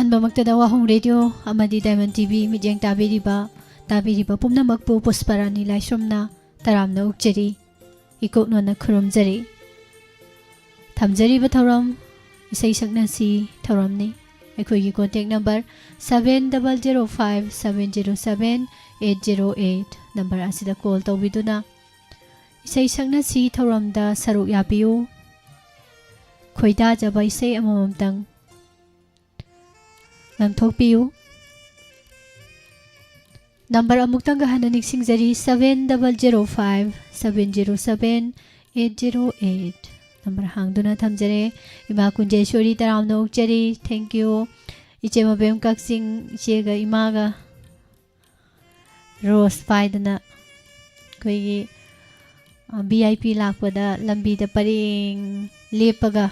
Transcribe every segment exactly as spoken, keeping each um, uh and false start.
ꯑꯍꯥꯟꯕꯃꯛꯇꯗ ꯋꯥꯍꯣꯡ radio ꯑꯃꯗꯤ diamond TV ꯃꯤꯠꯌꯦꯡ ꯇꯥꯕꯤꯔꯤꯕ, ꯇꯥꯕꯤꯔꯤꯕ ꯄꯨꯝꯅꯃꯛꯄꯨ ꯄꯨꯁꯄꯔꯥꯅꯤ ꯂꯥꯏꯁ꯭ꯔꯝꯅ ꯇꯔꯥꯝꯅ ꯑꯣꯛꯆꯔꯤ, ꯏꯀꯣꯛꯅꯣꯟꯅ ꯈꯨꯔꯨꯝꯖꯔꯤ꯫ ꯊꯝꯖꯔꯤꯕ ꯊꯧꯔꯝ ꯏꯁꯩ ꯁꯛꯅꯁꯤ ꯊꯧꯔꯝꯅꯤ꯫ ꯑꯩꯈꯣꯏꯒꯤ contact number seven double zero five seven zero seven eight zero eight number ꯑꯁꯤꯗ call ꯇꯧꯕꯤꯗꯨꯅ ꯏꯁꯩ ꯁꯛꯅꯁꯤ ꯊꯧꯔꯝꯗ ꯁꯔꯨꯛ ꯌꯥꯕꯤꯌꯨ꯫ ꯈꯣꯏꯗꯥꯖꯕ ꯏꯁꯩ ꯑꯃꯃꯝꯇꯪ ꯉꯥꯡꯊꯣꯛꯄꯤꯌꯨ꯫ Number ꯑꯃꯨꯛꯇꯪꯒ ꯍꯟꯅ ꯅꯤꯡꯁꯤꯡꯖꯔꯤ, seven double zero five seven zero seven eight zero eight number ꯍꯥꯡꯗꯨꯅ ꯊꯝꯖꯔꯦ꯫ ꯏꯃꯥ ꯀꯨꯟꯖꯦꯁꯣꯔꯤ ꯇꯔꯥꯝꯅ ꯑꯣꯛꯆꯔꯤ, thank you꯫ ꯏꯆꯦ ꯃꯕꯦꯝ ꯀꯛꯆꯤꯡ, ꯏꯆꯦꯒ ꯏꯃꯥꯒ rose ꯄꯥꯏꯗꯅ ꯑꯩꯈꯣꯏꯒꯤ, ꯑ, V I P ꯂꯥꯛꯄꯗ ꯂꯝꯕꯤꯗ ꯄꯔꯦꯡ ꯂꯦꯞꯄꯒ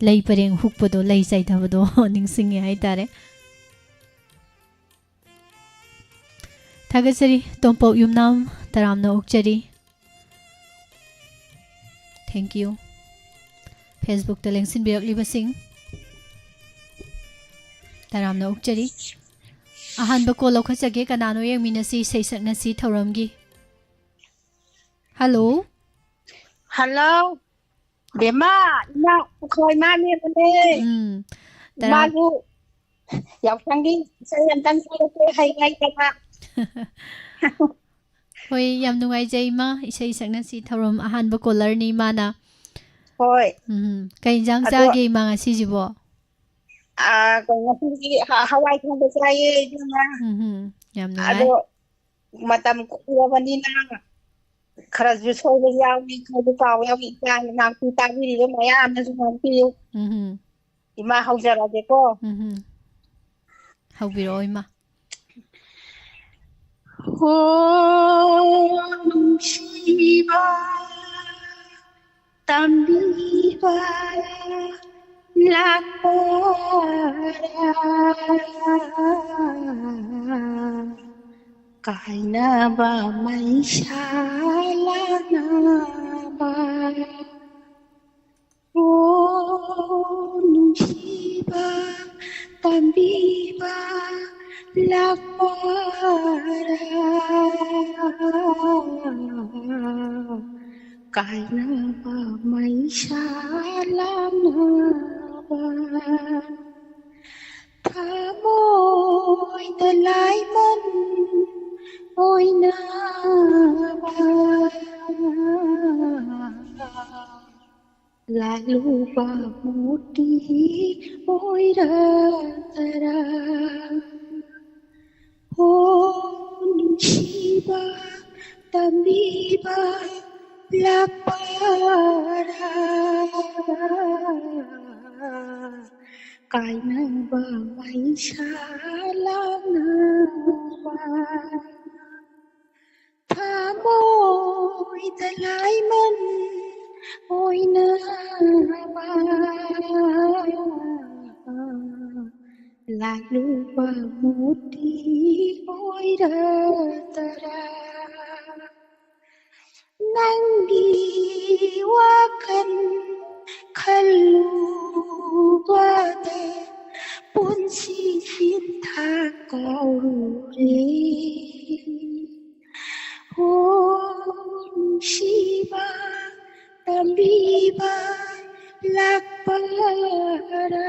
ꯂꯩ ꯄꯔꯦꯡ ꯍꯨꯛꯄꯗꯣ, ꯂꯩ ꯆꯥꯏꯊꯕꯗꯣ ꯅꯤꯡꯁꯤꯡꯉꯦ ꯍꯥꯏꯇꯥꯔꯦ꯫ ꯊꯥꯒꯠꯆꯔꯤ꯫ ꯇꯣꯝꯄꯣꯛ ꯌꯨꯝꯅꯥꯝ ꯇꯔꯥꯝꯅ ꯑꯣꯛꯆꯔꯤ꯫ Thank you꯫ Facebook ꯇ ꯂꯦꯡꯁꯤꯟꯕꯤꯔꯛꯂꯤꯕꯁꯤꯡ ꯇꯔꯥꯝꯅ ꯑꯣꯛꯆꯔꯤ꯫ ꯑꯍꯥꯟꯕ call ꯂꯧꯈꯠꯆꯒꯦ꯫ ꯀꯅꯥꯅꯣ ꯌꯦꯡꯃꯤꯟꯅꯁꯤ, ꯏꯁꯩ ꯁꯛꯅꯁꯤ ꯊꯧꯔꯝꯒꯤ꯫ Hello꯫ Hello꯫ ꯕꯦꯝꯃ, ꯏꯃꯥ, ꯄꯨꯈ꯭ꯔꯣꯏ ꯃꯥꯅꯦꯕꯅꯦ꯫ ꯎꯝ꯫ ꯇꯔꯥ- ꯃꯥꯁꯨ ꯌꯥꯎꯁꯪꯒꯤ ꯏꯁꯩ ꯑꯝꯇꯪ ꯁꯛꯂꯛꯀꯦ ꯍꯥꯏ ꯍꯥꯏꯗꯅ꯫ ꯍꯣꯏ, ꯌꯥꯝ ꯅꯨꯡꯉꯥꯏꯖꯩ ꯏꯃꯥ, ꯏꯁꯩ ꯁꯛꯅꯁꯤ ꯊꯧꯔꯝ ꯑꯍꯥꯟꯕ caller ꯅꯤ ꯏꯃꯥꯅ꯫ ꯍꯣꯏ꯫ ꯎꯝ, ꯀꯩ ꯏꯟꯖꯥꯡ ꯑꯗꯣ ꯆꯥꯒꯦ ꯏꯃꯥ ꯉꯁꯤꯁꯤꯕꯣ? ꯑꯥ, ꯀꯩꯅꯣ, ꯉꯁꯤꯗꯤ ꯍ-, ꯍꯋꯥꯏ ꯊꯣꯡꯕ ꯆꯥꯏꯌꯦ, ꯏꯕꯦꯝꯃ꯫ ꯎꯝ, ꯌꯥꯝ ꯅꯨꯡꯉꯥꯏ꯫ ꯑꯗꯣ ꯃꯇꯝ ꯀꯨꯏꯔꯕꯅꯤꯅ ꯈꯔꯁꯨ ꯁꯣꯏꯕ ꯌꯥꯎꯏ, ꯈꯔꯁꯨ ꯀꯥꯎꯕ ꯌꯥꯎꯏ꯫ ꯏꯆꯥ ꯏꯅꯥꯎꯁꯨ ꯇꯥꯕꯤꯔꯤꯕ ꯃꯌꯥꯝꯅꯁꯨ ꯉꯥꯛꯄꯤꯌꯨ꯫ ꯎꯝ꯫ ꯏꯃꯥ ꯍꯧꯖꯔꯒꯦꯀꯣ꯫ ꯎꯝ꯫ ꯍꯧꯕꯤꯔꯛꯑꯣ ꯏꯃꯥ꯫ ꯍꯣ ꯅꯨꯡꯁꯤꯕ ꯇꯝꯕꯤꯕ ꯂꯥꯛꯄꯔꯥ? ꯀꯥꯏꯅꯕ ꯃꯩꯁꯥ ꯂꯥꯛꯅꯕ꯫ ꯑꯣ ꯅꯨꯡꯁꯤꯕ ꯇꯝꯕꯤꯕ ꯂꯥꯛꯄꯔꯥ? ꯀꯥꯏꯅꯕ ꯃꯩꯁꯥ ꯂꯥꯡꯅꯕ, ꯊꯃꯣꯏꯗ ꯂꯥꯏꯃꯟ ꯑꯣꯏꯅꯕ, ꯂꯥꯛꯂꯨꯕ ꯃꯨꯔꯇꯤ ꯑꯣꯏꯔꯛꯇꯔꯥ? ꯍꯣ ꯅꯨꯡꯁꯤꯕ, ꯇꯝꯕꯤꯕ ꯂꯥꯛꯄꯔꯥ? ꯀꯥꯏꯅꯕ ꯃꯩꯁꯥ ꯂꯥꯡꯅꯕ, ꯊꯃꯣꯏꯗ ꯂꯥꯏꯃꯟ ꯑꯣꯏꯅꯕ, ꯂꯥꯛꯂꯨꯕ ꯃꯨꯔꯇꯤ ꯑꯣꯏꯔꯛꯇꯔꯥ? ꯅꯪꯒꯤ ꯋꯥꯈꯜ ꯈꯜꯂꯨꯕꯗ ꯄꯨꯟꯁꯤ ꯁꯤꯟꯊꯥ ꯀꯧꯔꯨꯔꯦ꯫ ꯍꯣ ꯅꯨꯡꯁꯤꯕ, ꯇꯝꯕꯤꯕ ꯂꯥꯛꯄꯔꯥ?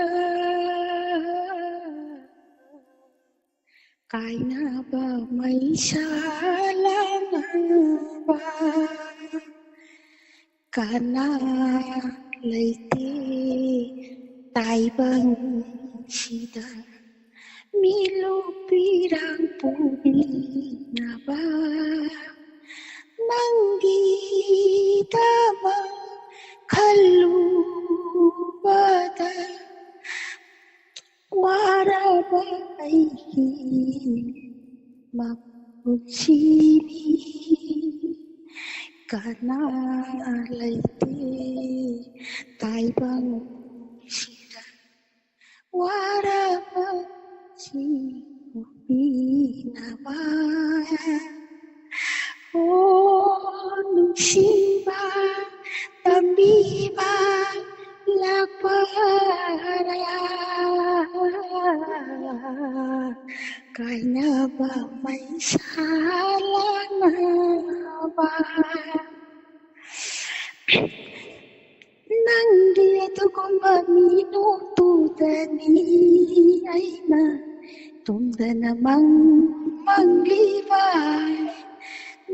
ꯀꯥꯏꯅꯕ ꯃꯩꯁꯥ ꯂꯥꯡꯅꯕ, ꯀꯅꯥ ꯂꯩꯇꯦ ꯇꯥꯏꯕꯪꯁꯤꯗ ꯃꯤꯂꯨ ꯄꯤꯔꯥꯡ ꯄꯨꯕꯤꯅꯕ꯫ ꯅꯪꯒꯤꯗꯃꯛ ꯈꯜꯂꯨꯕꯗ ꯋꯥꯔꯕ ꯑꯩꯒꯤ ꯃꯄꯨꯟꯁꯤꯅꯤ꯫ ꯀꯅꯥ ꯂꯩꯇꯦ ꯇꯥꯏꯕꯪꯁꯤꯗ ꯋꯥꯔꯕ ꯁꯤꯕꯨ ꯄꯤꯅꯕ꯫ ꯑꯣ ꯅꯨꯡꯁꯤꯕ, ꯇꯝꯕꯤꯕ ꯂꯥꯛꯄꯔꯥ? ꯅꯕ ꯃꯩꯁꯥ ꯂꯥꯡꯅꯕ꯫ ꯅꯪꯗꯤ ꯑꯗꯨꯒꯨꯝꯕ ꯃꯤꯅꯣꯛꯇꯨꯗꯅꯤ ꯑꯩꯅ ꯇꯨꯝꯗꯅ ꯃꯪ ꯃꯪꯂꯤꯕ꯫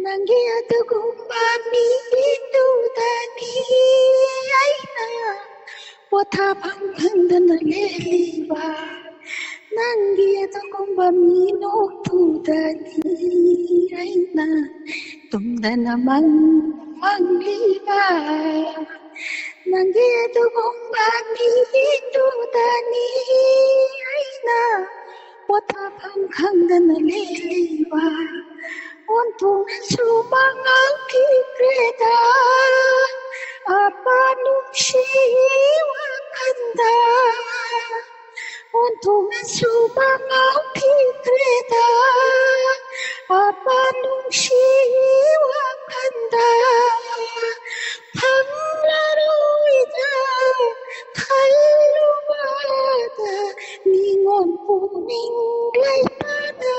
ꯅꯪꯒꯤ ꯑꯗꯨꯒꯨꯝꯕ ꯃꯤꯗꯨꯗꯅꯤ ꯑꯩꯅ ꯄꯣꯊꯥꯐꯝ ꯈꯪꯗꯅ ꯂꯦꯜꯂꯤꯕ꯫ ꯅꯪꯒꯤ ꯑꯗꯨꯒꯨꯝꯕ ꯃꯤꯅꯣꯛꯇꯨꯗꯅꯤ ꯑꯩꯅ ꯇꯨꯝꯗꯅ ꯃꯪ ꯃꯪꯂꯤꯕ꯫ ꯅꯪꯒꯤ ꯑꯗꯨꯒꯨꯝꯕ ꯃꯤꯗꯨꯗꯅꯤ ꯑꯩꯅ ꯄꯣꯊꯥꯐꯝ ꯈꯪꯗꯅ ꯂꯦꯜꯂꯤꯕ꯫ ꯑꯣꯟꯊꯣꯛꯅꯁꯨ ꯃꯉꯥꯎꯈꯤꯗ꯭ꯔꯦꯗ ꯑꯄꯥ ꯅꯨꯡꯁꯤ ꯋꯥꯈꯜꯗ꯫ ꯑꯣꯟꯊꯣꯛꯅꯁꯨ ꯃꯉꯥꯎꯈꯤꯗ꯭ꯔꯦꯗ ꯑꯄꯥ ꯅꯨꯡꯁꯤ ꯋꯥꯈꯜꯗ꯫ ꯐꯪꯂꯔꯣꯏꯗ ꯈꯜꯂꯨꯕꯗ ꯃꯤꯉꯣꯟ ꯄꯨꯛꯅꯤꯡ ꯂꯩꯇꯥꯗꯔꯦ꯫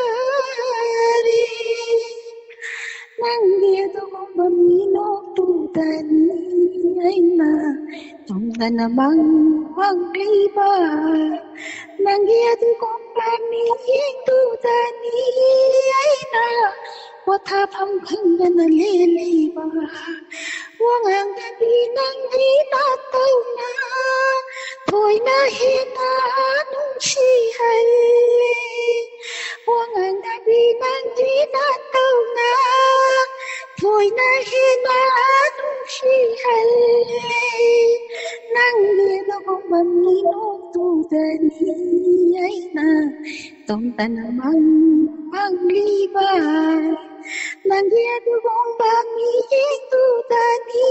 ꯅꯪꯒꯤ ꯑꯗꯨꯒꯨꯝꯕ ꯃꯤꯅꯣꯛꯇꯨꯗꯅꯤ ꯑꯩꯅ ꯇꯨꯝꯗꯅ ꯃꯪ ꯃꯪꯂꯤꯕ꯫ ꯅꯪꯒꯤ ꯑꯗꯨꯒꯨꯝꯕ ꯃꯤꯠꯌꯦꯡꯗꯨꯗꯅꯤ ꯑꯩꯅ ꯄꯣꯊꯥꯐꯝ ꯈꯪꯗꯅ ꯂꯦꯜꯂꯤꯕ꯫ ꯋꯥꯉꯥꯡꯗꯗꯤ ꯅꯪꯗꯤ ꯅꯥꯇꯧꯅ ꯊꯣꯏꯅ ꯍꯦꯟꯅ ꯅꯨꯡꯁꯤ ꯍꯥꯏ꯫ ꯋꯥꯉꯥꯡꯗꯗꯤ ꯅꯪꯗꯤ ꯅꯥꯇꯧꯅ ꯊꯣꯏꯅ ꯍꯦꯟꯅ ꯅꯨꯡꯁꯤ ꯍꯥꯏ꯫ ꯅꯪꯒꯤ ꯑꯗꯨꯒꯨꯝꯕ ꯃꯤꯅꯣꯛꯇꯨꯗꯅꯤ ꯑꯩꯅ ꯇꯣꯝꯇꯅ ꯃꯪ ꯃꯪꯂꯤꯕ꯫ ꯅꯪꯒꯤ ꯑꯗꯨꯒꯨꯝꯕ ꯃꯤꯠꯌꯦꯡꯗꯨꯗꯅꯤ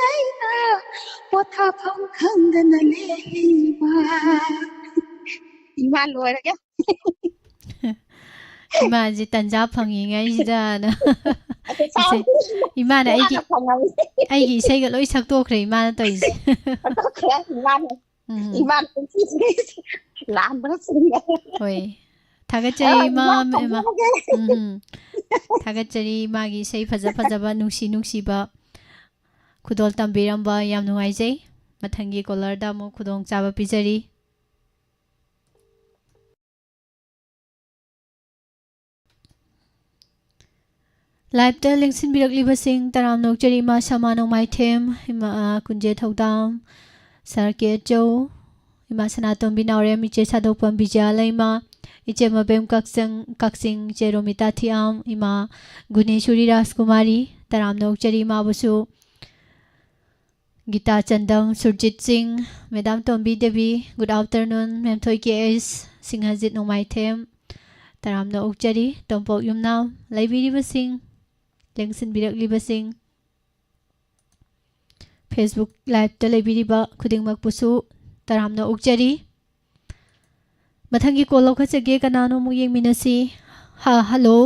ꯑꯩꯅ ꯄꯣꯊꯥꯐꯝ ꯈꯪꯗꯅ ꯂꯦꯜꯂꯤꯕ꯫ ꯏꯃꯥ, ꯂꯣꯏꯔꯒꯦ꯫ ꯏꯃꯥꯁꯦ ꯇꯟꯖꯥ ꯐꯪꯉꯤꯉꯩꯁꯤꯗꯅ ꯑꯗꯨ ꯏꯁꯩ, ꯁꯥꯎꯗ꯭ꯔꯤ꯫ ꯏꯃꯥꯅ ꯑꯩꯒꯤ ꯏꯃꯥꯅ ꯐꯪꯉꯕꯅꯤ꯫ ꯑꯩꯒꯤ ꯏꯁꯩꯒ ꯂꯣꯏ ꯁꯛꯇꯣꯛꯈ꯭ꯔꯦ ꯏꯃꯥꯅ ꯇꯧꯔꯤꯁꯦ꯫ ꯁꯛꯇꯣꯛꯈ꯭ꯔꯦ ꯏꯃꯥꯅ꯫ ꯎꯝ, ꯏꯃꯥꯅ ꯄꯨꯟꯁꯤꯁꯤꯗ ꯂꯥꯟꯕꯒ ꯆꯤꯡꯉꯦ꯫ ꯍꯣꯏ꯫ ꯊꯥꯒꯠꯆꯔꯤ, ꯏꯃꯥ, ꯏꯃꯥ꯫ ꯎꯝ, ꯎꯝ꯫ ꯊꯥꯒꯠꯆꯔꯤ, ꯏꯃꯥꯒꯤ ꯏꯁꯩ ꯐꯖ ꯐꯖꯕ, ꯅꯨꯡꯁꯤ ꯅꯨꯡꯁꯤꯕ ꯈꯨꯗꯣꯜ ꯇꯝꯕꯤꯔꯝꯕ꯫ ꯌꯥꯝ ꯅꯨꯡꯉꯥꯏꯖꯩ꯫ ꯃꯊꯪꯒꯤ caller ꯗ ꯑꯃꯨꯛ ꯈꯨꯗꯣꯡꯆꯥꯕ ꯄꯤꯖꯔꯤ꯫ Live ꯇ ꯂꯦꯡꯁꯤꯟꯕꯤꯔꯛꯂꯤꯕꯁꯤꯡ ꯇꯔꯥꯝꯅ ꯑꯣꯛꯆꯔꯤ꯫ ꯏꯃꯥ ꯁꯃꯥ ꯅꯣꯡꯃꯥꯏꯊꯦꯝ, ꯏꯃꯥ, ꯑ, ꯀꯨꯟꯖꯦ ꯊꯧꯗꯥꯝ, ꯁꯥꯔ ꯀꯦ ꯑꯆꯧ, ꯏꯃꯥ ꯁꯅꯥꯇꯣꯝꯕꯤ ꯅꯥꯎꯔꯦꯝ, ꯏꯆꯦ ꯁꯥꯗꯣꯛꯄꯝ ꯕꯤꯖꯌꯥ ꯂꯩꯃ, ꯏꯆꯦ ꯃꯕꯦꯝ ꯀꯛꯆꯪ-, ꯀꯛꯆꯤꯡ, ꯏꯆꯦ ꯔꯣꯃꯤꯇꯥ ꯊꯤꯌꯥꯝ, ꯏꯃꯥ ꯒꯨꯅꯦꯁꯣꯔꯤ ꯔꯥꯖꯀꯨꯃꯥꯔꯤ, ꯇꯔꯥꯝꯅ ꯑꯣꯛꯆꯔꯤ ꯏꯃꯥꯕꯨꯁꯨ꯫ ꯒꯤꯇꯥ ꯆꯟꯗꯝ, ꯁꯨꯔꯖꯤꯠ ꯁꯤꯡ, ꯃꯦꯗꯥꯝ ꯇꯣꯝꯕꯤ ꯗꯦꯕꯤ, good afternoon, ꯃꯦꯝꯊꯣꯏ ꯀꯦ ꯑꯦꯁ, ꯁꯤꯡꯍꯖꯤꯠ ꯅꯣꯡꯃꯥꯏꯊꯦꯝ, ꯇꯔꯥꯝꯅ ꯑꯣꯛꯆꯔꯤ꯫ ꯇꯣꯝꯄꯣꯛ ꯌꯨꯝꯅꯥꯝ, ꯂꯩꯕꯤꯔꯤꯕꯁꯤꯡ, ꯂꯦꯡꯁꯤꯟꯕꯤꯔꯛꯂꯤꯕꯁꯤꯡ, Facebook Live ꯇ ꯂꯩꯕꯤꯔꯤꯕ ꯈꯨꯗꯤꯡꯃꯛꯄꯨꯁꯨ ꯇꯔꯥꯝꯅ ꯑꯣꯛꯆꯔꯤ꯫ ꯃꯊꯪꯒꯤ call ꯂꯧꯈꯠꯆꯒꯦ꯫ ꯀꯅꯥꯅꯣ ꯑꯃꯨꯛ ꯌꯦꯡꯃꯤꯟꯅꯁꯤ꯫ ꯍꯥ, hello꯫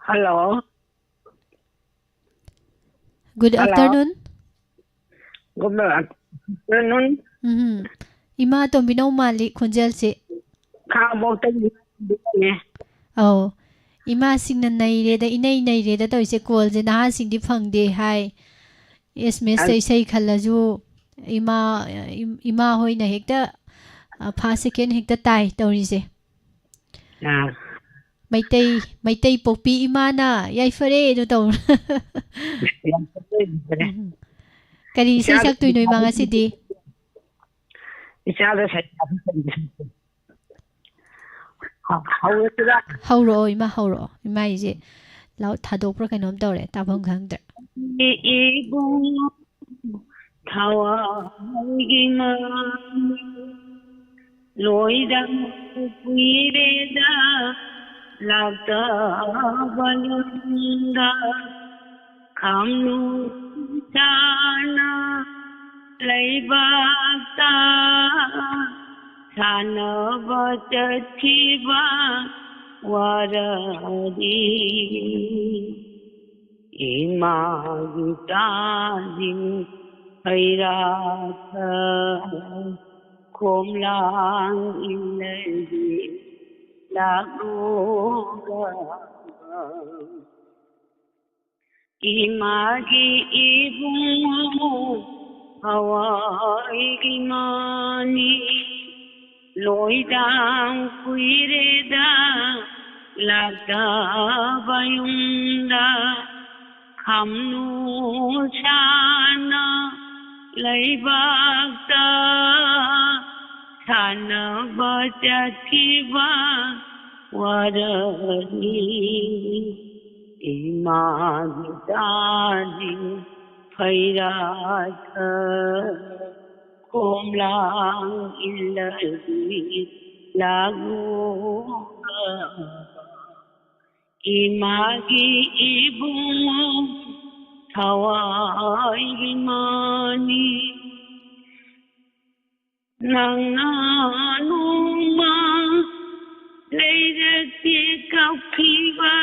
Hello꯫ Good Hello꯫ Afternoon꯫ Good afternoon꯫ ꯎꯝ꯫ ꯏꯃꯥ ꯇꯣꯝꯕꯤꯅꯧ ꯃꯥꯜꯂꯤ ꯈꯣꯟꯖꯦꯜꯁꯦ꯫ ꯈꯥꯉꯕꯣꯛꯇꯒꯤꯅꯦ꯫ ꯑꯧ꯫ ꯏꯃꯥꯁꯤꯡꯅ ꯅꯩꯔꯦꯗ, ꯏꯅꯩ ꯅꯩꯔꯦꯗ ꯇꯧꯔꯤꯁꯦ꯫ Call ꯁꯦ ꯅꯍꯥꯁꯤꯡꯗꯤ ꯐꯪꯗꯦ ꯍꯥꯏ꯫ S M S ꯇ ꯑ- ꯏꯁꯩ ꯈꯜꯂꯁꯨ ꯏꯃꯥ, ꯏꯝ-, ꯏꯃꯥ ꯍꯣꯏꯅ ꯍꯦꯛꯇ, ꯑ, first second ꯍꯦꯛꯇ ꯇꯥꯏ ꯇꯧꯔꯤꯁꯦ꯫ ꯑꯥ꯫ ꯃꯩꯇꯩ, ꯃꯩꯇꯩ ꯄꯣꯛꯄꯤ ꯏꯃꯥꯅ ꯌꯥꯏꯐꯔꯦ ꯑꯗꯨ ꯇꯧ꯫ ꯌꯥꯝ ꯐꯖꯩ, ꯐꯖꯩ꯫ ꯎꯝ꯫ ꯀꯔꯤ ꯏꯁꯩ ꯏꯆꯥꯗ ꯁꯛꯇꯣꯏꯅꯣ ꯏꯃꯥ ꯉꯁꯤꯗꯤ? ꯏꯆꯥꯗ ꯁꯩ-, ꯍꯧ-, ꯍꯧꯔꯁꯤꯔꯥ? ꯍꯧꯔꯛꯑꯣ ꯏꯃꯥ, ꯍꯧꯔꯛꯑꯣ꯫ ꯏꯃꯥ ꯑꯩꯁꯦ ꯂꯥꯎ ꯊꯥꯗꯣꯛꯄ꯭ꯔꯥ ꯀꯩꯅꯣꯝ ꯇꯧꯔꯦ, ꯇꯥꯐꯝ ꯈꯪꯗ꯭ꯔꯦ꯫ ꯏꯕꯨꯡ ꯊꯋꯥꯏꯒꯤ ꯃꯃꯤ ꯂꯣꯏꯗ ꯀꯨꯏꯔꯦꯗ ꯂꯥꯛꯇꯕ ꯂꯨꯝꯗ ꯈꯝꯅꯨ ꯆꯥꯅ ꯂꯩꯕꯥꯛꯇ ꯁꯥꯟꯅꯕ ꯆꯠꯈꯤꯕ ꯋꯥꯔꯗꯤ ꯏꯃꯥꯒꯤ ꯇꯥꯖꯤꯡ ꯍꯩꯔꯥ ꯈꯣꯝꯂꯥꯡ ꯏꯜꯂꯗꯤ ꯂꯥꯛꯂꯣꯒ꯫ ꯏꯃꯥꯒꯤ ꯏꯕꯨꯡꯉꯣ ꯊꯋꯥꯏꯒꯤ ꯃꯥꯅꯤ, ꯂꯣꯏꯗꯥꯡ ꯀꯨꯏꯔꯦꯗ ꯂꯥꯛꯇꯕ ꯌꯨꯝꯗ꯫ ꯈꯝꯅꯨ ꯁꯥꯅ ꯂꯩꯕꯥꯛꯇ ꯁꯥꯟꯅꯕ ꯆꯠꯈꯤꯕ ꯋꯥꯔꯅꯤ꯫ ꯏꯃꯥꯒꯤ ꯇꯥꯔꯤ ꯐꯩꯔꯥꯗ ꯈꯣꯝꯂꯥꯡ ꯏꯜꯂꯗꯤ ꯂꯥꯛꯂꯣ꯫ ꯏꯃꯥꯒꯤ ꯏꯕꯨꯡꯉꯣ ꯊꯋꯥꯏꯒꯤ ꯃꯥꯅꯤ꯫ ꯅꯪꯅ ꯅꯣꯡꯃ ꯂꯩꯔꯛꯇꯦ ꯀꯞꯈꯤꯕ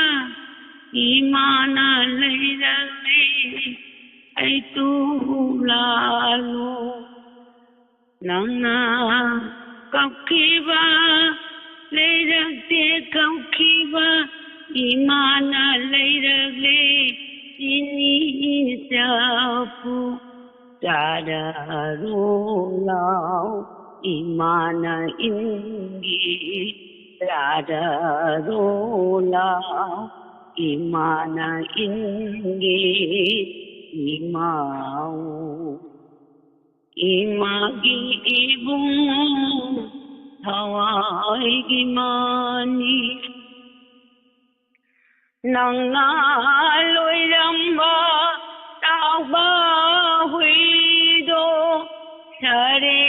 ꯏꯃꯥꯅ ꯂꯩꯔꯛꯂꯦ ꯑꯩ ꯇꯨ ꯂꯥꯂꯣ꯫ ꯅꯪꯅ ꯀꯞꯈꯤꯕ ꯂꯩꯔꯛꯇꯦ ꯀꯞꯈꯤꯕ ꯏꯃꯥꯅ ꯂꯩꯔꯛꯂꯦ ꯏꯅꯤ ꯆꯐꯨ ꯆꯥꯔꯔꯣ ꯂꯥꯎ ꯏꯃꯥꯅ ꯏꯟꯒꯦ ꯆꯥꯔꯔꯣ ꯂꯥꯎ ꯏꯃꯥꯅ ꯏꯟꯒꯦ ꯏꯃꯥꯎ꯫ ꯏꯃꯥꯒꯤ ꯏꯕꯨꯡꯉꯣ ꯊꯋꯥꯏꯒꯤ ꯃꯥꯅꯤ꯫ ꯅꯪꯅ ꯂꯣꯏꯔꯝꯕ ꯇꯥꯎꯕ ꯍꯨꯏꯗꯣ ꯁꯔꯦ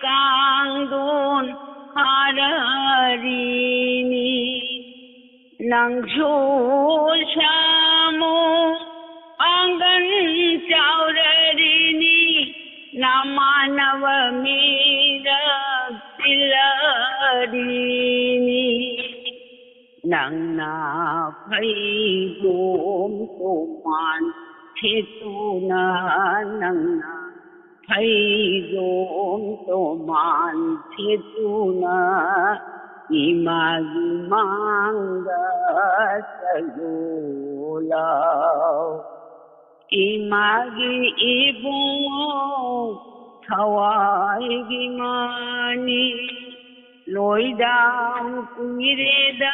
ꯀꯥꯡꯗꯣꯟ ꯍꯥꯔꯔꯤꯅꯤ꯫ ꯅꯪꯁꯨ ꯁꯥꯃꯨ ꯄꯥꯡꯒꯟ ꯆꯥꯎꯔꯔꯤꯅꯤ, ꯅꯃꯥꯟꯅꯕ ꯃꯤꯔꯛ ꯇꯤꯜꯂꯔꯤꯅꯤ꯫ ꯅꯪꯅ ꯐꯩꯕꯣꯝ ꯇꯣꯃꯥꯟ ꯁꯦꯠꯇꯨꯅ, ꯅꯪꯅ ꯐꯩꯕꯣꯝ ꯇꯣꯃꯥꯟ ꯁꯦꯠꯇꯨꯅ, ꯏꯃꯥꯒꯤ ꯃꯥꯡꯗ ꯆꯠꯂꯨ ꯂꯥꯎ꯫ ꯏꯃꯥꯒꯤ ꯏꯕꯨꯡꯉꯣ ꯊꯋꯥꯏꯒꯤ ꯃꯥꯅꯤ꯫ ꯂꯣꯏꯗꯥꯡ ꯀꯨꯏꯔꯦꯗ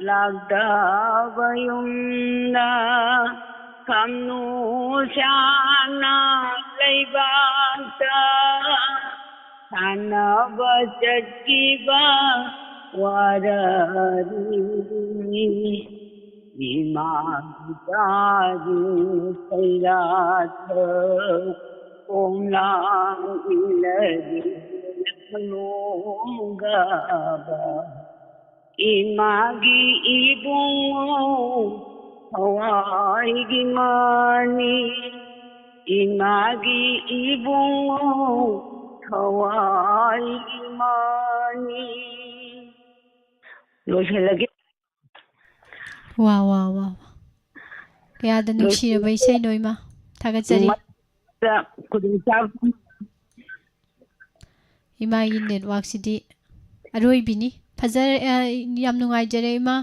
ꯂꯥꯛꯇꯕ ꯌꯨꯝꯗ꯫ ꯈꯝꯅꯨ ꯁꯥꯅ ꯂꯩꯕꯥꯛꯇ ꯁꯥꯟꯅꯕ ꯆꯠꯈꯤꯕ ꯋꯥꯔꯅꯤ꯫ ꯏꯃꯥꯒꯤ ꯆꯥꯔꯤ ꯁꯩꯔꯥꯊ ꯈꯣꯡꯂꯥꯡ ꯏꯜꯂꯗꯤ ꯂꯣꯡꯒꯕ꯫ ꯏꯃꯥꯒꯤ ꯏꯕꯨꯡꯉꯣ ꯊꯋꯥꯏꯒꯤ ꯃꯥꯅꯤ꯫ ꯏꯃꯥꯒꯤ ꯏꯕꯨꯡꯉꯣ ꯊꯋꯥꯏꯒꯤ ꯃꯥꯅꯤ꯫ ꯂꯣꯏꯁꯤꯜꯂꯒꯦ꯫ ꯋꯥ ꯋꯥ ꯋꯥ ꯋꯥ꯫ ꯀꯌꯥꯗ ꯅꯨꯡꯁꯤꯔꯕ ꯏꯁꯩꯅꯣ ꯏꯃꯥ꯫ ꯊꯥꯒꯠꯆꯔꯤ꯫ ꯃꯇꯝꯗ ꯈꯨꯗꯣꯡꯆꯥꯕ ꯏꯃꯥꯒꯤ ꯅꯦꯠꯋꯥꯛꯁꯤꯗꯤ ꯑꯔꯣꯏꯕꯤꯅꯤ꯫ ꯐꯖꯔꯦ꯫ ꯑ, ꯌꯥꯝ ꯅꯨꯡꯉꯥꯏꯖꯔꯦ ꯏꯃꯥ꯫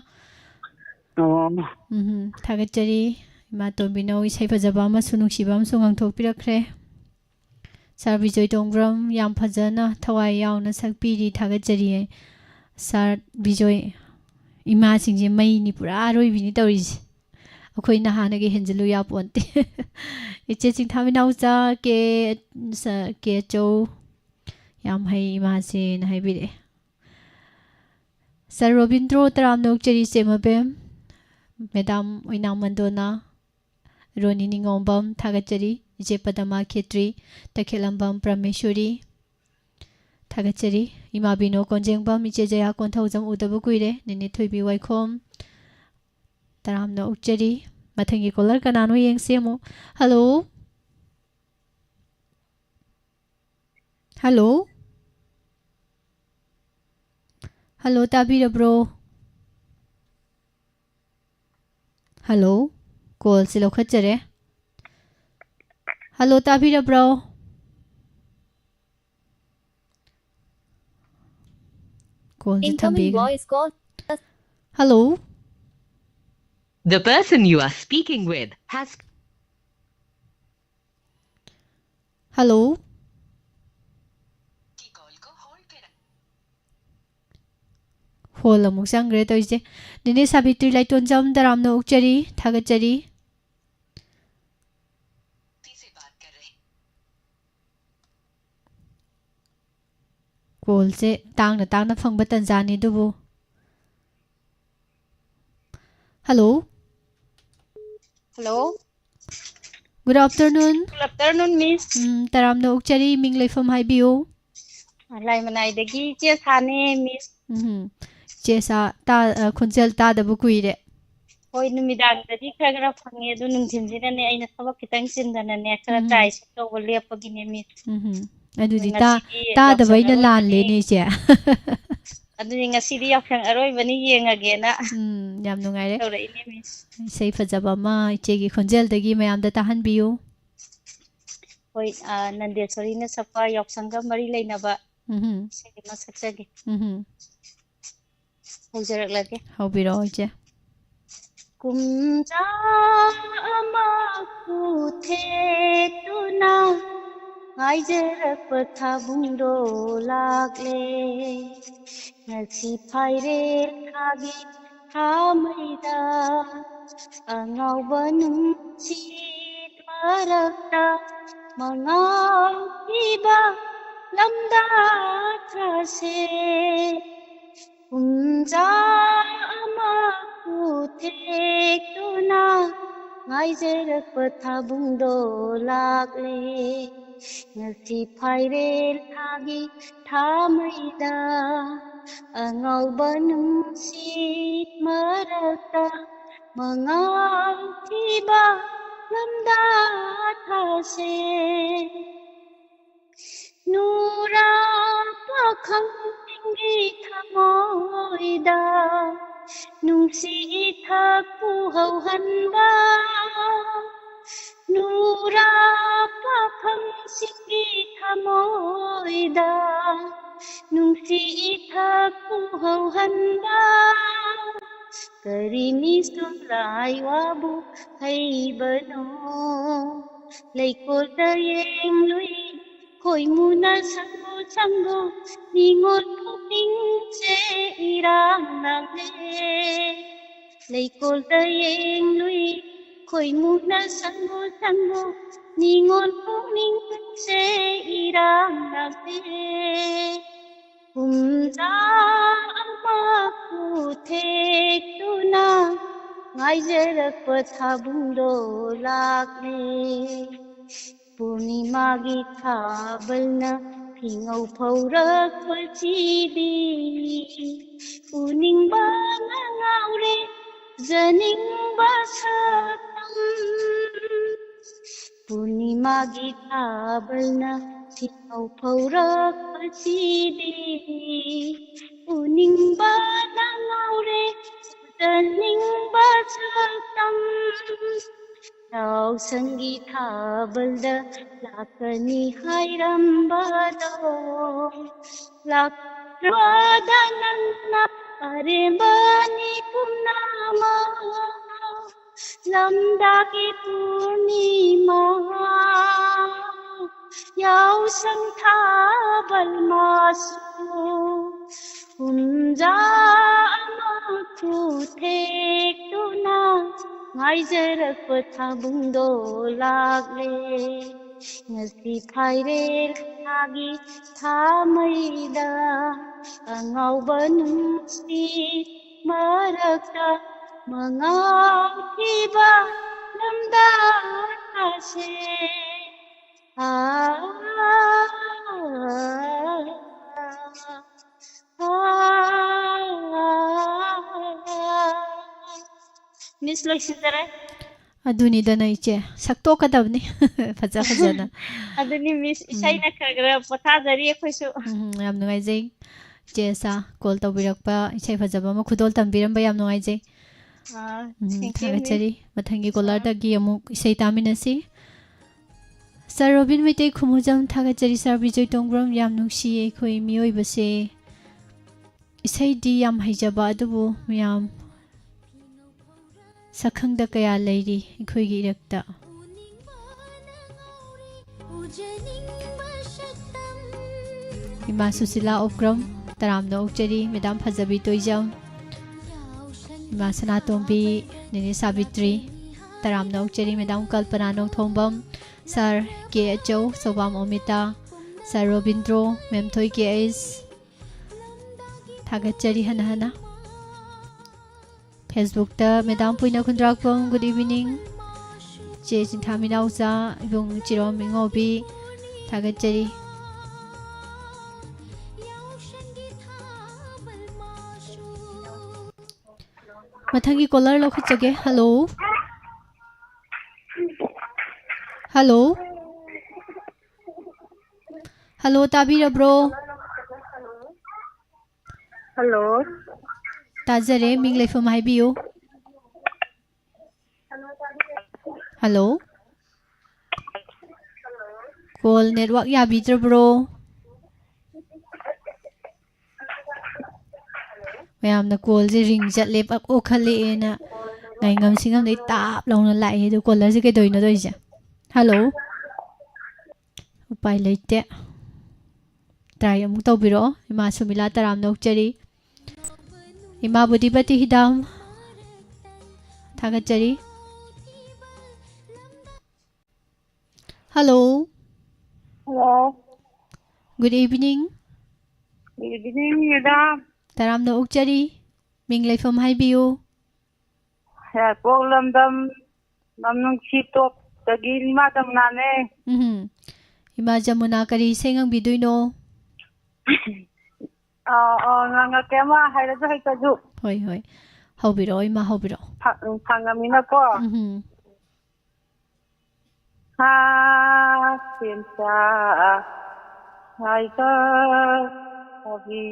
ꯑꯣ꯫ ꯎꯝ, ꯊꯥꯒꯠꯆꯔꯤ꯫ ꯏꯃꯥ ꯇꯣꯝꯕꯤꯅꯧ ꯏꯁꯩ ꯐꯖꯕ ꯑꯃꯁꯨ ꯅꯨꯡꯁꯤꯕ ꯑꯃꯁꯨ ꯉꯥꯡꯊꯣꯛꯄꯤꯔꯛꯈ꯭ꯔꯦ꯫ ꯁꯥꯔ ꯕꯤꯖꯣꯏ ꯇꯣꯡꯕ꯭ꯔꯝ ꯌꯥꯝ ꯐꯖꯅ ꯊꯋꯥꯏ ꯌꯥꯎꯅ ꯁꯛꯄꯤꯔꯤ, ꯊꯥꯒꯠꯆꯔꯤ꯫ ꯁꯥꯔ ꯕꯤꯖꯣꯏ, ꯏꯃꯥꯁꯤꯡꯁꯦ ꯃꯩꯅꯤ, ꯄꯨꯔꯥ ꯑꯔꯣꯏꯕꯤꯅꯤ ꯇꯧꯔꯤꯁꯦ꯫ ꯑꯩꯈꯣꯏꯅ ꯍꯥꯟꯅꯒꯤ ꯍꯦꯟꯖꯤꯜꯂꯨ ꯌꯥꯄꯣꯟꯇꯦ꯫ ꯏꯆꯦ ꯆꯤꯡꯊꯥ ꯃꯤꯅꯥꯎꯆꯥ ꯀꯦ, ꯁ-, ꯀꯦ ꯆꯧ, ꯌꯥꯝ ꯍꯩ ꯏꯃꯥꯁꯦꯅ ꯍꯥꯏꯕꯤꯔꯛꯑꯦ꯫ ꯁꯥꯔ ꯔꯣꯕꯤꯟꯗ꯭ꯔꯣ ꯇꯔꯥꯝꯅ ꯑꯣꯛꯆꯔꯤ ꯏꯆꯦ ꯃꯕꯦꯝ, ꯃꯦꯗꯥꯝ ꯑꯣꯏꯅꯥꯝ ꯃꯟꯗꯣꯅꯥ, ꯔꯣꯅꯤ ꯅꯤꯉꯣꯝꯕꯝ ꯊꯥꯒꯠꯆꯔꯤ, ꯏꯆꯦ ꯄꯗꯃꯥ ꯈꯦꯇ꯭ꯔꯤ, ꯇꯈꯦꯂꯝꯕꯝ ꯄ꯭ꯔꯃꯦꯁꯣꯔꯤ ꯊꯥꯒꯠꯆꯔꯤ, ꯏꯃꯥ ꯕꯤꯅꯣ ꯀꯣꯟꯖꯦꯡꯕꯝ, ꯏꯆꯦ ꯖꯌꯥ ꯀꯣꯟꯊꯧꯖꯝ ꯎꯗꯕ ꯀꯨꯏꯔꯦ, ꯅꯦꯅꯦ ꯊꯣꯏꯕꯤ ꯋꯥꯏꯈꯣꯝ ꯇꯔꯥꯝꯅ ꯑꯣꯛꯆꯔꯤ꯫ ꯃꯊꯪꯒꯤ ꯀꯣꯂꯔ ꯀꯅꯥꯅꯣ ꯌꯦꯡꯁꯦ ꯑꯃꯨꯛ꯫ ꯍꯜꯂꯣ꯫ ꯍꯜꯂꯣ꯫ ꯍꯜꯂꯣ, ꯇꯥꯕꯤꯔꯕ꯭ꯔꯣ? ꯍꯜꯂꯣ꯫ ꯀꯣꯜꯁꯤ ꯂꯧꯈꯠꯆꯔꯦ꯫ ꯍꯜꯂꯣ, ꯇꯥꯕꯤꯔꯕ꯭ꯔꯣ? ꯀꯣꯜꯁꯦ Incoming ꯊꯝꯕꯤꯈ꯭ꯔꯦ꯫ Voice call. Hello. The person you are speaking with has Hello. ꯍꯣꯜ ꯑꯃꯨꯛ ꯆꯪꯈ꯭ꯔꯦ ꯇꯧꯔꯤꯁꯦ꯫ ꯅꯦꯅꯦ ꯁꯥꯕꯤꯇ꯭ꯔꯤ ꯂꯥꯏꯇꯣꯟꯖꯝ ꯇꯔꯥꯝꯅ ꯑꯣꯛꯆꯔꯤ, ꯊꯥꯒꯠꯆꯔꯤ꯫ ꯀꯣꯜꯁꯦ ꯇꯥꯡꯅ ꯇꯥꯡꯅ ꯐꯪꯕ ꯇꯟꯖꯥꯅꯤ ꯑꯗꯨꯕꯨ꯫ Hello. Hello. Good afternoon. Good afternoon, Miss. ꯎꯝ, ꯇꯔꯥꯝꯅ ꯑꯣꯛꯆꯔꯤ, ꯃꯤꯡ ꯂꯩꯐꯝ ꯍꯥꯏꯕꯤꯌꯨ꯫ ꯂꯥꯏꯃꯅꯥꯏꯗꯒꯤ ꯏꯆꯦ ꯁꯥꯅꯦ, Miss꯫ ꯎꯝ, ꯏꯆꯦ ꯁꯥ, ꯇꯥ-, ꯑ, ꯈꯣꯟꯖꯦꯜ ꯇꯥꯗꯕ ꯀꯨꯏꯔꯦ꯫ ꯍꯣꯏ, ꯅꯨꯃꯤꯗꯥꯡꯗꯗꯤ ꯈꯔ ꯈꯔ ꯐꯪꯉꯦ, ꯑꯗꯨ ꯅꯨꯡꯊꯤꯟꯁꯤꯅꯅꯦ ꯑꯩꯅ ꯊꯕꯛ ꯈꯤꯇꯪ ꯆꯤꯟꯗꯅꯅꯦ ꯈꯔ ꯎꯝ꯫ ꯇ꯭ꯔꯥꯏ ꯁꯦꯛ ꯇꯧꯕ ꯂꯦꯞꯄꯒꯤꯅꯦ, Miss꯫ ꯎꯝ꯫ ꯑꯗꯨꯗꯤ ꯇꯥ-, ꯉꯁꯤꯗꯤ ꯇꯥꯗꯕ ꯌꯥꯎꯁꯪ ꯑꯩꯅ ꯑꯔꯣꯏꯕꯅꯦ꯫ ꯂꯥꯜꯂꯦꯅꯦ, ꯏꯆꯦ꯫ ꯑꯗꯨꯗꯤ ꯉꯁꯤꯗꯤ ꯌꯥꯎꯁꯪ ꯑꯔꯣꯏꯕꯅꯤ, ꯌꯦꯡꯉꯒꯦꯅ ꯎꯝ, ꯌꯥꯝ ꯅꯨꯡꯉꯥꯏꯔꯦ꯫ ꯇꯧꯔꯛꯏꯅꯦ, Miss꯫ ꯏꯁꯩ ꯐꯖꯕ ꯑꯃ ꯏꯆꯦꯒꯤ ꯈꯣꯟꯖꯦꯜꯗꯒꯤ ꯃꯌꯥꯝꯗ ꯇꯥꯍꯟꯕꯤꯌꯨ꯫ ꯍꯣꯏ, ꯑ, ꯅꯟꯗꯦꯁꯣꯔꯤꯅ ꯁꯛꯄ ꯌꯥꯎꯁꯪꯒ ꯃꯔꯤ ꯂꯩꯅꯕ ꯎꯝ꯫ ꯏꯁꯩ ꯑꯃ ꯁꯛꯆꯒꯦ꯫ ꯎꯝ꯫ ꯍꯧꯖꯔꯛꯂꯒꯦ꯫ ꯍꯧꯕꯤꯔꯛꯑꯣ, ꯏꯆꯦ꯫ ꯀꯨꯝꯖꯥ ꯑꯃ ꯈꯨꯊꯦꯛꯇꯨꯅ ꯉꯥꯏꯖꯔꯛꯄ ꯊꯥꯕꯨꯡꯗꯣ ꯂꯥꯛꯂꯦ꯫ ꯉꯁꯤ ꯐꯥꯏꯔꯦꯜ ꯊꯥꯒꯤ ꯊꯥꯃꯩꯗ ꯑꯉꯥꯎꯕ ꯅꯨꯡꯁꯤꯠ ꯃꯔꯛꯇ ꯃꯉꯥꯎꯈꯤꯕ ꯂꯝꯗꯥ ꯊꯥꯁꯦ꯫ ꯀꯨꯝꯖꯥ ꯑꯃ ꯈꯨꯊꯦꯛꯇꯨꯅ ꯉꯥꯏꯖꯔꯛꯄ ꯊꯥꯕꯨꯡꯗꯣ ꯂꯥꯛꯂꯦ꯫ ꯉꯁꯤ ꯐꯥꯏꯔꯦꯜ ꯊꯥꯒꯤ ꯊꯥꯃꯩꯗ ꯑꯉꯥꯎꯕ ꯅꯨꯡꯁꯤꯠ ꯃꯔꯛꯇ ꯃꯉꯥꯎꯈꯤꯕ ꯂꯝꯗꯥ ꯊꯥꯁꯦ꯫ ꯅꯨꯔꯥ ꯄꯥꯈꯪꯁꯤꯡꯒꯤ ꯊꯃꯣꯏꯗ ꯅꯨꯡꯁꯤ ꯏꯊꯛꯄꯨ ꯍꯧꯍꯟꯕ, ꯅꯨꯔꯥ ꯄꯥꯈꯪꯁꯤꯡꯒꯤ ꯊꯃꯣꯏꯗ ꯅꯨꯡꯁꯤ ꯏꯊꯛꯄꯨ ꯍꯧꯍꯟꯕ ꯀꯔꯤ ꯃꯤꯁꯨ ꯂꯥꯏ ꯋꯥꯕꯨ ꯍꯩꯕꯅꯣ? ꯂꯩꯀꯣꯜꯗ ꯌꯦꯡꯂꯨꯏ ꯈꯣꯏꯃꯨꯅ ꯁꯪꯒꯨ ꯁꯪꯒꯨ ꯅꯤꯉꯣꯜ ꯄꯨꯛꯅꯤꯡꯁꯦ ꯏꯔꯥꯡ ꯂꯥꯡꯂꯦ꯫ ꯂꯩꯀꯣꯜꯗ ꯌꯦꯡꯂꯨꯏ ꯈꯣꯏꯃꯨꯅ ꯁꯪꯒꯨ ꯁꯪꯒꯨ ꯅꯤꯉꯣꯜ ꯄꯨꯛꯅꯤꯡꯁꯦ ꯏꯔꯥꯡ ꯂꯥꯡꯂꯦ꯫ ꯀꯨꯝꯖꯥ ꯑꯃ ꯈꯨꯊꯦꯛꯇꯨꯅ ꯉꯥꯏꯖꯔꯛꯄ ꯊꯥꯕꯨꯡꯗꯣ ꯂꯥꯛꯂꯦ꯫ ꯄꯨꯔꯅꯤꯃꯥꯒꯤ ꯊꯥꯕꯜꯅ ꯐꯤꯉꯧ ꯐꯧꯔꯛꯄꯁꯤꯗꯤ ꯎꯅꯤꯡꯕꯅ ꯉꯥꯎꯔꯦ ꯎꯖꯅꯤꯡꯕ ꯁꯛꯇꯝ꯫ ꯄꯨꯔꯅꯤꯃꯥꯒꯤ ꯊꯥꯕꯜꯅ ꯐꯤꯉꯧ ꯐꯧꯔꯛꯄꯁꯤꯗꯤ ꯎꯅꯤꯡꯕꯅ ꯉꯥꯎꯔꯦ ꯎꯖꯅꯤꯡꯕ ꯁꯛꯇꯝ꯫ ꯌꯥꯎꯁꯪꯒꯤ ꯊꯥꯕꯜꯗ ꯂꯥꯛꯀꯅꯤ ꯍꯥꯏꯔꯝꯕꯗꯣ ꯂꯥꯛꯇ꯭ꯔꯕꯗ ꯅꯪꯅ ꯑꯔꯦꯝꯕꯅꯤ ꯄꯨꯝꯅꯃꯛ꯫ ꯂꯝꯗꯥꯒꯤ ꯄꯨꯔꯅꯤꯃꯥ ꯌꯥꯎꯁꯪ ꯊꯥꯕꯜ ꯃꯥꯁꯨ ꯀꯨꯝꯖꯥ ꯑꯃ ꯈꯨꯊꯦꯛꯇꯨꯅ ꯉꯥꯏꯖꯔꯛꯄ ꯊꯥꯕꯨꯡꯗꯣ ꯂꯥꯛꯂꯦ꯫ ꯉꯁꯤ ꯐꯥꯏꯔꯦꯜ ꯊꯥꯒꯤ ꯊꯥꯃꯩꯗ ꯑꯉꯥꯎꯕ ꯅꯨꯡꯁꯤ ꯃꯔꯛꯇ ꯃꯉꯥꯎ ꯊꯤꯕ ꯂꯝꯗꯥꯁꯦ꯫ ꯑꯥ, ꯑꯥ, ꯃꯤꯁ ꯂꯣꯏꯁꯤꯟꯖꯔꯦ꯫ ꯑꯗꯨꯅꯤꯗꯅ ꯏꯆꯦ, ꯁꯛꯇꯣꯛꯀꯗꯕꯅꯤ꯫ ꯐꯖ ꯐꯖꯅ꯫ ꯑꯗꯨꯅꯤ ꯃꯤꯁ, ꯎꯝ꯫ ꯏꯁꯩꯅ ꯈꯔ ꯈꯔ ꯄꯣꯊꯥꯖꯔꯤ ꯑꯩꯈꯣꯏꯁꯨ꯫ ꯎꯝ, ꯌꯥꯝ ꯅꯨꯡꯉꯥꯏꯖꯩ꯫ ꯏꯆꯦ ꯑꯁꯥ ꯀꯣꯜ ꯇꯧꯕꯤꯔꯛꯄ, ꯏꯁꯩ ꯐꯖꯕ ꯑꯃ ꯈꯨꯗꯣꯜ ꯇꯝꯕꯤꯔꯝꯕ ꯌꯥꯝ ꯅꯨꯡꯉꯥꯏꯖꯩ꯫ ꯑꯥ, ꯎꯝ, thank you, ꯊꯥꯒꯠꯆꯔꯤ꯫ ꯃꯤꯁ꯫ ꯃꯊꯪꯒꯤ ꯑꯥ꯫ ꯀꯣꯂꯔꯗꯒꯤ ꯑꯃꯨꯛ ꯏꯁꯩ ꯇꯥꯃꯤꯟꯅꯁꯤ꯫ ꯁꯥꯔ ꯔꯣꯕꯤꯟ ꯃꯩꯇꯩ ꯈꯨꯃꯨꯖꯝ, ꯊꯥꯒꯠꯆꯔꯤ꯫ ꯁꯥꯔ ꯕꯤꯖꯣꯏ ꯇꯣꯡꯕ꯭ꯔꯝ, ꯌꯥꯝ ꯅꯨꯡꯁꯤꯌꯦ ꯑꯩꯈꯣꯏ ꯃꯤꯑꯣꯏꯕꯁꯦ꯫ ꯏꯁꯩꯗꯤ ꯌꯥꯝ ꯍꯩꯖꯕ ꯑꯗꯨꯕꯨ ꯃꯌꯥꯝ ꯁꯛꯈꯪꯗ ꯀꯌꯥ ꯂꯩꯔꯤ ꯑꯩꯈꯣꯏꯒꯤ ꯏꯔꯛꯇ꯫ ꯏꯃꯥ ꯁꯨꯁꯤꯂꯥ ꯑꯣꯀ꯭ꯔꯝ, ꯇꯔꯥꯝꯅ ꯑꯣꯛꯆꯔꯤ꯫ ꯃꯦꯗꯥꯝ ꯐꯖꯕꯤ ꯇꯣꯏꯖꯝ, ꯏꯃꯥ ꯁꯅꯥꯇꯣꯝꯕꯤ, ꯅꯦꯅꯦ ꯁꯥꯕꯤꯇ꯭ꯔꯤ, ꯇꯔꯥꯝꯅ ꯑꯣꯛꯆꯔꯤ꯫ ꯃꯦꯗꯥꯝ ꯀꯜꯄꯅꯥ ꯅꯣꯡꯊꯣꯡꯕꯝ, ꯁꯥꯔ ꯀꯦ ꯑꯆꯧ, ꯁꯣꯕꯥꯝ ꯑꯣꯃꯤꯇꯥ, ꯁꯥꯔ ꯔꯣꯕꯤꯟꯗ꯭ꯔꯣ, ꯃꯦꯝꯊꯣꯏ ꯀꯦ ꯑꯩꯁ, ꯊꯥꯒꯠꯆꯔꯤ ꯍꯟꯅ ꯍꯟꯅ꯫ ꯐꯦꯁꯕꯨꯛꯇ ꯃꯦꯗꯥꯝ ꯄꯨꯏꯅ ꯈꯨꯟꯗ꯭ꯔꯥꯛꯄꯝ, good evening꯫ ꯆꯦ ꯆꯤꯟꯊꯥ ꯃꯤꯅꯥꯎꯆꯥ, ꯏꯕꯨꯡ ꯆꯤꯔꯣꯝ ꯏꯉꯧꯕꯤ, ꯊꯥꯒꯠꯆꯔꯤ꯫ ꯃꯊꯪꯒꯤ ꯀꯣꯂꯔ ꯂꯧꯈꯠꯆꯒꯦ꯫ ꯍꯜꯂꯣ꯫ ꯍꯜꯂꯣ꯫ ꯍꯜꯂꯣ, ꯇꯥꯕꯤꯔꯕ꯭ꯔꯣ? ꯍꯜꯂꯣ꯫ ꯇꯥꯖꯔꯦ, ꯃꯤꯡ ꯂꯩꯐꯝ ꯍꯥꯏꯕꯤꯌꯨ꯫ ꯍꯜꯂꯣ꯫ ꯀꯣꯜ ꯅꯦꯠꯋꯥꯛ ꯌꯥꯕꯤꯗ꯭ꯔꯕ꯭ꯔꯣ? ꯃꯌꯥꯝꯅ ꯀꯣꯜꯁꯦ ꯔꯤꯡ ꯆꯠꯂꯦ, ꯄꯛ ꯑꯣꯛꯈꯠꯂꯛꯑꯦꯅ ꯉꯥꯏꯉꯝ ꯁꯤꯉꯝꯗꯩ ꯇꯥꯞ ꯂꯥꯎꯅ ꯂꯥꯛꯑꯦ꯫ ꯑꯗꯨ ꯀꯣꯂꯔꯁꯦ ꯀꯩꯗꯧꯔꯤꯅꯣ ꯇꯧꯔꯤꯁꯦ? ꯍꯜꯂꯣ꯫ ꯎꯄꯥꯏ ꯂꯩꯇꯦ꯫ ꯇ꯭ꯔꯥꯏ ꯑꯃꯨꯛ ꯇꯧꯕꯤꯔꯛꯑꯣ꯫ ꯏꯃꯥ ꯁꯨꯃꯤꯂꯥ, ꯇꯔꯥꯝꯅ ꯑꯣꯛꯆꯔꯤ꯫ ꯏꯃꯥ ꯕꯨꯙꯤꯄꯇꯤ ꯍꯤꯗꯥꯝ, ꯊꯥꯒꯠꯆꯔꯤ꯫ Hello. Hello. Good evening꯫ Good evening, madam꯫ ꯇꯔꯥꯝꯅ ꯑꯣꯛꯆꯔꯤ꯫ ꯃꯤꯡ ꯂꯩꯐꯝ ꯍꯥꯏꯕꯤꯌꯨ꯫ ꯌꯥꯏꯄꯣꯛ ꯂꯝꯗꯝ, ꯂꯝ ꯅꯨꯡꯁꯤ ꯇꯣꯞꯇꯒꯤ ꯏꯃꯥ ꯖꯃꯨꯅꯥꯅꯦ꯫ ꯎꯝ꯫ ꯏꯃꯥ ꯖꯃꯨꯅꯥ, ꯀꯔꯤ ꯏꯁꯩ ꯉꯪꯕꯤꯗꯣꯏꯅꯣ? ꯑꯥ, ꯑꯥ, ꯉꯪꯉꯛꯀꯦ, ꯑꯃ ꯍꯩꯔꯁꯨ ꯍꯩꯇ꯭ꯔꯁꯨ꯫ ꯍꯣꯏ, ꯍꯣꯏ꯫ ꯍꯧꯕꯤꯔꯛꯑꯣ, ꯏꯃꯥ, ꯍꯧꯕꯤꯔꯛꯑꯣ꯫ ꯐ-, ꯎꯝ, ꯐꯪꯉꯃꯤꯅꯀꯣ꯫ ꯎꯝ꯫ ꯍꯥ, ꯁꯦꯝꯆꯥ ꯍꯥꯏꯕ ꯀꯕꯤ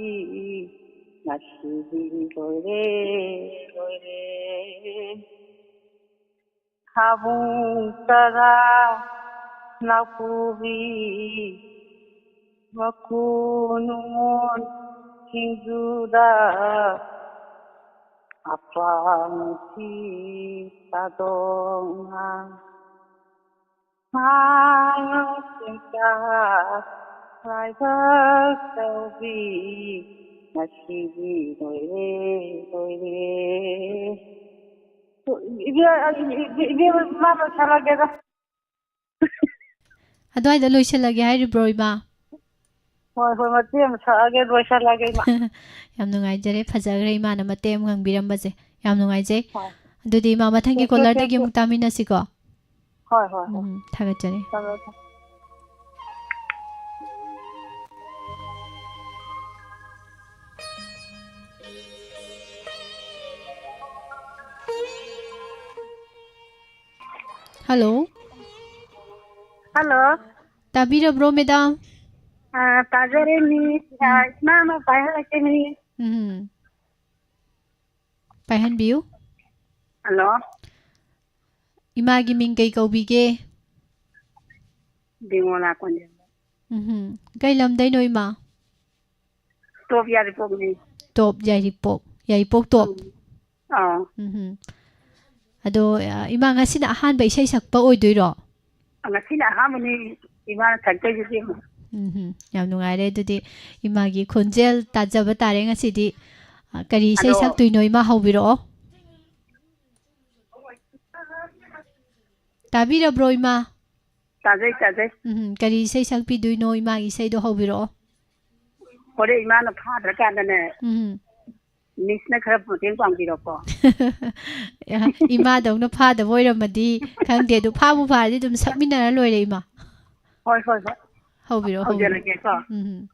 ꯉꯁꯤꯗꯤ ꯂꯣꯏꯔꯦ, ꯂꯣꯏꯔꯦ꯫ ꯍꯥꯕꯨꯡ ꯇꯔꯥ ꯅꯥꯎꯄꯨꯕꯤ ꯃꯀꯨ ꯅꯨꯡꯉꯣꯟ ꯁꯤꯡꯖꯨꯗ ꯑꯄꯥꯝꯕꯤ ꯇꯥꯗꯣꯡꯅ ꯃꯥꯡ ꯆꯤꯡꯇꯥ ꯂꯥꯏꯕꯛ ꯇꯧꯕꯤ ꯉꯁꯤꯗꯤ ꯂꯣꯏꯔꯦ, ꯂꯣꯏꯔꯦ꯫ ꯏꯕꯦꯝ, ꯏꯕꯦꯝ, ꯏꯃꯥ ꯂꯣꯏꯁꯜꯂꯒꯦꯗ꯫ ꯑꯗꯨꯋꯥꯏꯗ ꯂꯣꯏꯁꯤꯜꯂꯒꯦ ꯍꯥꯏꯔꯤꯕ꯭ꯔꯣ, ꯏꯃꯥ? ꯍꯣꯏ, ꯍꯣꯏ, ꯃꯇꯦꯛ ꯑꯃ ꯁꯛꯑꯒꯦ, ꯂꯣꯏꯁꯜꯂꯒꯦ, ꯏꯃꯥ꯫ ꯌꯥꯝ ꯅꯨꯡꯉꯥꯏꯖꯔꯦ, ꯐꯖꯈ꯭ꯔꯦ ꯏꯃꯥꯅ ꯃꯇꯦꯛ ꯑꯃ ꯉꯪꯕꯤꯔꯝꯕꯁꯦ꯫ ꯌꯥꯝ ꯅꯨꯡꯉꯥꯏꯖꯩ꯫ ꯍꯣꯏ꯫ ꯑꯗꯨꯗꯤ ꯏꯃꯥ, ꯃꯊꯪꯒꯤ ꯊꯦꯡꯀ꯭ꯌꯨ, ꯀꯣꯂꯔꯗꯒꯤ ꯊꯦꯡꯀ꯭ꯌꯨ꯫ ꯑꯃꯨꯛ ꯇꯥꯃꯤꯟꯅꯁꯤꯀꯣ꯫ ꯍꯣꯏ, ꯍꯣꯏ, ꯍꯣꯏ꯫ ꯎꯝ, ꯊꯥꯒꯠꯆꯔꯤ꯫ ꯊꯝꯃꯦ, ꯊꯝꯃꯦ꯫ ꯍꯜꯂꯣ꯫ ꯍꯜꯂꯣ꯫ ꯇꯥꯕꯤꯔꯕ꯭ꯔꯣ, ꯃꯦꯗꯥꯝ? ꯑꯥ, ꯇꯥꯖꯔꯦ, ꯃꯤꯁ꯫ ꯑꯥ, ꯎꯝ꯫ ꯏꯃꯥ ꯑꯃ ꯄꯥꯏꯍꯜꯂꯛꯀꯦ, ꯃꯤꯁ꯫ ꯎꯝ꯫ ꯄꯥꯏꯍꯟꯕꯤꯌꯨ꯫ ꯍꯜꯂꯣ꯫ ꯏꯃꯥꯒꯤ ꯃꯤꯡ ꯀꯩ ꯀꯧꯕꯤꯒꯦ? ꯕꯤꯃꯣꯂꯥ ꯀꯣꯟꯖꯦꯡꯕꯝ꯫ ꯎꯝꯍꯨꯝ꯫ ꯀꯩ ꯂꯝꯗꯩꯅꯣ, ꯏꯃꯥ? ꯇꯣꯞ ꯌꯥꯏꯔꯤꯄꯣꯛꯅꯤ꯫ ꯇꯣꯞ ꯌꯥꯏꯔꯤꯄꯣꯛ꯫ ꯌꯥꯏꯔꯤꯄꯣꯛ ꯇꯣꯞ꯫ ꯎꯝ꯫ ꯑꯥ꯫ ꯎꯝꯍꯨꯝ꯫ ꯑꯗꯣ, ꯑ, ꯏꯃꯥ, ꯉꯁꯤꯅ ꯑꯍꯥꯟꯕ ꯏꯁꯩ ꯁꯛꯄ ꯑꯣꯏꯗꯣꯏꯔꯣ? ꯉꯁꯤꯅ ꯑꯍꯥꯟꯕꯅꯤ ꯏꯃꯥꯅ ꯁꯛꯇꯣꯏꯁꯤꯗꯤ꯫ ꯎꯝꯍꯨꯝ꯫ ꯌꯥꯝ ꯅꯨꯡꯉꯥꯏꯔꯦ꯫ ꯑꯗꯨꯗꯤ ꯏꯃꯥꯒꯤ ꯈꯣꯟꯖꯦꯜ ꯇꯥꯖꯕ ꯇꯥꯔꯦ ꯉꯁꯤꯗꯤ꯫ ꯑ, ꯀꯔꯤ ꯏꯁꯩ ꯑꯗꯣ ꯁꯛꯇꯣꯏꯅꯣ, ꯏꯃꯥ, ꯍꯧꯕꯤꯔꯛꯑꯣ꯫ ꯇꯥꯕꯤꯔꯕ꯭ꯔꯣ, ꯏꯃꯥ? ꯇꯥꯖꯩ, ꯇꯥꯖꯩ꯫ ꯎꯝ, ꯀꯔꯤ ꯏꯁꯩ ꯁꯛꯄꯤꯗꯣꯏꯅꯣ? ꯏꯃꯥꯒꯤ ꯏꯁꯩꯗꯣ ꯍꯧꯕꯤꯔꯛꯑꯣ꯫ ꯍꯣꯔꯦꯟ ꯏꯃꯥꯅ ꯐꯥꯗ꯭ꯔꯀꯥꯟꯗꯅꯦ, ꯎꯝ꯫ ꯃꯤꯁꯅ ꯈꯔ ꯃꯇꯦꯡ ꯄꯥꯡꯕꯤꯔꯣꯀꯣ꯫ ꯏꯃꯥꯗꯧꯅ ꯐꯥꯗꯕ ꯑꯣꯏꯔꯝꯃꯗꯤ ꯈꯪꯗꯦ, ꯑꯗꯨ ꯐꯥꯕꯨ ꯐꯥꯔꯗꯤ ꯑꯗꯨꯝ ꯁꯛꯃꯤꯟꯅꯔ ꯂꯣꯏꯔꯦ, ꯏꯃꯥ꯫ ꯍꯣꯏ, ꯍꯣꯏ, ꯍꯣꯏ꯫ ꯍꯧꯕꯤꯔꯛꯑꯣ, ꯍꯧꯕꯤꯔꯛꯑꯣ꯫ ꯍꯧꯖꯔꯒꯦꯀꯣ꯫ ꯎꯝ꯫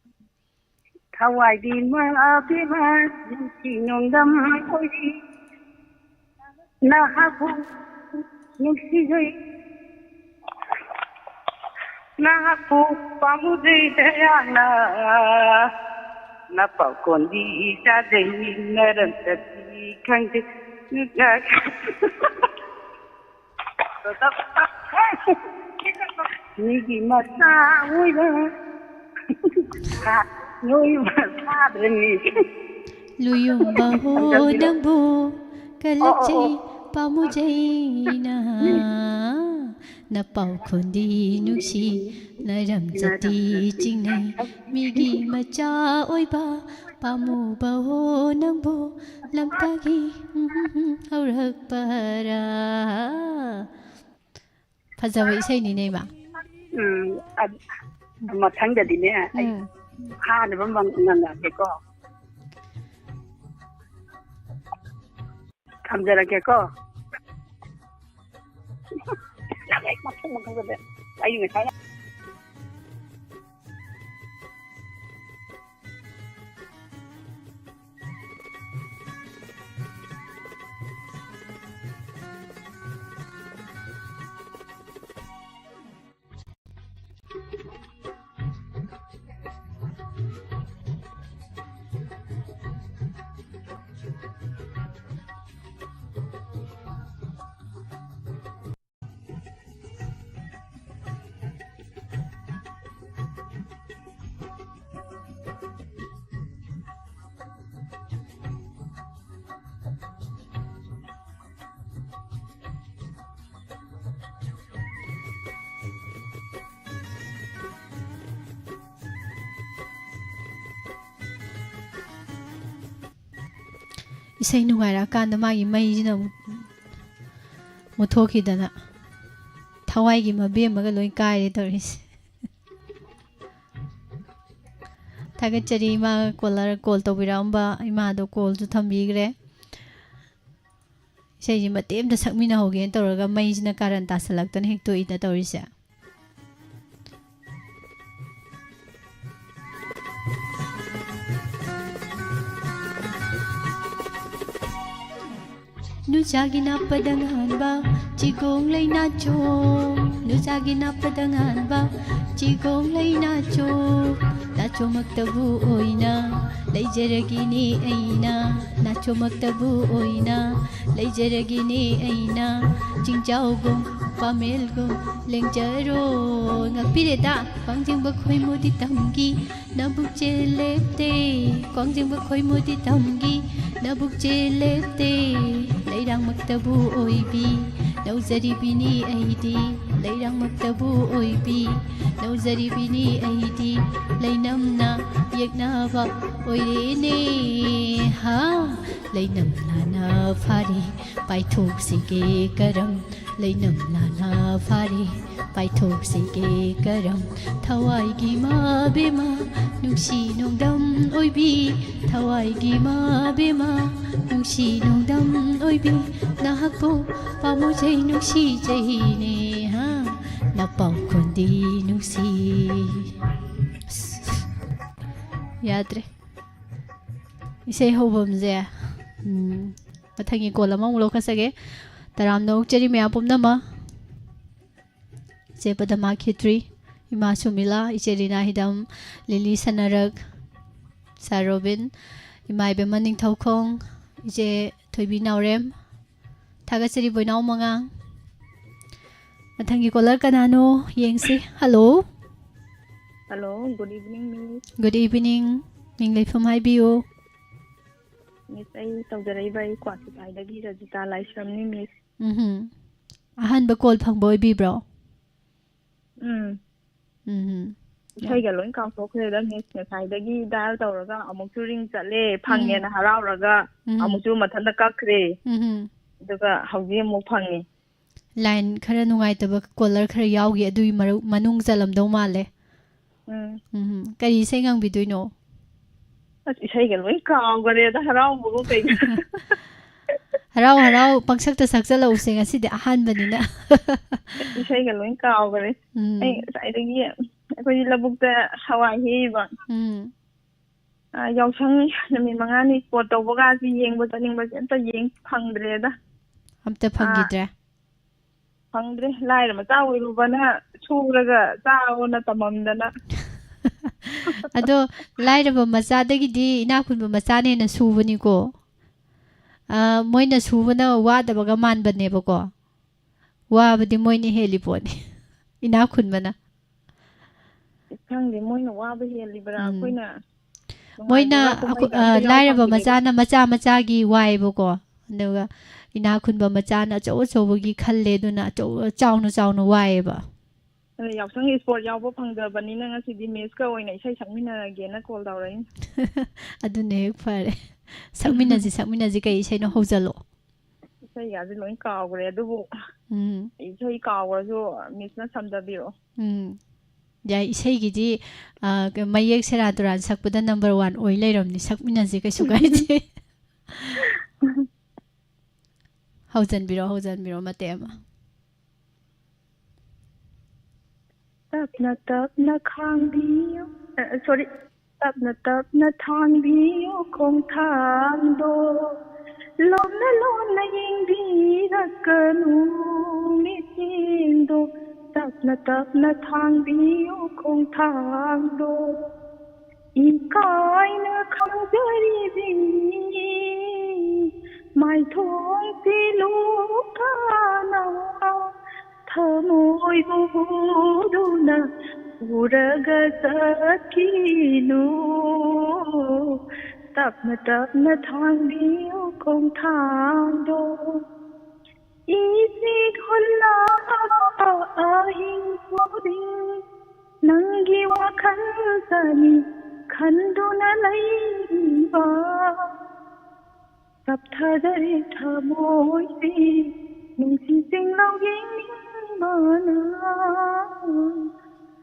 ꯊꯋꯥꯏꯒꯤ ꯃꯥꯕꯤꯃ ꯅꯨꯡꯁꯤ ꯅꯣꯡꯗꯝ ꯑꯣꯏꯔꯤ꯫ ꯅꯍꯥꯛꯄꯨ ꯅꯨꯡꯁꯤꯖꯩ, ꯅꯍꯥꯛꯄꯨ ꯄꯥꯝꯃꯨꯖꯩ ꯇꯌꯥꯅ, ꯅꯄꯥꯎ ꯀꯣꯟꯗꯤ ꯆꯥꯖꯩ, ꯅꯔꯝꯆꯠꯇꯤ ꯈꯪꯗꯦ꯫ ꯃꯤꯒꯤ ꯃꯆꯥ ꯑꯣꯏꯕ ꯁꯥ-, ꯅꯣꯏ ꯁꯥꯗ꯭ꯔꯅꯤ꯫ ꯂꯨꯌꯣꯡꯕ ꯍꯣ ꯅꯪꯕꯨ ꯀꯜꯂꯛꯆꯩ, ꯑꯣ, ꯑꯣ, ꯑꯣ꯫ ꯄꯥꯝꯃꯨꯖꯩꯅ꯫ ꯅꯄꯥꯎ ꯈꯣꯟꯗꯤ ꯅꯨꯡꯁꯤ, ꯅꯔꯝ ꯆꯠꯇꯤ ꯆꯤꯡꯅꯩ꯫ ꯃꯤꯒꯤ ꯃꯆꯥ ꯑꯣꯏꯕ ꯄꯥꯝꯃꯨꯕ ꯍꯣ ꯅꯪꯕꯨ ꯂꯝꯇꯥꯒꯤ ꯍꯧꯔꯛꯄꯔꯥ꯫ ꯐꯖꯕ ꯏꯁꯩꯅꯤꯅꯦ, ꯏꯃꯥ꯫ ꯎꯝ, ꯑꯗ-, ꯃꯊꯪꯗꯗꯤꯅꯦ, ꯑꯩ ꯎꯝ꯫ ꯐꯥꯅꯕ ꯃꯪ-, ꯉꯪꯉꯛꯑꯒꯦꯀꯣ꯫ ꯊꯝꯖꯔꯒꯦꯀꯣ꯫ ꯃꯊꯪ, ꯃꯊꯪꯗꯗꯤ ꯑꯩ ꯉꯁꯥꯏ ꯏꯁꯩ ꯅꯨꯡꯉꯥꯏꯔꯛꯑꯀꯥꯟꯗ ꯃꯥꯒꯤ ꯃꯩꯁꯤꯅ ꯑꯃꯨꯛ ꯃꯨꯠꯊꯣꯛꯈꯤꯗꯅ ꯊꯋꯥꯏꯒꯤ ꯃꯕꯦꯝꯃꯒ ꯂꯣꯏ ꯀꯥꯏꯔꯦ ꯇꯧꯔꯤꯁꯦ꯫ ꯊꯥꯒꯠꯆꯔꯤ ꯏꯃꯥꯒ ꯀꯣꯂꯔ ꯀꯣꯜ ꯇꯧꯕꯤꯔꯛꯑꯝꯕ ꯏꯃꯥꯗꯣ ꯀꯣꯜꯁꯨ ꯊꯝꯕꯤꯈ꯭ꯔꯦ꯫ ꯏꯁꯩꯁꯤ ꯃꯇꯦꯛ ꯑꯃꯇ ꯁꯛꯃꯤꯟꯅꯍꯧꯒꯦꯅ ꯇꯧꯔꯒ ꯃꯩꯁꯤꯅ ꯀꯥꯔꯟ ꯇꯥꯁꯜꯂꯛꯇꯅ ꯍꯦꯛ ꯇꯣꯛꯏꯗ ꯇꯧꯔꯤꯁꯦ꯫ ꯅꯨꯆꯥꯒꯤ ꯅꯥꯞꯄꯗ ꯉꯥꯟꯕ ꯆꯤꯒꯣꯡ ꯂꯩꯅꯥꯆꯣ, ꯅꯨꯆꯥꯒꯤ ꯅꯥꯞꯄꯗ ꯉꯥꯟꯕ ꯆꯤꯒꯣꯡ ꯂꯩꯅꯥꯆꯣ, ꯅꯥꯆꯣꯃꯛꯇꯕꯨ ꯑꯣꯏꯅ ꯂꯩꯖꯔꯒꯦꯅꯦ ꯑꯩꯅ, ꯅꯥꯆꯣꯃꯛꯇꯕꯨ ꯑꯣꯏꯅ ꯂꯩꯖꯔꯒꯦꯅꯦ ꯑꯩꯅ, ꯆꯤꯡꯖꯥꯎꯒꯣꯡ ꯄꯥꯃꯦꯜꯒꯨꯝ ꯂꯦꯡꯖꯔꯣ꯫ ꯉꯥꯛꯄꯤꯔꯦꯗ꯫ ꯋꯥꯡꯖꯤꯡꯕ ꯈꯣꯏꯃꯨꯗꯤ ꯇꯝꯒꯤ ꯅꯕꯨꯛ ꯆꯦꯜꯂꯦꯞꯇꯦ꯫ ꯋꯥꯡꯖꯤꯡꯕ ꯈꯣꯏꯃꯨꯗꯤ ꯇꯝꯒꯤ ꯅꯕꯨꯛ ꯆꯦꯜꯂꯦꯞꯇꯦ꯫ ꯂꯩꯔꯥꯡꯃꯛꯇꯕꯨ ꯑꯣꯏꯕꯤ ꯅꯧꯖꯔꯤꯕꯤꯅꯤ ꯑꯩꯗꯤ꯫ ꯂꯩꯔꯥꯡꯃꯛꯇꯕꯨ ꯑꯣꯏꯕꯤ ꯅꯧꯖꯔꯤꯕꯤꯅꯤ ꯑꯩꯗꯤ꯫ ꯂꯩꯅꯝꯅ ꯌꯦꯛꯅꯕ ꯑꯣꯏꯔꯦꯅꯦ꯫ ꯍꯥ, ꯂꯩꯅꯝ ꯂꯥꯅ ꯐꯥꯔꯦ ꯄꯥꯏꯊꯣꯛꯁꯤꯒꯦ ꯀꯔꯝ꯫ ꯂꯩꯅꯝ ꯂꯥꯅ ꯐꯥꯔꯦ ꯄꯥꯏꯊꯣꯛꯁꯤꯒꯦ ꯀꯔꯝ꯫ ꯊꯋꯥꯏꯒꯤ ꯃꯥꯕꯦꯃ ꯅꯨꯡꯁꯤ ꯅꯣꯡꯗꯝ ꯑꯣꯏꯕꯤ꯫ ꯊꯋꯥꯏꯒꯤ ꯃꯥꯕꯦꯃ ꯅꯨꯡꯁꯤ ꯅꯣꯡꯗꯝ ꯑꯣꯏꯕꯤ꯫ ꯅꯍꯥꯛꯄꯨ ꯄꯥꯝꯃꯨꯖꯩ ꯅꯨꯡꯁꯤꯖꯩꯅꯦ ꯍꯥ꯫ ꯅꯄꯥꯎ ꯈꯣꯟꯗꯤ ꯅꯨꯡꯁꯤ꯫ ꯑꯁ, ꯌꯥꯗ꯭ꯔꯦ꯫ ꯏꯁꯩ ꯍꯧꯐꯝꯁꯦ, ꯎꯝ, ꯃꯊꯪꯒꯤ ꯀꯣꯜ ꯑꯃꯃꯨꯛ ꯂꯧꯈꯠꯆꯒꯦ꯫ ꯇꯔꯥꯝꯅ ꯑꯣꯛꯆꯔꯤ ꯃꯌꯥꯝ ꯄꯨꯝꯅꯃꯛ꯫ ꯏꯆꯦ ꯄꯗꯃꯥ ꯈꯦꯇ꯭ꯔꯤ, ꯏꯃꯥ ꯁꯨꯃꯤꯂꯥ, ꯏꯆꯦ ꯔꯤꯅꯥ ꯍꯤꯗꯝ, ꯂꯤꯂꯤ ꯁꯅꯥꯔꯛ, ꯁꯥꯔ ꯔꯣꯕꯤꯟ, ꯏꯃꯥ ꯏꯕꯦꯝꯃ ꯅꯤꯡꯊꯧꯈꯣꯡ, ꯏꯆꯦ ꯊꯣꯏꯕꯤ ꯅꯥꯎꯔꯦꯝ, ꯊꯥꯒꯠꯆꯔꯤ ꯕꯣꯏꯅꯥꯎ ꯃꯉꯥꯡ꯫ ꯃꯊꯪꯒꯤ ꯀꯣꯂꯔ ꯀꯅꯥꯅꯣ ꯌꯦꯡꯁꯤ꯫ Hello. Hello, good evening, miss. Good evening. ꯃꯤꯡ ꯂꯩꯐꯝ ꯍꯥꯏꯕꯤꯌꯨ꯫ ꯃꯤꯁ, ꯑꯩ ꯇꯧꯖꯔꯛꯏꯕ ꯑꯩ ꯀ꯭ꯋꯥꯊꯤꯄꯥꯏꯗꯒꯤ ꯔꯖꯤꯇꯥ ꯂꯥꯏꯁ꯭ꯔꯝꯅꯤ, ꯃꯤꯁ꯫ ꯎꯝꯍꯨꯝ꯫ ꯑꯍꯥꯟꯕ ꯀꯣꯜ ꯐꯪꯕ ꯑꯣꯏꯕꯤꯕ꯭ꯔꯣ? ꯎꯝ꯫ ꯎꯝꯍꯨꯝ꯫ ꯌꯥꯝ ꯏꯁꯩꯒ ꯂꯣꯏ ꯀꯥꯎꯊꯣꯛꯈ꯭ꯔꯦꯗ, ꯃꯤꯁ꯫ ꯉꯁꯥꯏꯗꯒꯤ ꯗꯥꯏꯜ ꯇꯧꯔꯒ ꯑꯃꯨꯛꯁꯨ ꯔꯤꯡ ꯆꯠꯂꯦ, ꯎꯝ꯫ ꯐꯪꯉꯦꯅ ꯍꯔꯥꯎꯔꯒ ꯎꯝ꯫ ꯑꯃꯨꯛꯁꯨ ꯃꯊꯟꯇ ꯀꯛꯈ꯭ꯔꯦ꯫ ꯎꯝꯍꯨꯝ꯫ ꯑꯗꯨꯒ ꯍꯧꯖꯤꯛ ꯑꯃꯨꯛ ꯐꯪꯉꯤ꯫ ꯂꯥꯏꯟ ꯈꯔ ꯅꯨꯡꯉꯥꯏꯇꯕ ꯀꯣꯂꯔ ꯈꯔ ꯌꯥꯎꯈꯤ, ꯑꯗꯨꯒꯤ ꯃꯔꯨ-, ꯃꯅꯨꯡ ꯆꯜꯂꯝꯗꯧ ꯃꯥꯜꯂꯦ꯫ ꯎꯝ꯫ ꯎꯝ꯫ ꯀꯔꯤ ꯏꯁꯩ ꯉꯪꯕꯤꯗꯣꯏꯅꯣ? ꯑꯁ, ꯏꯁꯩꯒ ꯂꯣꯏ ꯀꯥꯎꯈꯔꯦꯗ, ꯍꯔꯥꯎꯕꯒ ꯀꯩꯒ꯫ ꯍꯔꯥꯎ ꯍꯔꯥꯎ ꯄꯪꯁꯛꯇ ꯁꯛꯆꯜꯂꯛꯎꯁꯦ, ꯉꯁꯤꯗꯤ ꯑꯍꯥꯟꯕꯅꯤꯅ꯫ ꯏꯁꯩꯒ ꯂꯣꯏ ꯀꯥꯎꯈꯔꯦ꯫ ꯎꯝ꯫ ꯑꯩ ꯉꯁꯥꯏꯗꯒꯤ ꯑꯩꯈꯣꯏꯒꯤ ꯂꯧꯕꯨꯛꯇ ꯍꯋꯥꯏ ꯍꯦꯛꯏꯕ꯫ ꯎꯝ꯫ ꯑ, ꯌꯥꯎꯁꯪ ꯅꯨꯃꯤꯠ ꯃꯉꯥꯅꯤ ꯁ꯭ꯄꯣꯔꯠ ꯇꯧꯕꯒꯁꯤ ꯌꯦꯡꯕ ꯆꯠꯅꯤꯡꯕꯁꯦ ꯑꯝꯇ ꯌꯦꯡ ꯐꯪꯗ꯭ꯔꯦꯗ꯫ ꯑꯝꯇ ꯑ, ꯐꯪꯈꯤꯗ꯭ꯔꯦ? ꯐꯪꯗ꯭ꯔꯦ꯫ ꯂꯥꯏꯔ ꯃꯆꯥ ꯑꯣꯏꯔꯨꯕꯅ ꯁꯨꯔꯒ ꯆꯥꯑꯣꯅ ꯇꯝꯃꯝꯗꯅ꯫ ꯑꯗꯣ ꯂꯥꯏꯔꯕ ꯃꯆꯥꯗꯒꯤꯗꯤ ꯏꯅꯥꯛ ꯈꯨꯟꯕ ꯃꯆꯥꯅ ꯍꯦꯟꯅ ꯁꯨꯕꯅꯤꯀꯣ꯫ ꯑ, ꯃꯣꯏꯅ ꯁꯨꯕꯅ ꯋꯥꯗꯕꯒ ꯃꯥꯟꯕꯅꯦꯕꯀꯣ꯫ ꯋꯥꯕꯗꯤ ꯃꯣꯏꯅ ꯍꯦꯜꯂꯤ ꯄꯣꯠꯅꯤ꯫ ꯏꯅꯥꯛ ꯈꯨꯟꯕꯅ꯫ ꯈꯪꯗꯦ, ꯃꯣꯏꯅ ꯋꯥꯕ ꯍꯦꯜꯂꯤꯕ꯭ꯔꯥ, ꯎꯝ꯫ ꯑꯩꯈꯣꯏꯅ ꯃꯣꯏꯅ ꯅꯨꯡꯉꯥꯏꯕ ꯑꯩꯈꯣꯏ- ꯀꯨꯝꯍꯩꯒ ꯑꯝꯇ ꯑ, ꯌꯥꯎ ꯂꯥꯏꯔꯕ ꯐꯪꯗꯦꯗ꯫ ꯃꯆꯥꯅ ꯃꯆꯥ ꯃꯆꯥꯒꯤ ꯋꯥꯏꯑꯦꯕꯀꯣ꯫ ꯑꯗꯨꯒ ꯏꯅꯥꯛ ꯈꯨꯟꯕ ꯃꯆꯥꯅ ꯑꯆꯧ ꯑꯆꯧꯕꯒꯤ ꯈꯜꯂꯦ, ꯑꯗꯨꯅ ꯑꯆꯧ ꯆꯥꯎꯅ ꯆꯥꯎꯅ ꯋꯥꯏꯑꯦꯕ꯫ ꯑꯗ ꯌꯥꯎꯁꯪꯒꯤ ꯏꯁꯄꯣꯔꯠ ꯌꯥꯎꯕ ꯐꯪꯗꯕꯅꯤꯅ ꯉꯁꯤꯗꯤ ꯃꯤꯁꯀ ꯑꯣꯏꯅ ꯏꯁꯩ ꯁꯛꯃꯤꯟꯅꯔꯒꯦꯅ ꯀꯣꯜ ꯇꯧꯔꯛꯏꯅꯤ꯫ ꯑꯗꯨꯅ ꯍꯦꯛ ꯐꯔꯦ꯫ ꯁꯛꯃꯤꯟꯅꯁꯤ, ꯁꯛꯃꯤꯟꯅꯁꯤ꯫ ꯀꯩ ꯏꯁꯩꯅꯣ? ꯍꯧꯖꯜꯂꯣ꯫ ꯏꯁꯩꯒꯁꯦ ꯂꯣꯏ ꯀꯥꯎꯈ꯭ꯔꯦ, ꯑꯗꯨꯕꯨ ꯎꯝ꯫ ꯏꯁꯩ ꯀꯥꯎꯈ꯭ꯔꯁꯨ ꯃꯤꯁꯅ ꯁꯝꯗꯕꯤꯔꯛꯑꯣ꯫ ꯎꯝ꯫ ꯌꯥꯏ, ꯏꯁꯩꯒꯤꯗꯤ, ꯑ, ꯃꯌꯦꯛ ꯁꯦꯔꯥꯟ ꯇꯨꯔꯥꯟ ꯁꯛꯄꯗ ꯅꯝꯕꯔ ꯋꯥꯟ ꯑꯣꯏ ꯂꯩꯔꯝꯅꯤ꯫ ꯁꯛꯃꯤꯟꯅꯁꯤ, ꯀꯩꯁꯨ ꯀꯥꯏꯗꯦ꯫ ꯍꯧꯖꯟꯕꯤꯔꯣ, ꯍꯧꯖꯟꯕꯤꯔꯣ ꯃꯇꯦꯛ ꯑꯃ꯫ ꯇꯞꯅ ꯇꯞꯅ ꯈꯥꯡꯕꯤꯌꯨ, ꯑ, ꯁꯣꯔꯤ, ꯇꯞꯅ ꯇꯞꯅ ꯊꯥꯡꯕꯤꯌꯨ ꯈꯣꯡꯊꯥꯡꯗꯣ, ꯂꯣꯟꯅ ꯂꯣꯟꯅ ꯌꯦꯡꯕꯤꯔꯛꯀꯅꯨ ꯃꯤꯠꯌꯦꯡꯗꯣ, ꯇꯞꯅ ꯇꯞꯅ ꯊꯥꯡꯕꯤꯌꯨ ꯈꯣꯡꯊꯥꯡꯗꯣ, ꯏꯀꯥꯏꯅ ꯈꯪꯖꯔꯤꯕꯤ ꯃꯥꯏꯊꯣꯡꯁꯤ ꯂꯨꯞꯊꯥꯅ ꯊꯃꯣꯏꯕꯨ ꯍꯨꯗꯨꯅ ꯄꯨꯔꯒ ꯆꯠꯈꯤꯅꯨ꯫ ꯇꯞꯅ ꯇꯞꯅ ꯊꯥꯡꯕꯤꯌꯨ ꯈꯣꯡꯊꯥꯡꯗꯣ꯫ ꯏꯁꯤꯛ ꯍꯨꯜꯂꯕ ꯑꯍꯤꯡ ꯈꯨꯗꯤꯡ ꯅꯪꯒꯤ ꯋꯥꯈꯜꯗꯅꯤ ꯈꯟꯗꯨꯅ ꯂꯩꯔꯤꯕ꯫ ꯆꯞꯊꯖꯔꯦ ꯊꯃꯣꯏꯁꯤ ꯅꯨꯡꯁꯤ ꯆꯤꯡꯂꯧ ꯌꯦꯡꯅꯤꯡꯕꯅ꯫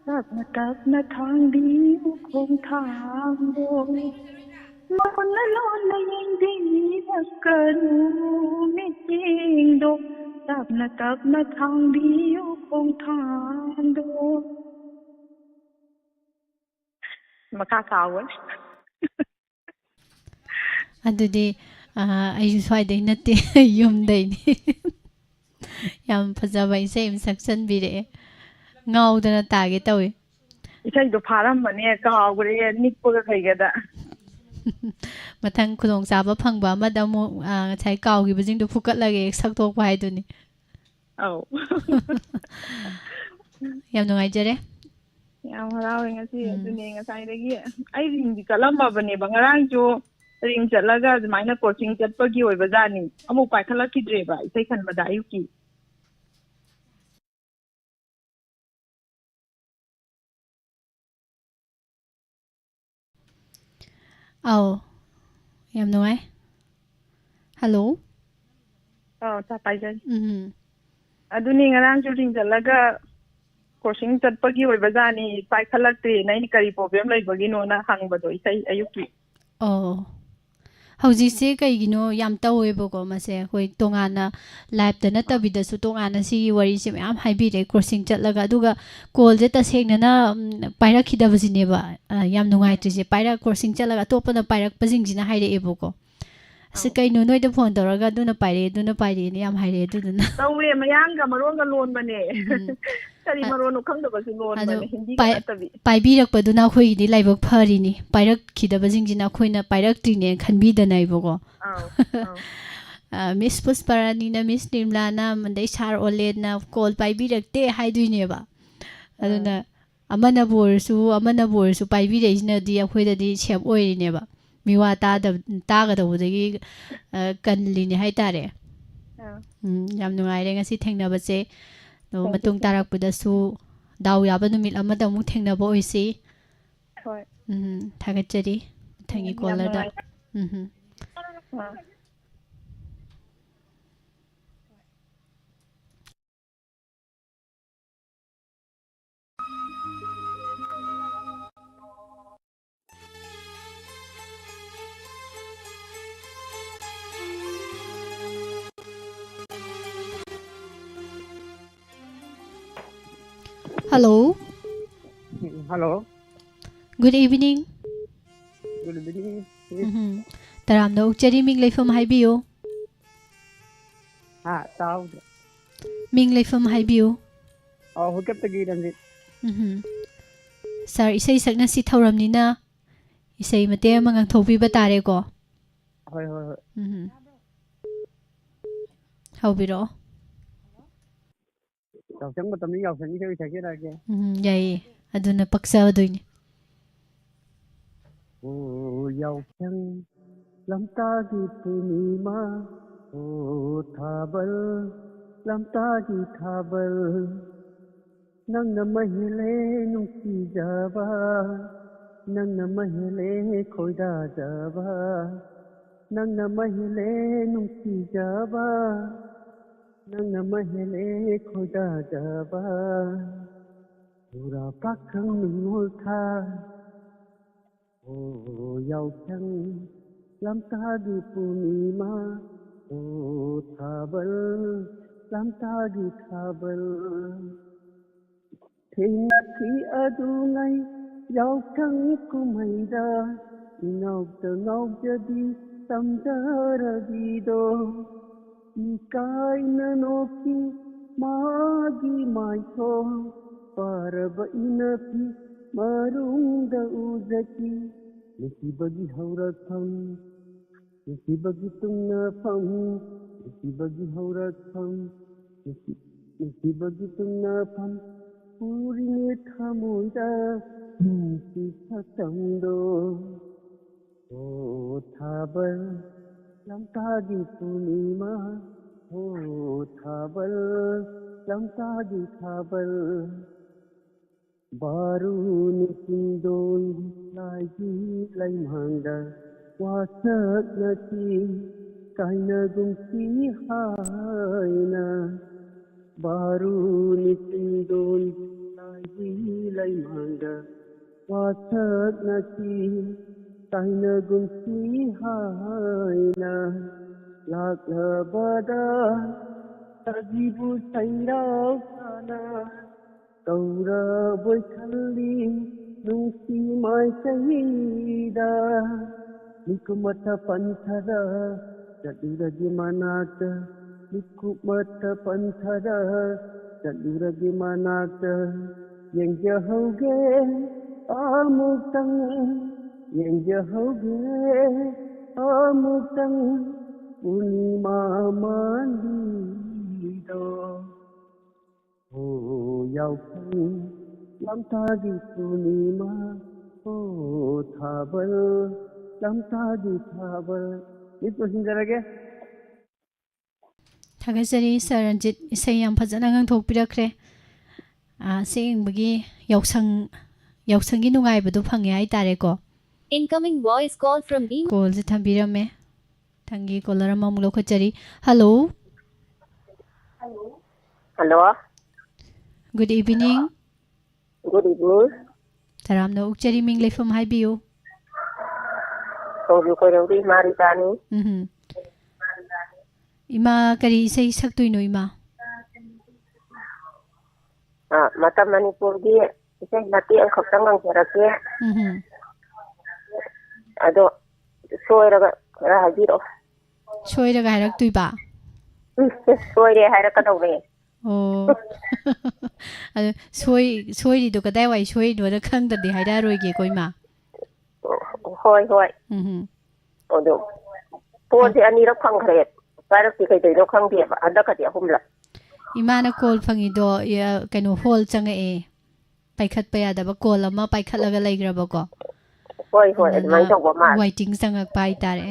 ꯇꯞꯅ ꯇꯞꯅ ꯊꯥꯡꯕꯤꯌꯨ ꯈꯣꯡꯊꯥꯡꯗꯣ, ꯂꯣꯟꯅ ꯂꯣꯟꯅ ꯌꯦꯡꯕꯤꯔꯛꯀꯅꯨ ꯃꯤꯠꯌꯦꯡꯗꯣ, ꯇꯞꯅ ꯇꯞꯅ ꯊꯥꯡꯕꯤꯌꯨ ꯈꯣꯡꯊꯥꯡꯗꯣ꯫ ꯃꯈꯥ ꯀꯥꯎꯈ꯭ꯔꯦ꯫ ꯑꯗꯨꯗꯤ, ꯑ, ꯑꯩꯁꯨ ꯁ꯭ꯋꯥꯏꯗꯩ ꯅꯠꯇꯦ, ꯌꯨꯝꯗꯩꯅꯤ꯫ ꯌꯥꯝ ꯐꯖꯕ ꯏꯁꯩ ꯑꯃ ꯁꯛꯆꯟꯕꯤꯔꯛꯑꯦ꯫ ꯉꯥꯎꯗꯅ ꯇꯥꯒꯦ ꯇꯧꯏ꯫ ꯏꯁꯩꯗꯣ ꯐꯥꯔꯝꯕꯅꯦ, ꯀꯥꯎꯈ꯭ꯔꯦ, ꯅꯤꯛꯄꯒ ꯀꯩꯒꯗ꯫ ꯃꯊꯪ ꯈꯨꯗꯣꯡꯆꯥꯕ ꯐꯪꯕ ꯑꯃꯗ ꯑꯃꯨꯛ, ꯑ, ꯉꯁꯥꯏ ꯀꯥꯎꯈꯤꯕꯁꯤꯡꯗꯣ ꯐꯨꯀꯠꯂꯒ ꯍꯦꯛ ꯁꯛꯇꯣꯛꯄ ꯍꯥꯏꯗꯨꯅꯤ꯫ ꯑꯧ꯫ ꯌꯥꯝ ꯅꯨꯡꯉꯥꯏꯖꯔꯦ꯫ ꯌꯥꯝ ꯍꯔꯥꯎꯋꯦ ꯉꯁꯤ꯫ ꯎꯝ꯫ ꯑꯗꯨꯅꯦ ꯉꯁꯥꯏꯗꯒꯤ ꯑꯩ ꯔꯤꯡꯗꯤ ꯆꯠꯂꯝꯃꯕꯅꯦꯕ꯫ ꯉꯔꯥꯡꯁꯨ ꯔꯤꯡ ꯆꯠꯂꯒ ꯑꯗꯨꯃꯥꯏꯅ ꯀꯣꯆꯤꯡ ꯆꯠꯄꯒꯤ ꯑꯣꯏꯕ ꯖꯥꯠꯅꯤ꯫ ꯑꯃꯨꯛ ꯄꯥꯏꯈꯠꯂꯛꯈꯤꯗ꯭ꯔꯦꯕ ꯏꯁꯩ ꯈꯟꯕꯗ ꯑꯌꯨꯛꯀꯤ꯫ ꯑꯧ, ꯌꯥꯝ ꯅꯨꯡꯉꯥꯏ꯫ ꯍꯜꯂꯣ꯫ ꯑꯧ, ꯇꯥ-, ꯄꯥꯏꯖꯔꯤ꯫ ꯎꯝ꯫ ꯑꯗꯨꯅꯤ, ꯉꯔꯥꯡꯁꯨ ꯔꯤꯡ ꯆꯠꯂꯒ ꯀꯣꯆꯤꯡ ꯆꯠꯄꯒꯤ ꯑꯣꯏꯕ ꯖꯥꯠꯅꯤ, ꯄꯥꯏꯈꯠꯂꯛꯇ꯭ꯔꯦꯅ ꯑꯩꯅ ꯀꯔꯤ ꯄ꯭ꯔꯣꯕ꯭ꯂꯦꯝ ꯂꯩꯕꯒꯤꯅꯣꯅ ꯍꯪꯕꯗꯣ ꯏꯁꯩ ꯑꯌꯨꯛꯀꯤ꯫ ꯑꯣ꯫ ꯍꯧꯖꯤꯛꯁꯦ ꯀꯩꯒꯤꯅꯣ ꯌꯥꯝ ꯇꯧꯋꯦꯕꯀꯣ, ꯃꯁꯦ ꯑꯩꯈꯣꯏ ꯇꯣꯉꯥꯟꯅ ꯂꯥꯏꯞꯇ ꯅꯠꯇꯕꯤꯗꯁꯨ ꯇꯣꯉꯥꯟꯅ ꯁꯤꯒꯤ ꯋꯥꯔꯤꯁꯦ ꯃꯌꯥꯝ ꯍꯥꯏꯕꯤꯔꯦ, ꯀ꯭ꯔꯣꯁꯤꯡ ꯆꯠꯂꯒ, ꯑꯗꯨꯒ ꯀꯣꯜꯁꯦ ꯇꯁꯦꯡꯅꯅ, ꯎꯝ, ꯄꯥꯏꯔꯛꯈꯤꯗꯕꯁꯤꯅꯦꯕ, ꯑ, ꯌꯥꯝ ꯅꯨꯡꯉꯥꯏꯇ꯭ꯔꯤꯁꯦ꯫ ꯄꯥꯏꯔꯛ-, ꯀ꯭ꯔꯣꯁꯤꯡ ꯆꯠꯂꯒ ꯑꯇꯣꯞꯄꯅ ꯄꯥꯏꯔꯛꯄꯁꯤꯡꯁꯤꯅ ꯍꯥꯏꯔꯛꯑꯦꯕꯀꯣ, "ꯑꯁ, ꯑꯧ꯫ ꯀꯩꯅꯣ, ꯅꯣꯏꯗ ꯐꯣꯟ ꯇꯧꯔꯒ ꯑꯗꯨꯅ ꯄꯥꯏꯔꯛꯑꯦ, ꯑꯗꯨꯅ ꯄꯥꯏꯔꯛꯑꯦꯅ" ꯌꯥꯝ ꯍꯥꯏꯔꯛꯑꯦ꯫ ꯑꯗꯨꯗꯨꯅ ꯇꯧꯋꯦ, ꯃꯌꯥꯡꯒ ꯃꯔꯣꯟꯒ ꯂꯣꯟꯕꯅꯦ꯫ ꯎꯝ꯫ ꯀꯔꯤ ꯑ-, ꯃꯔꯣꯟꯅꯣ ꯈꯪꯗꯕꯁꯨ ꯑꯗꯣ ꯂꯣꯟꯕꯅꯦ, ꯍꯤꯟꯗꯤꯒ ꯄꯥꯏ-, ꯅꯠꯇꯕꯤ꯫ ꯄꯥꯏꯕꯤꯔꯛꯄꯗꯨꯅ ꯑꯩꯈꯣꯏꯒꯤꯗꯤ ꯂꯥꯏꯕꯛ ꯐꯔꯤꯅꯤ, ꯄꯥꯏꯔꯛꯈꯤꯗꯕꯁꯤꯡꯁꯤꯅ ꯑꯩꯈꯣꯏꯅ ꯄꯥꯏꯔꯛꯇ꯭ꯔꯤꯅꯦꯅ ꯈꯟꯕꯤꯗꯅ ꯑꯩꯕꯀꯣ꯫ ꯑꯧ, ꯑꯧ꯫ ꯑ, ꯃꯤꯁ ꯄꯨꯁꯄꯔꯥꯅꯤꯅ, ꯃꯤꯁ ꯅꯤꯔꯃꯂꯥꯅ, ꯑꯗꯩ ꯁꯥꯔ ꯑꯣꯂꯦꯟꯅ ꯀꯣꯜ ꯄꯥꯏꯕꯤꯔꯛꯇꯦ ꯍꯥꯏꯗꯣꯏꯅꯦꯕ꯫ ꯑꯗꯨꯅ ꯑꯥ꯫ ꯑꯃꯅꯕꯨ ꯑꯣꯏꯔꯁꯨ, ꯑꯃꯅꯕꯨ ꯑꯣꯏꯔꯁꯨ ꯄꯥꯏꯕꯤꯔꯛꯏꯁꯤꯅꯗꯤ ꯑꯩꯈꯣꯏꯗꯗꯤ ꯁꯦꯞ ꯑꯣꯏꯔꯤꯅꯦꯕ꯫ ꯃꯤꯋꯥ ꯇꯥꯗꯕ-, ꯇꯥꯒꯗꯧꯕꯗꯒꯤ, ꯑ, ꯀꯜꯂꯤꯅꯦ ꯍꯥꯏꯇꯥꯔꯦ꯫ ꯑꯥ꯫ ꯎꯝ, ꯌꯥꯝ ꯅꯨꯡꯉꯥꯏꯔꯦ ꯉꯁꯤ ꯊꯦꯡꯅꯕꯁꯦ꯫ ꯑꯗꯣ thank you, ꯃꯇꯨꯡ thank you꯫ ꯇꯥꯔꯛꯄꯗꯁꯨ ꯗꯥꯎ ꯌꯥꯕ ꯅꯨꯃꯤꯠ ꯑꯃꯗ ꯑꯃꯨꯛ ꯊꯦꯡꯅꯕ ꯑꯣꯏꯁꯤ꯫ ꯍꯣꯏ꯫ ꯎꯝ, ꯊꯥꯒꯠꯆꯔꯤ꯫ ꯃꯊꯪꯒꯤ ꯎꯝ, ꯌꯥꯝ ꯀꯣꯂꯔꯗ꯫ ꯅꯨꯡꯉꯥꯏ-, ꯎꯝ꯫ ꯑꯥ꯫ Hello. ꯎꯝ, hello꯫ Good evening꯫ Good evening꯫ ꯎꯝ꯫ ꯇꯔꯥꯝꯅ ꯑꯣꯛꯆꯔꯤ, ꯃꯤꯡ ꯂꯩꯐꯝ ꯍꯥꯏꯕꯤꯌꯨ꯫ ꯍꯥ, ꯇꯥꯍꯧꯗ꯭ꯔꯦ꯫ ꯃꯤꯡ ꯂꯩꯐꯝ ꯍꯥꯏꯕꯤꯌꯨ꯫ ꯑꯣ, ꯍꯨꯏꯀꯞꯇꯒꯤ ꯔꯟꯖꯤꯠ꯫ ꯎꯝ꯫ Sir, ꯏꯁꯩ ꯁꯛꯅꯁꯤ ꯊꯧꯔꯝꯅꯤꯅ ꯏꯁꯩ ꯃꯇꯦꯛ ꯑꯃ ꯉꯪꯊꯣꯛꯄꯤꯕ ꯇꯥꯔꯦꯀꯣ꯫ ꯍꯣꯏ, ꯍꯣꯏ, ꯍꯣꯏ꯫ ꯎꯝ꯫ ꯍꯧꯕꯤꯔꯛꯑꯣ꯫ ꯌꯥꯎꯁꯪ ꯃꯇꯝꯗ ꯌꯥꯎꯁꯪ ꯏꯁꯩ ꯑꯣꯏꯅ ꯁꯛꯆꯔꯛꯑꯒꯦ꯫ ꯎꯝ, ꯌꯥꯏꯌꯦ꯫ ꯑꯗꯨꯅ ꯄꯛꯆꯗꯣꯏꯅꯤ꯫ ꯑꯣ ꯌꯥꯎꯁꯪ ꯂꯝꯇꯥꯒꯤ ꯄꯨꯔꯅꯤꯃꯥ, ꯑꯣ ꯊꯥꯕꯜ ꯂꯝꯇꯥꯒꯤ ꯊꯥꯕꯜ, ꯅꯪꯅ ꯃꯍꯦꯜꯂꯦ ꯅꯨꯡꯁꯤꯖꯕ, ꯅꯪꯅ ꯃꯍꯦꯜꯂꯦ ꯈꯣꯏꯗꯥꯖꯕ, ꯅꯪꯅ ꯃꯍꯦꯜꯂꯦ ꯅꯨꯡꯁꯤꯖꯕ, ꯅꯪꯅ ꯃꯍꯦꯜꯂꯦ ꯈꯣꯏꯗꯥꯖꯕ꯫ ꯄꯨꯔꯥ ꯄꯥꯈꯪ ꯅꯤꯉꯣꯜ ꯊꯥ, ꯑꯣ ꯌꯥꯎꯁꯪ ꯂꯝꯇꯥꯒꯤ ꯄꯨꯔꯅꯤꯃꯥ, ꯑꯣ ꯊꯥꯕꯜ ꯂꯝꯇꯥꯒꯤ ꯊꯥꯕꯜ꯫ ꯊꯦꯡꯅꯈꯤ ꯑꯗꯨꯉꯩ ꯌꯥꯎꯁꯪ ꯀꯨꯝꯍꯩꯗ, ꯏꯉꯥꯎꯇ ꯉꯥꯎꯖꯕꯤ ꯇꯝꯖꯔꯕꯤꯗꯣ꯫ ꯏꯀꯥꯏꯅ ꯅꯣꯛꯈꯤ ꯃꯥꯒꯤ ꯃꯥꯏꯊꯣꯡ, ꯄꯥꯔꯕ ꯏꯅꯐꯤ ꯃꯔꯨꯡꯗ ꯎꯖꯈꯤ꯫ ꯅꯨꯡꯁꯤꯕꯒꯤ ꯍꯧꯔꯛꯐꯝ, ꯅꯨꯡꯁꯤꯕꯒꯤ ꯇꯨꯡꯅꯐꯝ, ꯅꯨꯡꯁꯤꯕꯒꯤ ꯍꯧꯔꯛꯐꯝ, ꯅꯨꯡꯁꯤ-, ꯅꯨꯡꯁꯤꯕꯒꯤ ꯇꯨꯡꯅꯐꯝ, ꯎꯔꯤꯉꯦ ꯊꯃꯣꯏꯗ ꯅꯨꯡꯁꯤ ꯁꯛꯇꯝꯗꯣ꯫ ꯑꯣ ꯊꯥꯕꯜ ꯂꯝꯇꯥꯒꯤ ꯄꯨꯔꯅꯤꯃꯥ, ꯑꯣ ꯊꯥꯕꯜ ꯂꯝꯇꯥꯒꯤ ꯊꯥꯕꯜ꯫ ꯕꯥꯔꯨꯅꯤ ꯆꯤꯡꯗꯣꯟ ꯂꯥꯏꯒꯤ ꯂꯩꯃꯥꯡꯗ ꯋꯥꯁꯛꯅꯈꯤ ꯀꯥꯏꯅꯒꯨꯝꯁꯤ ꯍꯥꯏꯅ꯫ ꯕꯥꯔꯨꯅꯤ ꯆꯤꯡꯗꯣꯟ ꯂꯥꯏꯒꯤ ꯂꯩꯃꯥꯡꯗ ꯋꯥꯁꯛꯅꯈꯤ ꯀꯥꯏꯅꯒꯨꯝꯁꯤ ꯍꯥꯏꯅ꯫ ꯂꯥꯛꯂꯕꯗ ꯁꯖꯤꯕꯨ ꯁꯩꯔꯥꯎ ꯁꯥꯅ ꯀꯧꯔꯕꯣꯏ ꯈꯜꯂꯤ ꯅꯨꯡꯁꯤ ꯃꯥꯏꯀꯩꯗ꯫ ꯃꯤꯀꯨꯞ ꯃꯊ ꯄꯟꯊꯔ ꯆꯠꯂꯨꯔꯒꯦ ꯃꯅꯥꯛꯇ, ꯃꯤꯀꯨꯞ ꯃꯊ ꯄꯟꯊꯔ ꯆꯠꯂꯨꯔꯒꯦ ꯃꯅꯥꯛꯇ꯫ ꯌꯦꯡꯖꯍꯧꯒꯦ ꯑꯃꯨꯛꯇꯪ, ꯌꯦꯡꯖꯍꯧꯒꯦ ꯑꯃꯨꯛꯇꯪ ꯄꯨꯔꯅꯤꯃꯥ ꯃꯥꯟꯕꯤꯗꯣ꯫ ꯂꯝꯇꯥꯒꯤ ꯄꯨꯔꯅꯤꯃꯥ, ꯑꯣ ꯊꯥꯕꯜ, ꯂꯝꯇꯥꯒꯤ ꯊꯥꯕꯜ꯫ ꯃꯤꯁ ꯂꯣꯏꯁꯤꯟꯖꯔꯒꯦ꯫ ꯊꯥꯒꯠꯆꯔꯤ ꯁꯥꯔ ꯔꯟꯖꯤꯠ, ꯏꯁꯩ ꯌꯥꯝ ꯐꯖꯅ ꯉꯪꯊꯣꯛꯄꯤꯔꯛꯈ꯭ꯔꯦ꯫ ꯑꯥ, ꯑꯁꯦꯡꯕꯒꯤ ꯌꯥꯎꯁꯪ, ꯌꯥꯎꯁꯪꯒꯤ ꯅꯨꯡꯉꯥꯏꯕꯗꯣ ꯐꯪꯉꯦ ꯍꯥꯏꯇꯥꯔꯦꯀꯣ꯫ Incoming voice call from Bhima. ꯀꯣꯜꯁꯦ ꯊꯝꯕꯤꯔꯝꯃꯦ꯫ ꯊꯪꯒꯤ ꯀꯣꯂꯔ ꯑꯃꯃꯨꯛ ꯂꯧꯈꯠꯆꯔꯤ꯫ Hello. Hello. Good evening꯫ Good evening꯫ ꯇꯔꯥꯝꯅ ꯑꯣꯛꯆꯔꯤ, ꯃꯤꯡ ꯂꯩꯐꯝ ꯍꯥꯏꯕꯤꯌꯨ꯫ ꯈꯣꯡꯖꯨ ꯈꯣꯏꯔꯧꯒꯤ ꯏꯃꯥ ꯔꯤꯇꯥꯅꯤ꯫ ꯎꯝ꯫ ꯏꯃꯥ ꯀꯔꯤ ꯏꯁꯩ ꯁꯛꯇꯣꯏꯅꯣ ꯏꯃꯥ? ꯑ, ꯃꯇꯝ ꯃꯅꯤꯄꯨꯔꯒꯤ ꯏꯁꯩ ꯃꯇꯦꯛ ꯑꯃꯈꯛꯇꯪ ꯉꯪꯖꯔꯛꯀꯦ꯫ ꯎꯝ꯫ ꯑꯗꯣ ꯁꯣꯏꯔꯒ ꯈꯔ ꯍꯥꯏꯕꯤꯔꯛꯑꯣ꯫ ꯁꯣꯏꯔꯒ ꯍꯥꯏꯔꯛꯇꯣꯏꯕ? ꯎꯝ, ꯁꯣꯏꯔꯦ ꯍꯥꯏꯔꯛꯀꯗꯧꯕꯅꯦ꯫ ꯑꯣ꯫ ꯑꯗꯣ ꯁꯣꯏ-, ꯁꯣꯏꯔꯤꯗꯣ ꯀꯗꯥꯏꯋꯥꯏ ꯁꯣꯏꯔꯤꯅꯣꯅ ꯈꯪꯗ꯭ꯔꯗꯤ ꯍꯥꯏꯔꯛꯑꯔꯣꯏꯒꯦꯀꯣ ꯏꯃꯥ꯫ ꯍꯣꯏ, ꯍꯣꯏ꯫ ꯎꯝ꯫ ꯑꯗꯣ ꯐꯣꯟꯁꯦ ꯑꯅꯤꯔꯛ ꯐꯪꯈ꯭ꯔꯦ꯫ ꯄꯥꯏꯔꯛꯇꯦ, ꯀꯩꯗꯧꯅꯣ ꯈꯪꯗꯦꯕ꯫ ꯍꯟꯗꯛꯀꯗꯤ ꯑꯍꯨꯝꯂꯛ꯫ ꯏꯃꯥꯅ ꯀꯣꯜ ꯐꯪꯉꯤꯗꯣ, ꯏ-, ꯀꯩꯅꯣ, ꯍꯣꯜ ꯆꯪꯉꯛꯑꯦ꯫ ꯄꯥꯏꯈꯠꯄ ꯌꯥꯗꯕ ꯀꯣꯜ ꯑꯃ ꯄꯥꯏꯈꯠꯂꯒ ꯂꯩꯈ꯭ꯔꯕꯀꯣ꯫ ꯍꯣꯏ, ꯍꯣꯏ, ꯑꯗꯨꯅ ꯑꯗꯨꯃꯥꯏꯅ ꯇꯧꯕ ꯃꯥꯜꯂꯦ꯫ Waiting ꯆꯪꯉꯛꯄ ꯍꯥꯏꯇꯥꯔꯦ꯫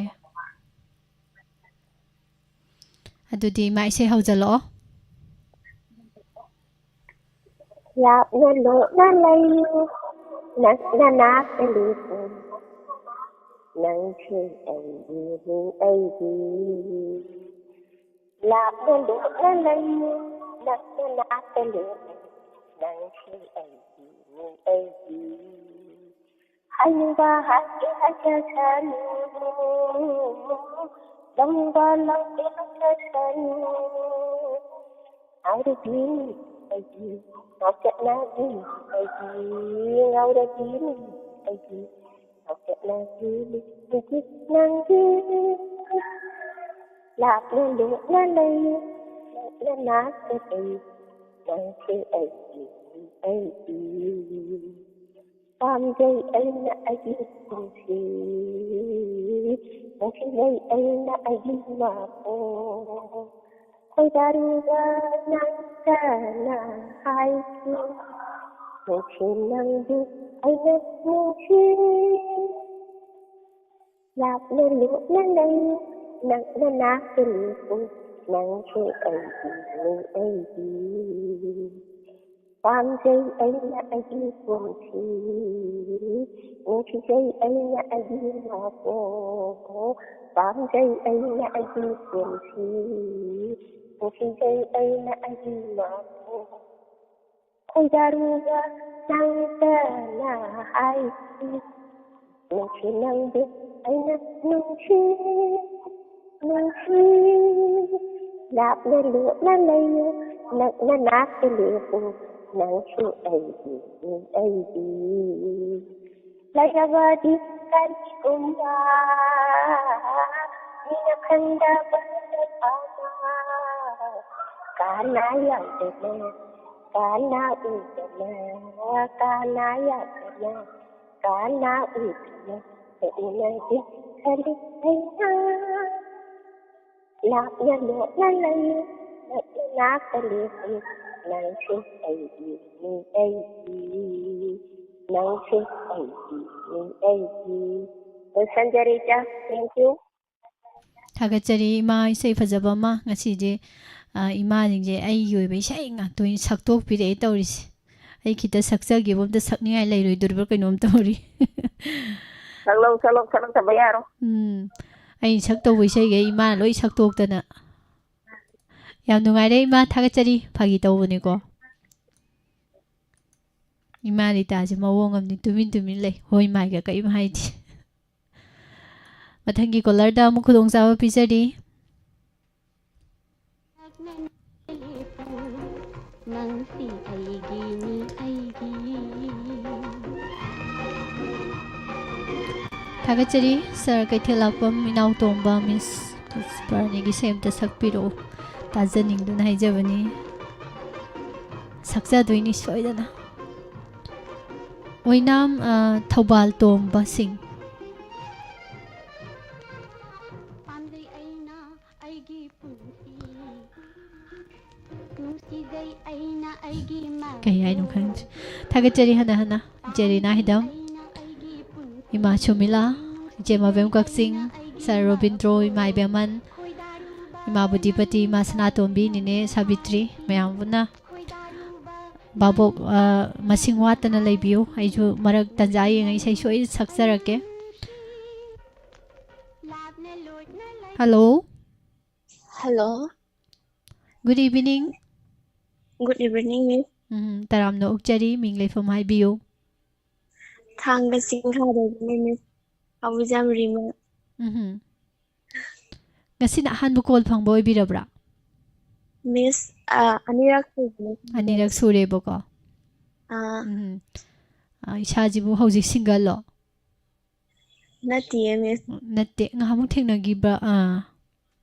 ꯑꯗꯨꯗꯤ ꯏꯃꯥ ꯏꯁꯩ ꯍꯧꯖꯜꯂꯛꯑꯣ꯫ ꯂꯥꯞꯅ ꯂꯣꯠꯅ ꯂꯩꯌꯨ, ꯅꯛꯅ ꯅꯥꯛꯇ ꯂꯦꯞꯄꯨ꯫ ꯅꯪꯁꯦ ꯑꯩꯒꯤ, ꯑꯩꯒꯤ꯫ ꯂꯥꯞꯅ ꯂꯣꯠꯅ ꯂꯩꯌꯨ, ꯅꯛꯅ ꯅꯥꯛꯇ ꯂꯦꯞꯄꯨ꯫ ꯅꯪꯁꯦ ꯑꯩꯒꯤ, ꯑꯩꯒꯤ꯫ ꯍꯥꯏꯅꯤꯡꯕ ꯍꯥꯏꯒꯦ ꯍꯥꯏꯖꯁꯅꯨ, ꯂꯧꯅꯤꯡꯕ ꯂꯧꯒꯦ ꯂꯧꯖꯁꯅꯨ꯫ ꯉꯥꯎꯔꯕꯤ ꯑꯩꯒꯤ, ꯉꯥꯎꯆꯠꯅꯕꯤ ꯑꯩꯒꯤ, ꯉꯥꯎꯔꯕꯤ ꯑꯩꯒꯤ, ꯉꯥꯎꯆꯠꯅꯕꯤ ꯍꯧꯖꯤꯛ ꯅꯪꯒꯤ꯫ ꯂꯥꯞꯅ ꯂꯣꯠꯅ ꯂꯩ, ꯅꯛꯅ ꯅꯥꯛꯇ ꯂꯩ, ꯅꯪꯁꯦ ꯑꯩꯒꯤ, ꯑꯩꯒꯤ꯫ ꯄꯥꯝꯖꯩ ꯑꯩꯅ ꯑꯩꯒꯤ ꯄꯨꯟꯁꯤ, ꯅꯨꯡꯁꯤꯖꯩ ꯑꯩꯅ ꯑꯩꯒꯤ ꯃꯄꯨ꯫ ꯈꯣꯏꯗꯥꯔꯨꯕ ꯅꯪꯇꯅ ꯍꯥꯏꯈꯤ, ꯅꯨꯡꯁꯤ ꯅꯪꯕꯨ ꯑꯩꯅ ꯅꯨꯡꯁꯤ꯫ ꯂꯥꯞꯅ ꯂꯨꯞꯅ ꯂꯩꯌꯨ, ꯅꯛꯅ ꯅꯥꯛꯇ ꯂꯦꯞꯄꯨ, ꯅꯪꯁꯨ ꯑꯩꯒꯤꯅꯤ ꯑꯩꯒꯤ꯫ ꯄꯥꯝꯖꯩ ꯑꯩꯅ ꯑꯩꯒꯤ ꯄꯨꯟꯁꯤ, ꯅꯨꯡꯁꯤꯖꯩ ꯑꯩꯅ ꯑꯩꯒꯤ ꯃꯄꯨ꯫ ꯄꯥꯝꯖꯩ ꯑꯩꯅ ꯑꯩꯒꯤ ꯄꯨꯟꯁꯤ, ꯅꯨꯡꯁꯤꯖꯩ ꯑꯩꯅ ꯑꯩꯒꯤ ꯃꯄꯨ꯫ ꯈꯣꯏꯗꯥꯔꯨꯕ ꯅꯪꯇꯅ ꯍꯥꯏꯈꯤ, ꯅꯨꯡꯁꯤ ꯅꯪꯕꯨ ꯑꯩꯅ ꯅꯨꯡꯁꯤ, ꯅꯨꯡꯁꯤ꯫ ꯂꯥꯞꯅ ꯂꯨꯞꯅ ꯂꯩꯌꯨ, ꯅꯛꯅ ꯅꯥꯛꯇ ꯂꯦꯞꯄꯨ, ꯅꯪꯁꯨ ꯑꯩꯒꯤꯅꯤ ꯑꯩꯒꯤ꯫ ꯂꯩꯔꯕꯗꯤ ꯀꯔꯤꯒꯨꯝꯕ ꯃꯤꯅ ꯈꯪꯗꯕ ꯃꯁꯛ ꯑꯃ, ꯀꯅꯥ ꯌꯥꯎꯗꯅ, ꯀꯅꯥ ꯎꯗꯅ, ꯀꯅꯥ ꯌꯥꯎꯗꯅ, ꯀꯅꯥ ꯎꯗꯅ ꯆꯠꯃꯤꯟꯅꯒꯦ ꯈꯜꯂꯤ ꯑꯩꯅ꯫ ꯂꯥꯞꯅ ꯂꯣꯠꯅ ꯂꯩꯌꯨ, ꯅꯛꯅ ꯅꯥꯛꯇ ꯂꯦꯞꯄꯨ, ꯅꯪꯁꯨ ꯑꯩꯒꯤꯅꯤ ꯑꯩꯒꯤ, ꯅꯪꯁꯨ ꯑꯩꯒꯤꯅꯤ ꯑꯩꯒꯤ꯫ ꯂꯣꯏꯁꯟꯖꯔꯦ ꯏꯆꯥ, thank you꯫ ꯊꯥꯒꯠꯆꯔꯤ ꯏꯃꯥ, ꯏꯁꯩ ꯐꯖꯕ ꯑꯃ꯫ ꯉꯁꯤꯁꯦ, ꯑ, ꯏꯃꯥꯁꯤꯡꯁꯦ ꯑꯩꯒꯤ ꯑꯣꯏꯕ ꯏꯁꯩ ꯉꯥꯛꯇ ꯑꯣꯏꯅ ꯁꯛꯇꯣꯛꯄꯤꯔꯛꯑꯦ ꯇꯧꯔꯤꯁꯦ꯫ ꯑꯩ ꯈꯤꯇ ꯁꯛꯆꯒꯦꯕ, ꯑꯝꯇ ꯁꯛꯅꯤꯡꯉꯥꯏ ꯂꯩꯔꯣꯏꯗꯣꯔꯤꯕ꯭ꯔꯥ ꯀꯩꯅꯣꯝ ꯇꯧꯔꯤ꯫ ꯁꯛꯂꯧ, ꯁꯛꯂꯧ, ꯁꯛꯂꯛꯇꯕ ꯌꯥꯔꯣꯏ꯫ ꯎꯝ, ꯑꯩ ꯁꯛꯇꯧꯕ ꯏꯁꯩꯒꯩ ꯏꯃꯥꯅ ꯂꯣꯏ ꯁꯛꯇꯣꯛꯇꯅ꯫ ꯌꯥꯝ ꯅꯨꯡꯉꯥꯏꯔꯦ ꯏꯃꯥ, ꯊꯥꯒꯠꯆꯔꯤ꯫ ꯐꯥꯒꯤ ꯇꯧꯕꯅꯤꯀꯣ꯫ ꯏꯃꯥ ꯔꯤꯇꯥꯁꯦ ꯃꯑꯣꯡ ꯑꯃꯅꯤ, ꯇꯨꯃꯤꯟ ꯇꯨꯃꯤꯟ ꯂꯩ, ꯍꯣꯏ ꯃꯥꯏꯒ ꯀꯔꯤꯝ ꯍꯥꯏꯗꯦ꯫ ꯃꯊꯪꯒꯤ ꯀꯣꯂꯔꯗ ꯑꯃꯨꯛ ꯈꯨꯗꯣꯡꯆꯥꯕ ꯄꯤꯖꯔꯤ꯫ ꯅꯪꯁꯤ ꯑꯩꯒꯤꯅꯤ, ꯑꯩꯒꯤ꯫ ꯊꯥꯒꯠꯆꯔꯤ ꯁꯥꯔ ꯀꯩꯊꯦꯜꯂꯥꯛꯄꯝ ꯏꯅꯥꯎꯇꯣꯝꯕ, ꯃꯤꯁ ꯄꯨꯁꯄꯔꯥꯅꯤꯒꯤ ꯏꯁꯩ ꯑꯝꯇ ꯁꯛꯄꯤꯔꯛꯎ, ꯇꯥꯖꯅꯤꯡꯗꯨꯅ ꯍꯥꯏꯖꯕꯅꯤ꯫ ꯁꯛꯆꯗꯣꯏꯅꯤ ꯁꯣꯏꯗꯅ꯫ ꯑꯣꯏꯅꯥꯝ, ꯑ, ꯊꯧꯕꯥꯜ ꯇꯣꯝꯕ ꯁꯤꯡ꯫ ꯄꯥꯝꯖꯩ ꯑꯩꯅ ꯑꯩꯒꯤ ꯄꯨꯟꯁꯤ꯫ ꯀꯩ ꯍꯥꯏꯅꯣ ꯈꯪꯗ꯭ꯔꯦ꯫ ꯊꯥꯒꯠꯆꯔꯤ ꯍꯟꯅ ꯍꯟꯅ ꯏꯆꯦ ꯔꯤꯅꯥ ꯍꯤꯗꯝ, ꯏꯃꯥ ꯁꯨꯃꯤꯂꯥ, ꯏꯆꯦ ꯃꯕꯦꯝ ꯀꯛꯆꯤꯡ, ꯁꯥꯔ ꯔꯣꯕꯤꯟꯗ꯭ꯔꯣ, ꯏꯃꯥ ꯏꯕꯦꯝꯃꯟ, ꯏꯃꯥ ꯕꯨꯙꯤꯄꯇꯤ, ꯏꯃꯥ ꯁꯅꯥꯇꯣꯝꯕꯤ, ꯅꯦꯅꯦ ꯁꯥꯕꯤꯇ꯭ꯔꯤ, ꯃꯌꯥꯝ ꯄꯨꯟꯅ꯫ ꯚꯥꯕꯣꯛ, ꯑ, ꯃꯁꯤꯡ ꯋꯥꯠꯇꯅ ꯂꯩꯕꯤꯌꯨ꯫ ꯑꯩꯁꯨ ꯃꯔꯛ ꯇꯟꯖꯥ ꯌꯦꯡꯉ ꯏꯁꯩ ꯁꯣꯏꯗꯅ ꯁꯛꯆꯔꯛꯀꯦ꯫ Hello꯫ Hello꯫ Good evening꯫ Good evening, Miss꯫ ꯎꯝ, ꯇꯔꯥꯝꯅ ꯑꯣꯛꯆꯔꯤ꯫ ꯃꯤꯡ ꯂꯩꯐꯝ ꯍꯥꯏꯕꯤꯌꯨ꯫ ꯊꯥꯡꯒ ꯆꯤꯡꯈꯥꯗꯒꯤꯅꯦ, Miss꯫ ꯍꯥꯎꯖꯝ ꯔꯤꯃꯥ꯫ ꯎꯝ꯫ ꯉꯁꯤꯅ ꯑꯍꯥꯟꯕ call ꯐꯪꯕ ꯑꯣꯏꯕꯤꯔꯕ꯭ꯔꯥ? Miss, ꯑ, ꯑꯅꯤꯔꯛ ꯁꯨꯕꯅꯦ꯫ ꯑꯅꯤꯔꯛ ꯁꯨꯔꯦꯕꯀꯣ? ꯑꯥ꯫ ꯎꯝ꯫ ꯑ, ꯏꯁꯥꯁꯤꯕꯨ ꯍꯧꯖꯤꯛ single ꯂꯣ? ꯅꯠꯇꯤꯌꯦ, Miss꯫ ꯅꯠꯇꯦ, ꯉꯍꯥꯟꯃꯨꯛ ꯊꯦꯡꯅꯈꯤꯕ, ꯑꯥ꯫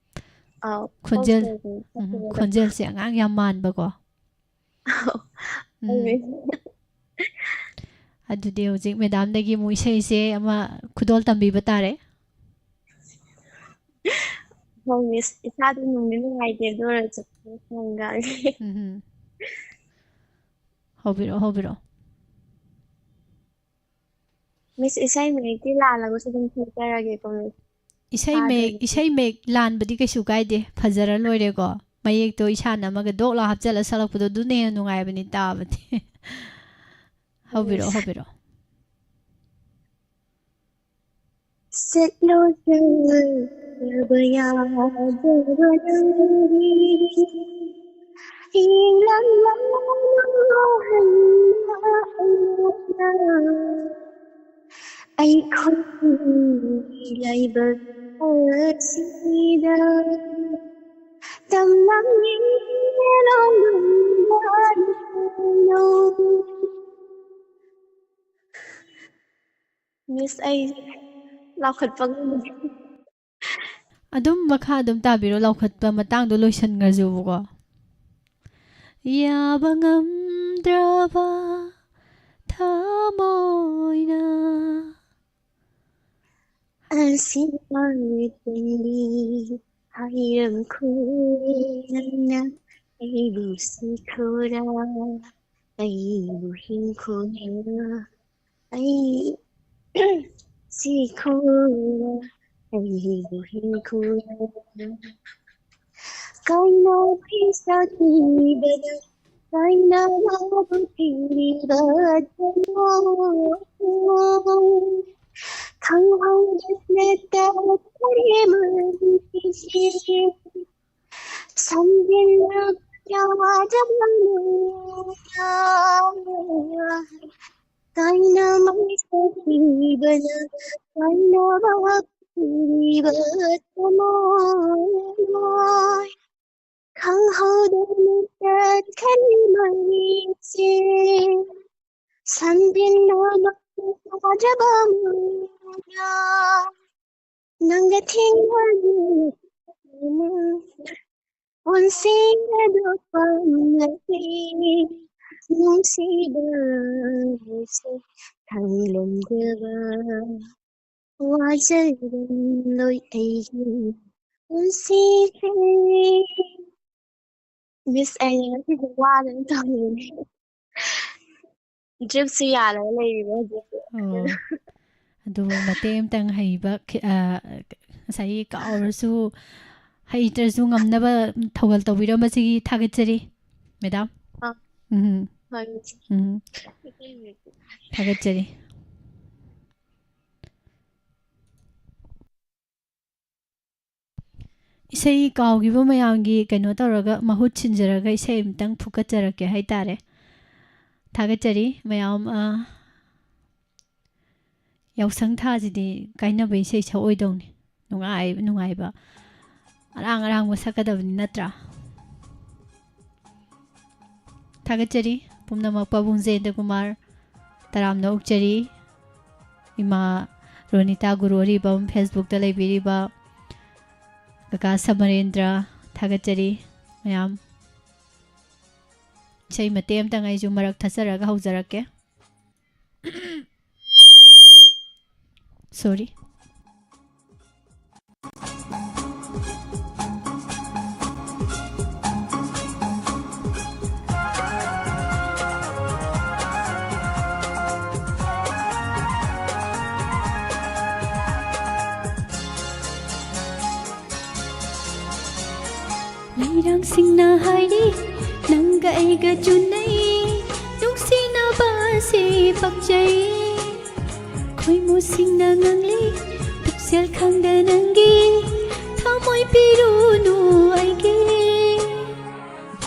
ꯑꯥꯎ, ꯈꯣꯟꯖꯦꯜ, ꯍꯣꯁꯇꯦꯜꯒꯤ ꯎꯝ, ꯍꯣꯁꯇꯦꯜꯗ꯫ ꯈꯣꯟꯖꯦꯜꯁꯦ ꯑꯉꯥꯡ ꯌꯥꯝ ꯃꯥꯟꯕꯀꯣ꯫ ꯑꯥꯎ, ꯎꯝ꯫ ꯍꯣꯏ, Miss꯫ ꯑꯗꯨꯗꯤ ꯍꯧꯖꯤꯛ madamꯗꯒꯤ ꯑꯃꯨꯛ ꯏꯁꯩꯁꯦ ꯑꯃ ꯈꯨꯗꯣꯜ ꯇꯝꯕꯤꯕ ꯇꯥꯔꯦ꯫ ꯍꯣꯏ, Miss꯫ ꯏꯁꯥꯗꯤ ꯅꯨꯡꯗꯤ ꯅꯨꯡꯉꯥꯏꯇꯦ, ꯑꯗꯨ ꯑꯣꯏꯔꯁꯨ ꯉꯪꯒꯛꯑꯒꯦ꯫ ꯎꯝ꯫ ꯍꯧꯕꯤꯔꯛꯑꯣ, ꯍꯧꯕꯤꯔꯛꯑꯣ꯫ Miss, ꯏꯁꯩ ꯃꯌꯦꯛꯇꯤ ꯂꯥꯜꯂꯒꯁꯨ ꯑꯗꯨꯝ ꯊꯣꯛꯆꯔꯒꯦꯀꯣ, Miss꯫ ꯏꯁꯩ ꯃꯌꯦꯛ, ꯊꯥꯗ꯭ꯔꯗꯤ꯫ ꯏꯁꯩ ꯃꯌꯦꯛ ꯂꯥꯟꯕꯗꯤ ꯀꯩꯁꯨ ꯀꯥꯏꯗꯦ, ꯐꯖꯔ ꯂꯣꯏꯔꯦꯀꯣ꯫ ꯃꯌꯦꯛꯇꯣ ꯏꯁꯥꯅ ꯑꯃꯒ ꯗꯣꯛ ꯂꯥꯎ ꯍꯥꯞꯆꯜꯂ ꯁꯛꯂꯛꯄꯗꯣ, ꯑꯗꯨꯅ ꯍꯦꯟꯅ ꯅꯨꯡꯉꯥꯏꯕꯅꯤ ꯇꯥꯕꯗꯤ꯫ ꯍꯧꯕꯤꯔꯛꯑꯣ, Miss꯫ ꯍꯧꯕꯤꯔꯛꯑꯣ꯫ ꯆꯠꯂꯣ ꯆꯠꯇꯕ ꯌꯥꯗꯕ ꯅꯪꯗꯤ, ꯌꯦꯡꯂꯝꯂꯣ ꯍꯟꯅ ꯑꯩꯉꯣꯟꯗ꯫ ꯑꯩꯈꯣꯏꯒꯤ ꯂꯥꯏꯕꯛ ꯑꯁꯤꯗ ꯇꯝꯂꯝꯒꯦ ꯅꯣꯡꯃ ꯅꯣꯡꯃ꯫ Miss, ꯑꯩ ꯂꯥꯎꯈꯠꯄ ꯉꯝꯗꯦ꯫ ꯑꯗꯨꯝ ꯃꯈꯥ ꯑꯗꯨꯝ ꯇꯥꯕꯤꯔꯣ, ꯂꯥꯎꯈꯠꯄ ꯃꯇꯥꯡꯗꯣ ꯂꯣꯏꯁꯟꯈ꯭ꯔꯁꯨꯕꯀꯣ꯫ ꯌꯥꯕ ꯉꯝꯗ꯭ꯔꯕ ꯊꯃꯣꯏꯅ ꯑꯁꯤ ꯃꯃꯤꯠꯇꯗꯤ ꯍꯥꯏꯔꯝꯈꯣ ꯅꯪꯅ꯫ ꯑꯩꯕꯨ ꯁꯤꯈꯣꯔꯥ, ꯑꯩꯕꯨ ꯍꯤꯡꯈꯣꯔꯥ, ꯑꯩ ꯁꯤꯈꯣꯔꯥ, ꯑꯩꯕꯨ ꯍꯤꯡꯈꯣꯔꯥ꯫ ꯀꯥꯏꯅꯕꯤ ꯁꯥꯊꯤꯕꯗ, ꯀꯥꯏꯅꯕꯕꯨ ꯊꯤꯕ ꯊꯃꯣꯏ꯫ ꯈꯪꯍꯧꯗꯅ ꯇꯠꯈꯔꯦ ꯃꯩꯁꯦ꯫ ꯁꯝꯖꯤꯟꯅꯕ ꯌꯥꯗꯕ ꯅꯨꯡꯉꯥꯏ꯫ ꯀꯥꯏꯅ ꯃꯩꯁꯥ ꯊꯤꯕꯅ ꯀꯥꯏꯅꯕ ꯊꯤꯕ ꯊꯃꯣꯏ꯫ ꯈꯪꯍꯧꯗꯅ ꯇꯠꯈꯔꯦ ꯃꯩꯁꯦ꯫ ꯁꯝꯖꯤꯟꯅꯕ ꯌꯥꯗ꯭ꯔꯕ ꯃꯩꯅ ꯅꯪꯒ ꯊꯦꯡꯅꯗꯨꯅ ꯄꯨꯟꯁꯤ ꯑꯗꯨ ꯄꯥꯝꯂꯛꯂꯤ꯫ ꯅꯨꯡꯁꯤꯕ ꯍꯥꯏꯁꯦ ꯈꯪꯂꯝꯗꯕ ꯋꯥꯖꯔꯝꯂꯣꯏ ꯑꯩꯒꯤ ꯄꯨꯟꯁꯤꯁꯦ꯫ ꯃꯤꯁ, ꯑꯩ ꯉꯁꯤꯗꯤ ꯋꯥꯗꯅ ꯇꯧꯔꯤꯅꯦ꯫ ꯗ꯭ꯔꯤꯞꯁꯨ ꯌꯥꯜꯂꯒ ꯂꯩꯔꯤꯕ ꯍꯧꯖꯤꯛꯁꯦ꯫ ꯑꯣ꯫ ꯑꯗꯨ ꯃꯇꯦꯛ ꯑꯃꯇꯪ ꯍꯩꯕ, ꯈꯤ-, ꯑ, ꯉꯁꯥꯏꯒꯤ ꯀꯥꯎꯔꯁꯨ, ꯍꯩꯇ꯭ꯔꯁꯨ ꯉꯝꯅꯕ ꯊꯧꯒꯜ ꯇꯧꯕꯤꯔꯝꯕꯁꯤꯒꯤ ꯊꯥꯒꯠꯆꯔꯤ, ꯃꯦꯗꯥꯝ꯫ ꯑ, ꯎꯝ꯫ ꯍꯣꯏ, ꯃꯤꯁ꯫ ꯎꯝ꯫ ꯊꯥꯒꯠꯆꯔꯤ꯫ ꯏꯁꯩ ꯀꯥꯎꯈꯤꯕ ꯃꯌꯥꯝꯒꯤ ꯀꯩꯅꯣ ꯇꯧꯔꯒ, ꯃꯍꯨꯠ ꯁꯤꯟꯖꯔꯒ ꯏꯁꯩ ꯑꯃꯇꯪ ꯐꯨꯀꯠꯆꯔꯛꯀꯦ ꯍꯥꯏꯇꯥꯔꯦ꯫ ꯊꯥꯒꯠꯆꯔꯤ ꯃꯌꯥꯝ꯫ ꯑ, ꯌꯥꯎꯁꯪ ꯊꯥꯁꯤꯗꯤ ꯀꯥꯏꯅꯕ ꯏꯁꯩ ꯁꯛꯑꯣꯏꯗꯧꯅꯤ꯫ ꯅꯨꯡꯉꯥꯏ-, ꯅꯨꯡꯉꯥꯏꯕ, ꯑꯔꯥꯡ ꯑꯔꯥꯡꯕ ꯁꯛꯀꯗꯕꯅꯤ ꯅꯠꯇ꯭ꯔꯥ? ꯊꯥꯒꯠꯆꯔꯤ ꯄꯨꯝꯅꯃꯛ꯫ ꯄꯥꯕꯨꯡ ꯖꯌꯦꯟꯗ꯭ꯔ ꯀꯨꯃꯥꯔ, ꯇꯔꯥꯝꯅ ꯑꯣꯛꯆꯔꯤ꯫ ꯏꯃꯥ ꯔꯣꯅꯤꯇꯥ ꯒꯨꯔꯨ ꯑꯔꯤꯕꯝ, Facebook-ꯇ ꯂꯩꯕꯤꯔꯤꯕ ꯀꯀꯥ ꯁꯃꯔꯦꯟꯗ꯭ꯔ, ꯊꯥꯒꯠꯆꯔꯤ ꯃꯌꯥꯝ꯫ ꯏꯁꯩ ꯃꯇꯦꯛ ꯑꯃꯇꯪ ꯑꯩꯁꯨ ꯃꯔꯛ ꯊꯠꯆꯔꯒ ꯍꯧꯖꯔꯛꯀꯦ꯫ Sorry. ꯁꯤꯡꯅ ꯍꯥꯏꯔꯤ, ꯅꯪꯒ ꯑꯩꯒ ꯆꯨꯅꯩ, ꯅꯨꯡꯁꯤꯅꯕꯁꯤ ꯄꯛꯆꯩ꯫ ꯈꯣꯏꯃꯨꯁꯤꯡꯅ ꯉꯥꯡꯂꯤ, ꯄꯨꯛꯆꯦꯜ ꯈꯪꯗ ꯅꯪꯒꯤ ꯊꯃꯣꯏ ꯄꯤꯔꯨꯅꯨ ꯑꯩꯒꯤ꯫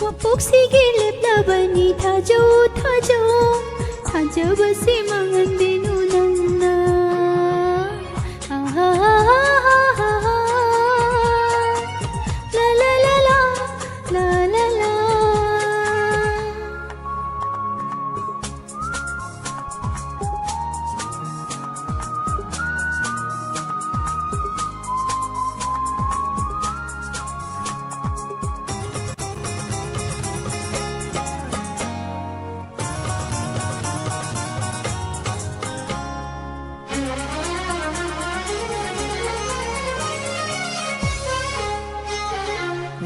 ꯋꯥꯄꯣꯛꯁꯤꯒꯤ ꯂꯦꯞꯂꯕꯅꯤ, ꯊꯥꯖꯧ, ꯊꯥꯖꯧ, ꯊꯥꯖꯕꯁꯤ ꯃꯥꯡꯍꯟꯕꯤꯅꯨ ꯅꯪꯅ꯫ ꯂꯥ ꯂꯥ ꯂꯥ ꯂꯥ, ꯂꯥ ꯂꯥ ꯂꯥ꯫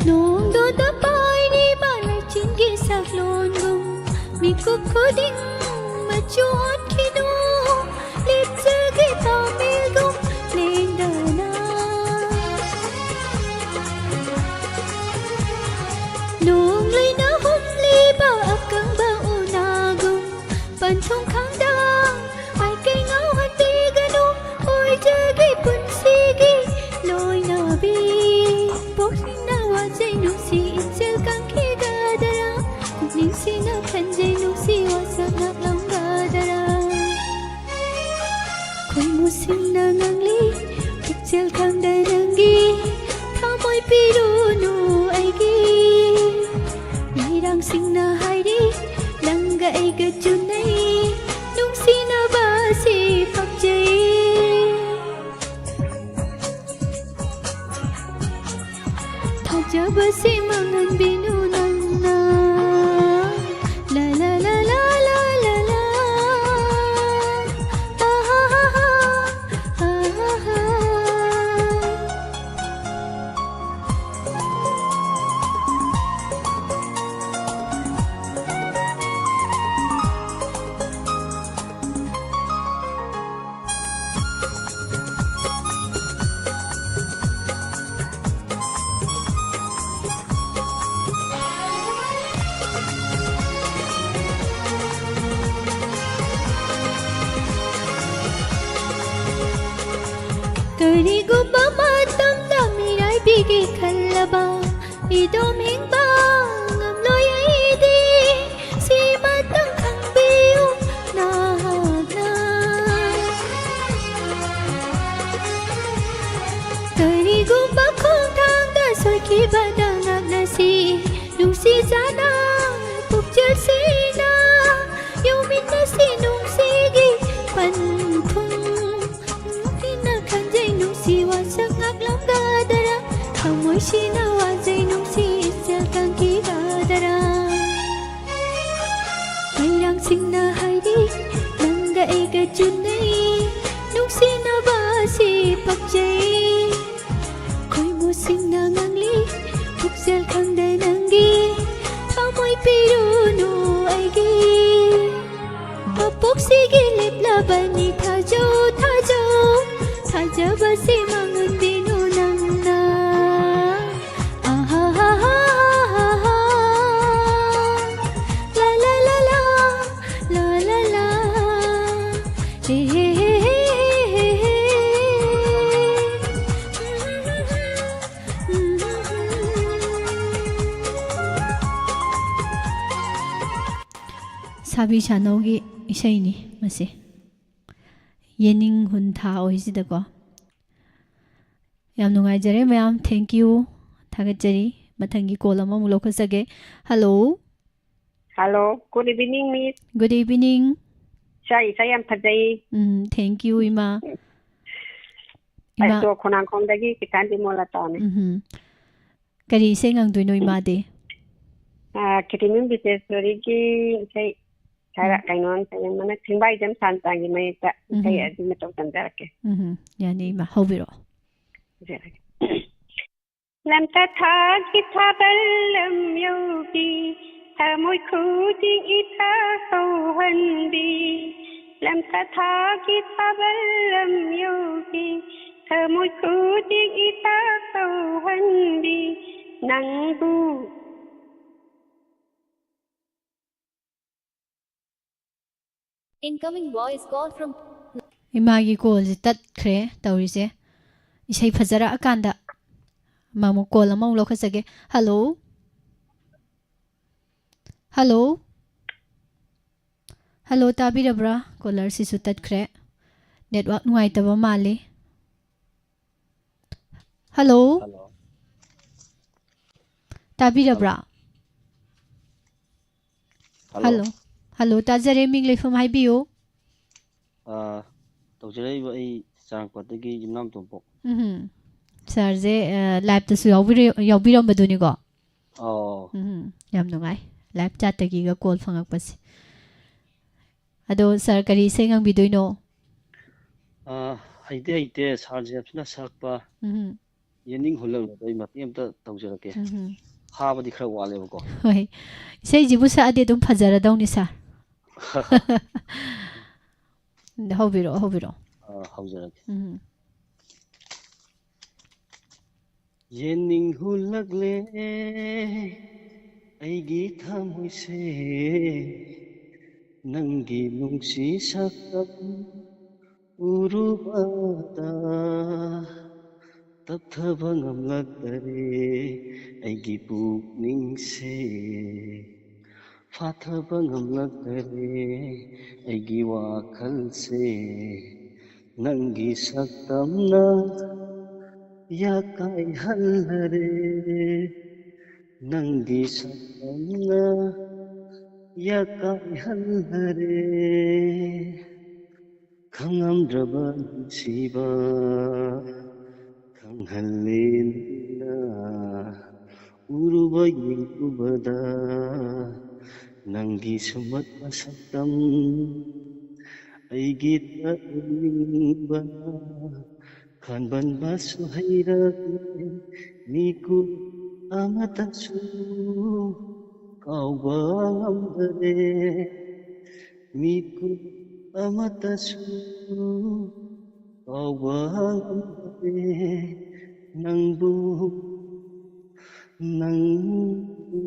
ꯅꯣꯡꯗꯣꯟꯗ ꯄꯥꯏꯔꯤꯕ ꯂꯩꯆꯤꯟꯒꯤ ꯁꯛꯂꯣꯟꯒꯨꯝ, ꯃꯤꯀꯨꯞ ꯈꯨꯗꯤꯡ ꯃꯆꯨ ꯑꯣꯟꯈꯤꯅꯨ, ꯂꯦꯞꯆꯒꯦ ꯄꯥꯝꯕꯤꯒꯨꯝ ꯂꯦꯡꯗꯅ꯫ ꯅꯣꯡꯂꯩꯅ ꯍꯨꯝꯂꯤꯕ ꯑꯀꯪꯕ ꯎꯅꯥꯒꯨꯝ, ꯄꯟꯊꯨꯡ ꯈꯪꯗ ꯃꯥꯏꯀꯩ ꯉꯥꯎꯍꯟꯕꯤꯒꯅꯨ, ꯑꯣꯏꯖꯒꯦ ꯄꯨꯟꯁꯤꯒꯤ ꯂꯣꯏꯅꯕꯤ꯫ ꯄꯣꯛꯁꯤꯡꯅ ꯋꯥꯖꯩ ꯅꯨꯡꯁꯤ, ꯏꯆꯦꯜ ꯀꯪꯈꯤꯒꯗꯔꯥ? ꯄꯨꯛꯅꯤꯡꯁꯤꯅ ꯈꯟꯖꯩ ꯅꯨꯡꯁꯤ, ꯋꯥꯁꯛ ꯉꯥꯛꯂꯝꯒꯗꯔꯥ? ꯈꯣꯏꯃꯨꯁꯤꯡꯅ ꯉꯥꯡꯂꯤ, ꯄꯨꯛꯆꯦꯜ ꯈꯪꯗ ꯅꯪꯒꯤ ꯊꯃꯣꯏ ꯄꯤꯔꯨꯅꯨ ꯑꯩꯒꯤ꯫ ꯃꯤꯔꯥꯡꯁꯤꯡꯅ ꯍꯥꯏꯔꯤ, ꯅꯪꯒ ꯑꯩꯒ ꯆꯨꯅꯩ, ꯅꯨꯡꯁꯤꯅꯕꯁꯤ ꯄꯛꯆꯩ꯫ ꯊꯥꯖꯕꯁꯤ ꯃꯥꯡꯍꯟꯕꯤꯅꯨ ꯅꯪꯅ꯫ ꯂꯥ ꯂꯥ ꯂꯥ ꯂꯥ ꯂꯥ ꯂꯥ ꯂꯥ꯫ ꯑꯥ ꯍꯥ ꯍꯥ ꯍꯥ, ꯑꯥ ꯍꯥ ꯍꯥ꯫ ꯒꯤ ꯈꯜꯂꯕ ꯏꯗꯣꯝ ꯍꯤꯡꯕ ꯉꯝꯂꯣꯏ ꯑꯩꯗꯤ꯫ ꯁꯤꯃꯇꯪ ꯈꯪꯕꯤꯌꯨ ꯅꯍꯥꯛꯅ꯫ ꯀꯔꯤꯒꯨꯝꯕ ꯈꯣꯡꯊꯥꯡꯗ ꯁꯣꯏꯈꯤꯕꯗ ꯉꯥꯛꯅꯁꯤ꯫ ꯅꯨꯡꯁꯤꯖꯅ ꯄꯨꯛꯆꯦꯜ ꯁꯦꯡꯅ ꯌꯧꯃꯤꯟꯅꯁꯤ ꯅꯨꯡꯁꯤꯒꯤ ꯄꯟꯊꯨꯡ꯫ ꯅꯨꯡꯁꯤꯅ ꯈꯟꯖꯩ ꯅꯨꯡꯁꯤ ꯋꯥꯁꯛ ꯉꯥꯛꯂꯝꯒꯗꯔꯥ? ꯊꯃꯣꯏꯁꯤꯅ ꯋꯥꯖꯩ ꯅꯨꯡꯁꯤ ꯏꯆꯦꯜ ꯈꯪꯈꯤꯒꯗꯔꯥ? ꯃꯩꯔꯥꯡꯁꯤꯡꯅ ꯍꯥꯏꯔꯤ ꯅꯪꯒ ꯑꯩꯒ ꯆꯨꯅꯩ꯫ ꯅꯨꯡꯁꯤꯅꯕ ꯑꯁꯤ ꯄꯛꯆꯩ꯫ ꯈꯣꯏꯃꯨꯁꯤꯡꯅ ꯉꯥꯡꯂꯤ ꯄꯨꯛꯆꯦꯜ ꯈꯪꯗ ꯅꯪꯒꯤ ꯊꯃꯣꯏ ꯄꯤꯔꯨꯅꯨ ꯑꯩꯒꯤ꯫ ꯃꯄꯣꯛꯁꯤꯒꯤ ꯂꯦꯞꯂꯕꯅꯤ ꯊꯥꯖꯧ ꯊꯥꯖꯧ꯫ ꯊꯥꯖꯕꯁꯤ ꯃꯥꯡꯍꯟꯕꯤꯅꯨ ꯅꯪꯅ꯫ ꯑꯍꯥꯍꯥꯍꯥꯍꯥꯍꯥ꯫ ꯂꯥ ꯂꯥ ꯂꯥ ꯂꯥ꯫ ꯂꯥ ꯂꯥ ꯂꯥ꯫ ꯍꯦ ꯍꯦ ꯍꯦ ꯍꯦ꯫ ꯁꯥꯕꯤ ꯁꯥꯅꯧꯒꯤ ꯏꯁꯩꯅꯤ ꯃꯁꯤ꯫ ꯌꯦꯅꯤꯡ ꯍꯨꯟ ꯊꯥ ꯑꯣꯏꯁꯤꯗꯀꯣ꯫ ꯌꯥꯝ ꯅꯨꯡꯉꯥꯏꯖꯔꯦ ꯃꯌꯥꯝ꯫ Thank you꯫ ꯊꯥꯒꯠꯆꯔꯤ꯫ ꯃꯊꯪꯒꯤ call ꯑꯃꯃꯨꯛ ꯂꯧꯈꯠꯆꯒꯦ꯫ Hello꯫ Hello, good evening, Miss꯫ Good evening꯫ ꯏꯁꯩ, ꯏꯁꯩ ꯌꯥꯝ ꯐꯖꯩ꯫ ꯎꯝ, thank you, ꯏꯃꯥ꯫ ꯏꯃꯥ꯫ ꯑꯩꯁꯨ ꯈꯣꯡꯅꯥꯡꯈꯣꯡꯗꯒꯤ ꯀꯤꯁꯥꯟ ꯕꯤꯃꯣꯂꯥꯇꯥꯅꯤ꯫ ꯎꯝꯍꯨꯝ꯫ ꯀꯔꯤ ꯏꯁꯩ ꯉꯪꯗꯣꯏꯅꯣ ꯏꯃꯥꯗꯤ? ꯑꯥ, ꯈꯦꯇ꯭ꯔꯤꯃꯌꯨꯝ ꯕꯤꯁꯦꯁꯣꯔꯤꯒꯤ ꯏꯁꯩ ꯈꯔ ꯎꯝ꯫ ꯀꯩꯅꯣ ꯑꯝꯇ ꯌꯦꯡꯕꯅ ꯆꯤꯡꯕꯥꯏꯖꯝ ꯁꯥꯟꯇꯥꯒꯤ ꯃꯌꯦꯛꯇ ꯏꯁꯩ ꯎꯝꯍꯨꯝ꯫ ꯑꯗꯨ ꯃꯇꯧ ꯇꯝꯖꯔꯛꯀꯦ꯫ ꯎꯝꯍꯨꯝ꯫ ꯌꯥꯅꯤ ꯏꯃꯥ, ꯍꯧꯕꯤꯔꯛꯑꯣ꯫ ꯇꯝꯖꯔꯛꯀꯦ꯫ ꯂꯝꯇꯥ ꯊꯥꯒꯤ ꯊꯥꯕꯜ ꯂꯝ ꯌꯧꯕꯤ, ꯊꯃꯣꯏ ꯈꯨꯗꯤꯡ ꯏꯇꯥ ꯁꯧꯍꯟꯕꯤ꯫ ꯂꯝꯇꯥ ꯊꯥꯒꯤ ꯊꯥꯕꯜ ꯂꯝ ꯌꯧꯕꯤ, ꯊꯃꯣꯏ ꯈꯨꯗꯤꯡ ꯏꯇꯥ ꯁꯧꯍꯟꯕꯤ꯫ ꯅꯪꯕꯨ Incoming voice call from ꯏꯃꯥꯒꯤ callꯁꯦ ꯇꯠꯈ꯭ꯔꯦ ꯇꯧꯔꯤꯁꯦ꯫ ꯏꯁꯩ ꯐꯖꯔꯛꯑꯀꯥꯟꯗ ꯑꯃꯨꯛ ꯀꯣꯜ ꯑꯃꯃꯨꯛ ꯂꯧꯈꯠꯆꯒꯦ꯫ ꯍꯜꯂꯣ? ꯍꯜꯂꯣ? ꯍꯜꯂꯣ, ꯇꯥꯕꯤꯔꯕ꯭ꯔꯥ? ꯀꯣꯂꯔꯁꯤꯁꯨ ꯇꯠꯈ꯭ꯔꯦ꯫ ꯅꯦꯠꯋꯥꯛ ꯅꯨꯡꯉꯥꯏꯇꯕ ꯃꯥꯜꯂꯤ꯫ ꯍꯜꯂꯣ? ꯍꯜꯂꯣ? ꯇꯥꯕꯤꯔꯕ꯭ꯔꯥ? ꯍꯜꯂꯣ? ꯍꯜꯂꯣ? ꯍꯜꯂꯣ, ꯇꯥꯖꯔꯦ꯫ ꯃꯤꯡ ꯂꯩꯐꯝ ꯍꯥꯏꯕꯤꯌꯨ꯫ ꯑꯥ, ꯇꯧꯖꯔꯛꯏꯕ ꯑꯩ ꯆꯥꯔꯥꯡꯄꯥꯠꯇꯒꯤ ꯌꯨꯝꯅꯥꯝ ꯇꯣꯝꯄꯣꯛ꯫ ꯎꯝ꯫ ꯁꯥꯔꯁꯦ, ꯑ, ꯂꯥꯏꯞꯇꯁꯨ ꯌꯥꯎꯕꯤꯔ-, ꯌꯥꯎꯕꯤꯔꯝꯕꯗꯨꯅꯤꯀꯣ? ꯑꯣ꯫ ꯎꯝ, ꯌꯥꯝ ꯅꯨꯡꯉꯥꯏ꯫ ꯂꯥꯏꯞ ꯆꯥꯠꯇꯒꯤꯒ ꯀꯣꯜ ꯐꯪꯉꯛꯄꯁꯦ꯫ ꯑꯗꯣ ꯁꯥꯔ, ꯀꯔꯤ ꯏꯁꯩ ꯉꯪꯕꯤꯗꯣꯏꯅꯣ? ꯑꯥ, ꯍꯩꯇꯦ, ꯍꯩꯇꯦ꯫ ꯁꯥꯔꯁꯦ ꯌꯥꯝ ꯊꯤꯅ ꯁꯛꯄ꯫ ꯎꯝ꯫ ꯌꯦꯅꯤꯡ ꯍꯨꯜꯂꯛꯂꯦ꯫ ꯑꯩ ꯃꯇꯦꯛ ꯑꯝꯇ ꯇꯧꯖꯔꯛꯀꯦ꯫ ꯎꯝ꯫ ꯐꯥꯕꯗꯤ ꯈꯔ ꯋꯥꯠꯂꯦꯕꯀꯣ꯫ ꯍꯣꯏ꯫ ꯏꯁꯩꯁꯤꯕꯨ ꯁꯛꯑꯗꯤ ꯑꯗꯨꯝ ꯐꯖꯔꯗꯧꯅꯤ, ꯁꯥꯔ꯫ ꯍꯧꯕꯤꯔꯛꯑꯣ, ꯍꯧꯕꯤꯔꯛꯑꯣ꯫ ꯑꯥ, ꯍꯧꯖꯔꯛꯀꯦ꯫ ꯎꯝ꯫ ꯌꯦꯅꯤꯡ ꯍꯨꯜꯂꯛꯂꯦ ꯑꯩꯒꯤ ꯊꯃꯣꯏꯁꯦ, ꯅꯪꯒꯤ ꯅꯨꯡꯁꯤ ꯁꯛꯇꯝ ꯎꯔꯨꯕꯗ꯫ ꯇꯞꯊꯕ ꯉꯝꯂꯛꯇꯔꯦ ꯑꯩꯒꯤ ꯄꯨꯛꯅꯤꯡꯁꯦ, ꯐꯥꯊꯕ ꯉꯝꯂꯛꯇꯔꯦ ꯑꯩꯒꯤ ꯋꯥꯈꯜꯁꯦ꯫ ꯅꯪꯒꯤ ꯁꯛꯇꯝꯅ ꯌꯥꯀꯥꯏꯍꯜꯂꯔꯦ, ꯅꯪꯒꯤ ꯁꯛꯇꯝꯅ ꯌꯥꯀꯥꯏꯍꯜꯂꯔꯦ꯫ ꯈꯪꯉꯝꯗ꯭ꯔꯕ ꯅꯨꯡꯁꯤꯕ ꯈꯪꯍꯜꯂꯦ ꯅꯪꯅ꯫ ꯎꯔꯨꯕ ꯌꯦꯡꯂꯨꯕꯗ ꯅꯪꯒꯤ ꯁꯨꯝꯍꯠꯄ ꯁꯛꯇꯝ ꯑꯩꯒꯤ ꯇꯥꯛꯅꯤꯡꯕꯅ ꯈꯟꯕꯟꯕꯁꯨ ꯍꯩꯔꯛꯂꯦ꯫ ꯃꯤꯀꯨꯞ ꯑꯃꯇꯁꯨ ꯀꯥꯎꯕ ꯉꯝꯗꯔꯦ꯫ ꯃꯤꯀꯨꯞ ꯑꯃꯇꯁꯨ ꯀꯥꯎꯕ ꯉꯝꯗꯔꯦ꯫ ꯅꯪꯕꯨ, ꯅꯪꯕꯨ꯫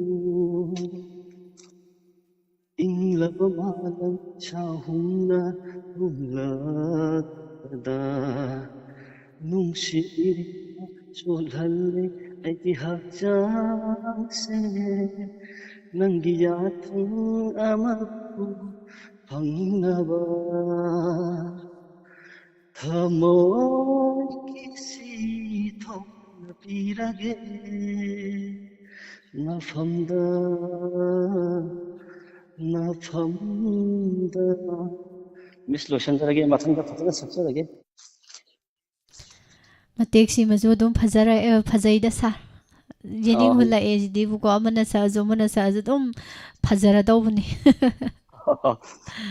ꯏꯪꯂꯕ ꯃꯥꯂꯪ ꯁꯥꯍꯨꯝꯅ ꯍꯨꯝꯂꯛꯄꯗ, ꯅꯨꯡꯁꯤꯔꯤꯕ ꯆꯣꯠꯍꯜꯂꯤ ꯑꯩꯒꯤ ꯍꯛꯆꯥꯡꯁꯦ, ꯅꯪꯒꯤ ꯌꯥꯊꯪ ꯑꯃꯕꯨ ꯐꯪꯅꯕ꯫ ꯊꯃꯣꯏꯒꯤ ꯁꯤ ꯊꯣꯛꯅ ꯄꯤꯔꯒꯦ, ꯃꯐꯝꯗ, ꯃꯐꯝꯗ꯫ ꯃꯤꯁ, ꯂꯣꯏꯁꯟꯖꯔꯒꯦ, ꯃꯊꯪꯗ ꯐꯖꯅ ꯁꯛꯆꯔꯒꯦ꯫ ꯃꯇꯦꯛꯁꯤꯃꯁꯨ ꯑꯗꯨꯝ ꯐꯖꯔꯛꯑꯦ, ꯐꯖꯩꯗ ꯁꯥꯔ꯫ ꯌꯦꯅꯤꯡ ꯑꯥ꯫ ꯍꯨꯜꯂꯛꯑꯦ ꯁꯤꯗꯤꯕꯨꯀꯣ, ꯑꯃꯅ ꯁꯛꯑꯁꯨ ꯑꯃꯅ ꯁꯛꯑꯁꯨ ꯑꯗꯨꯝ ꯐꯖꯔꯗꯧꯕꯅꯤ꯫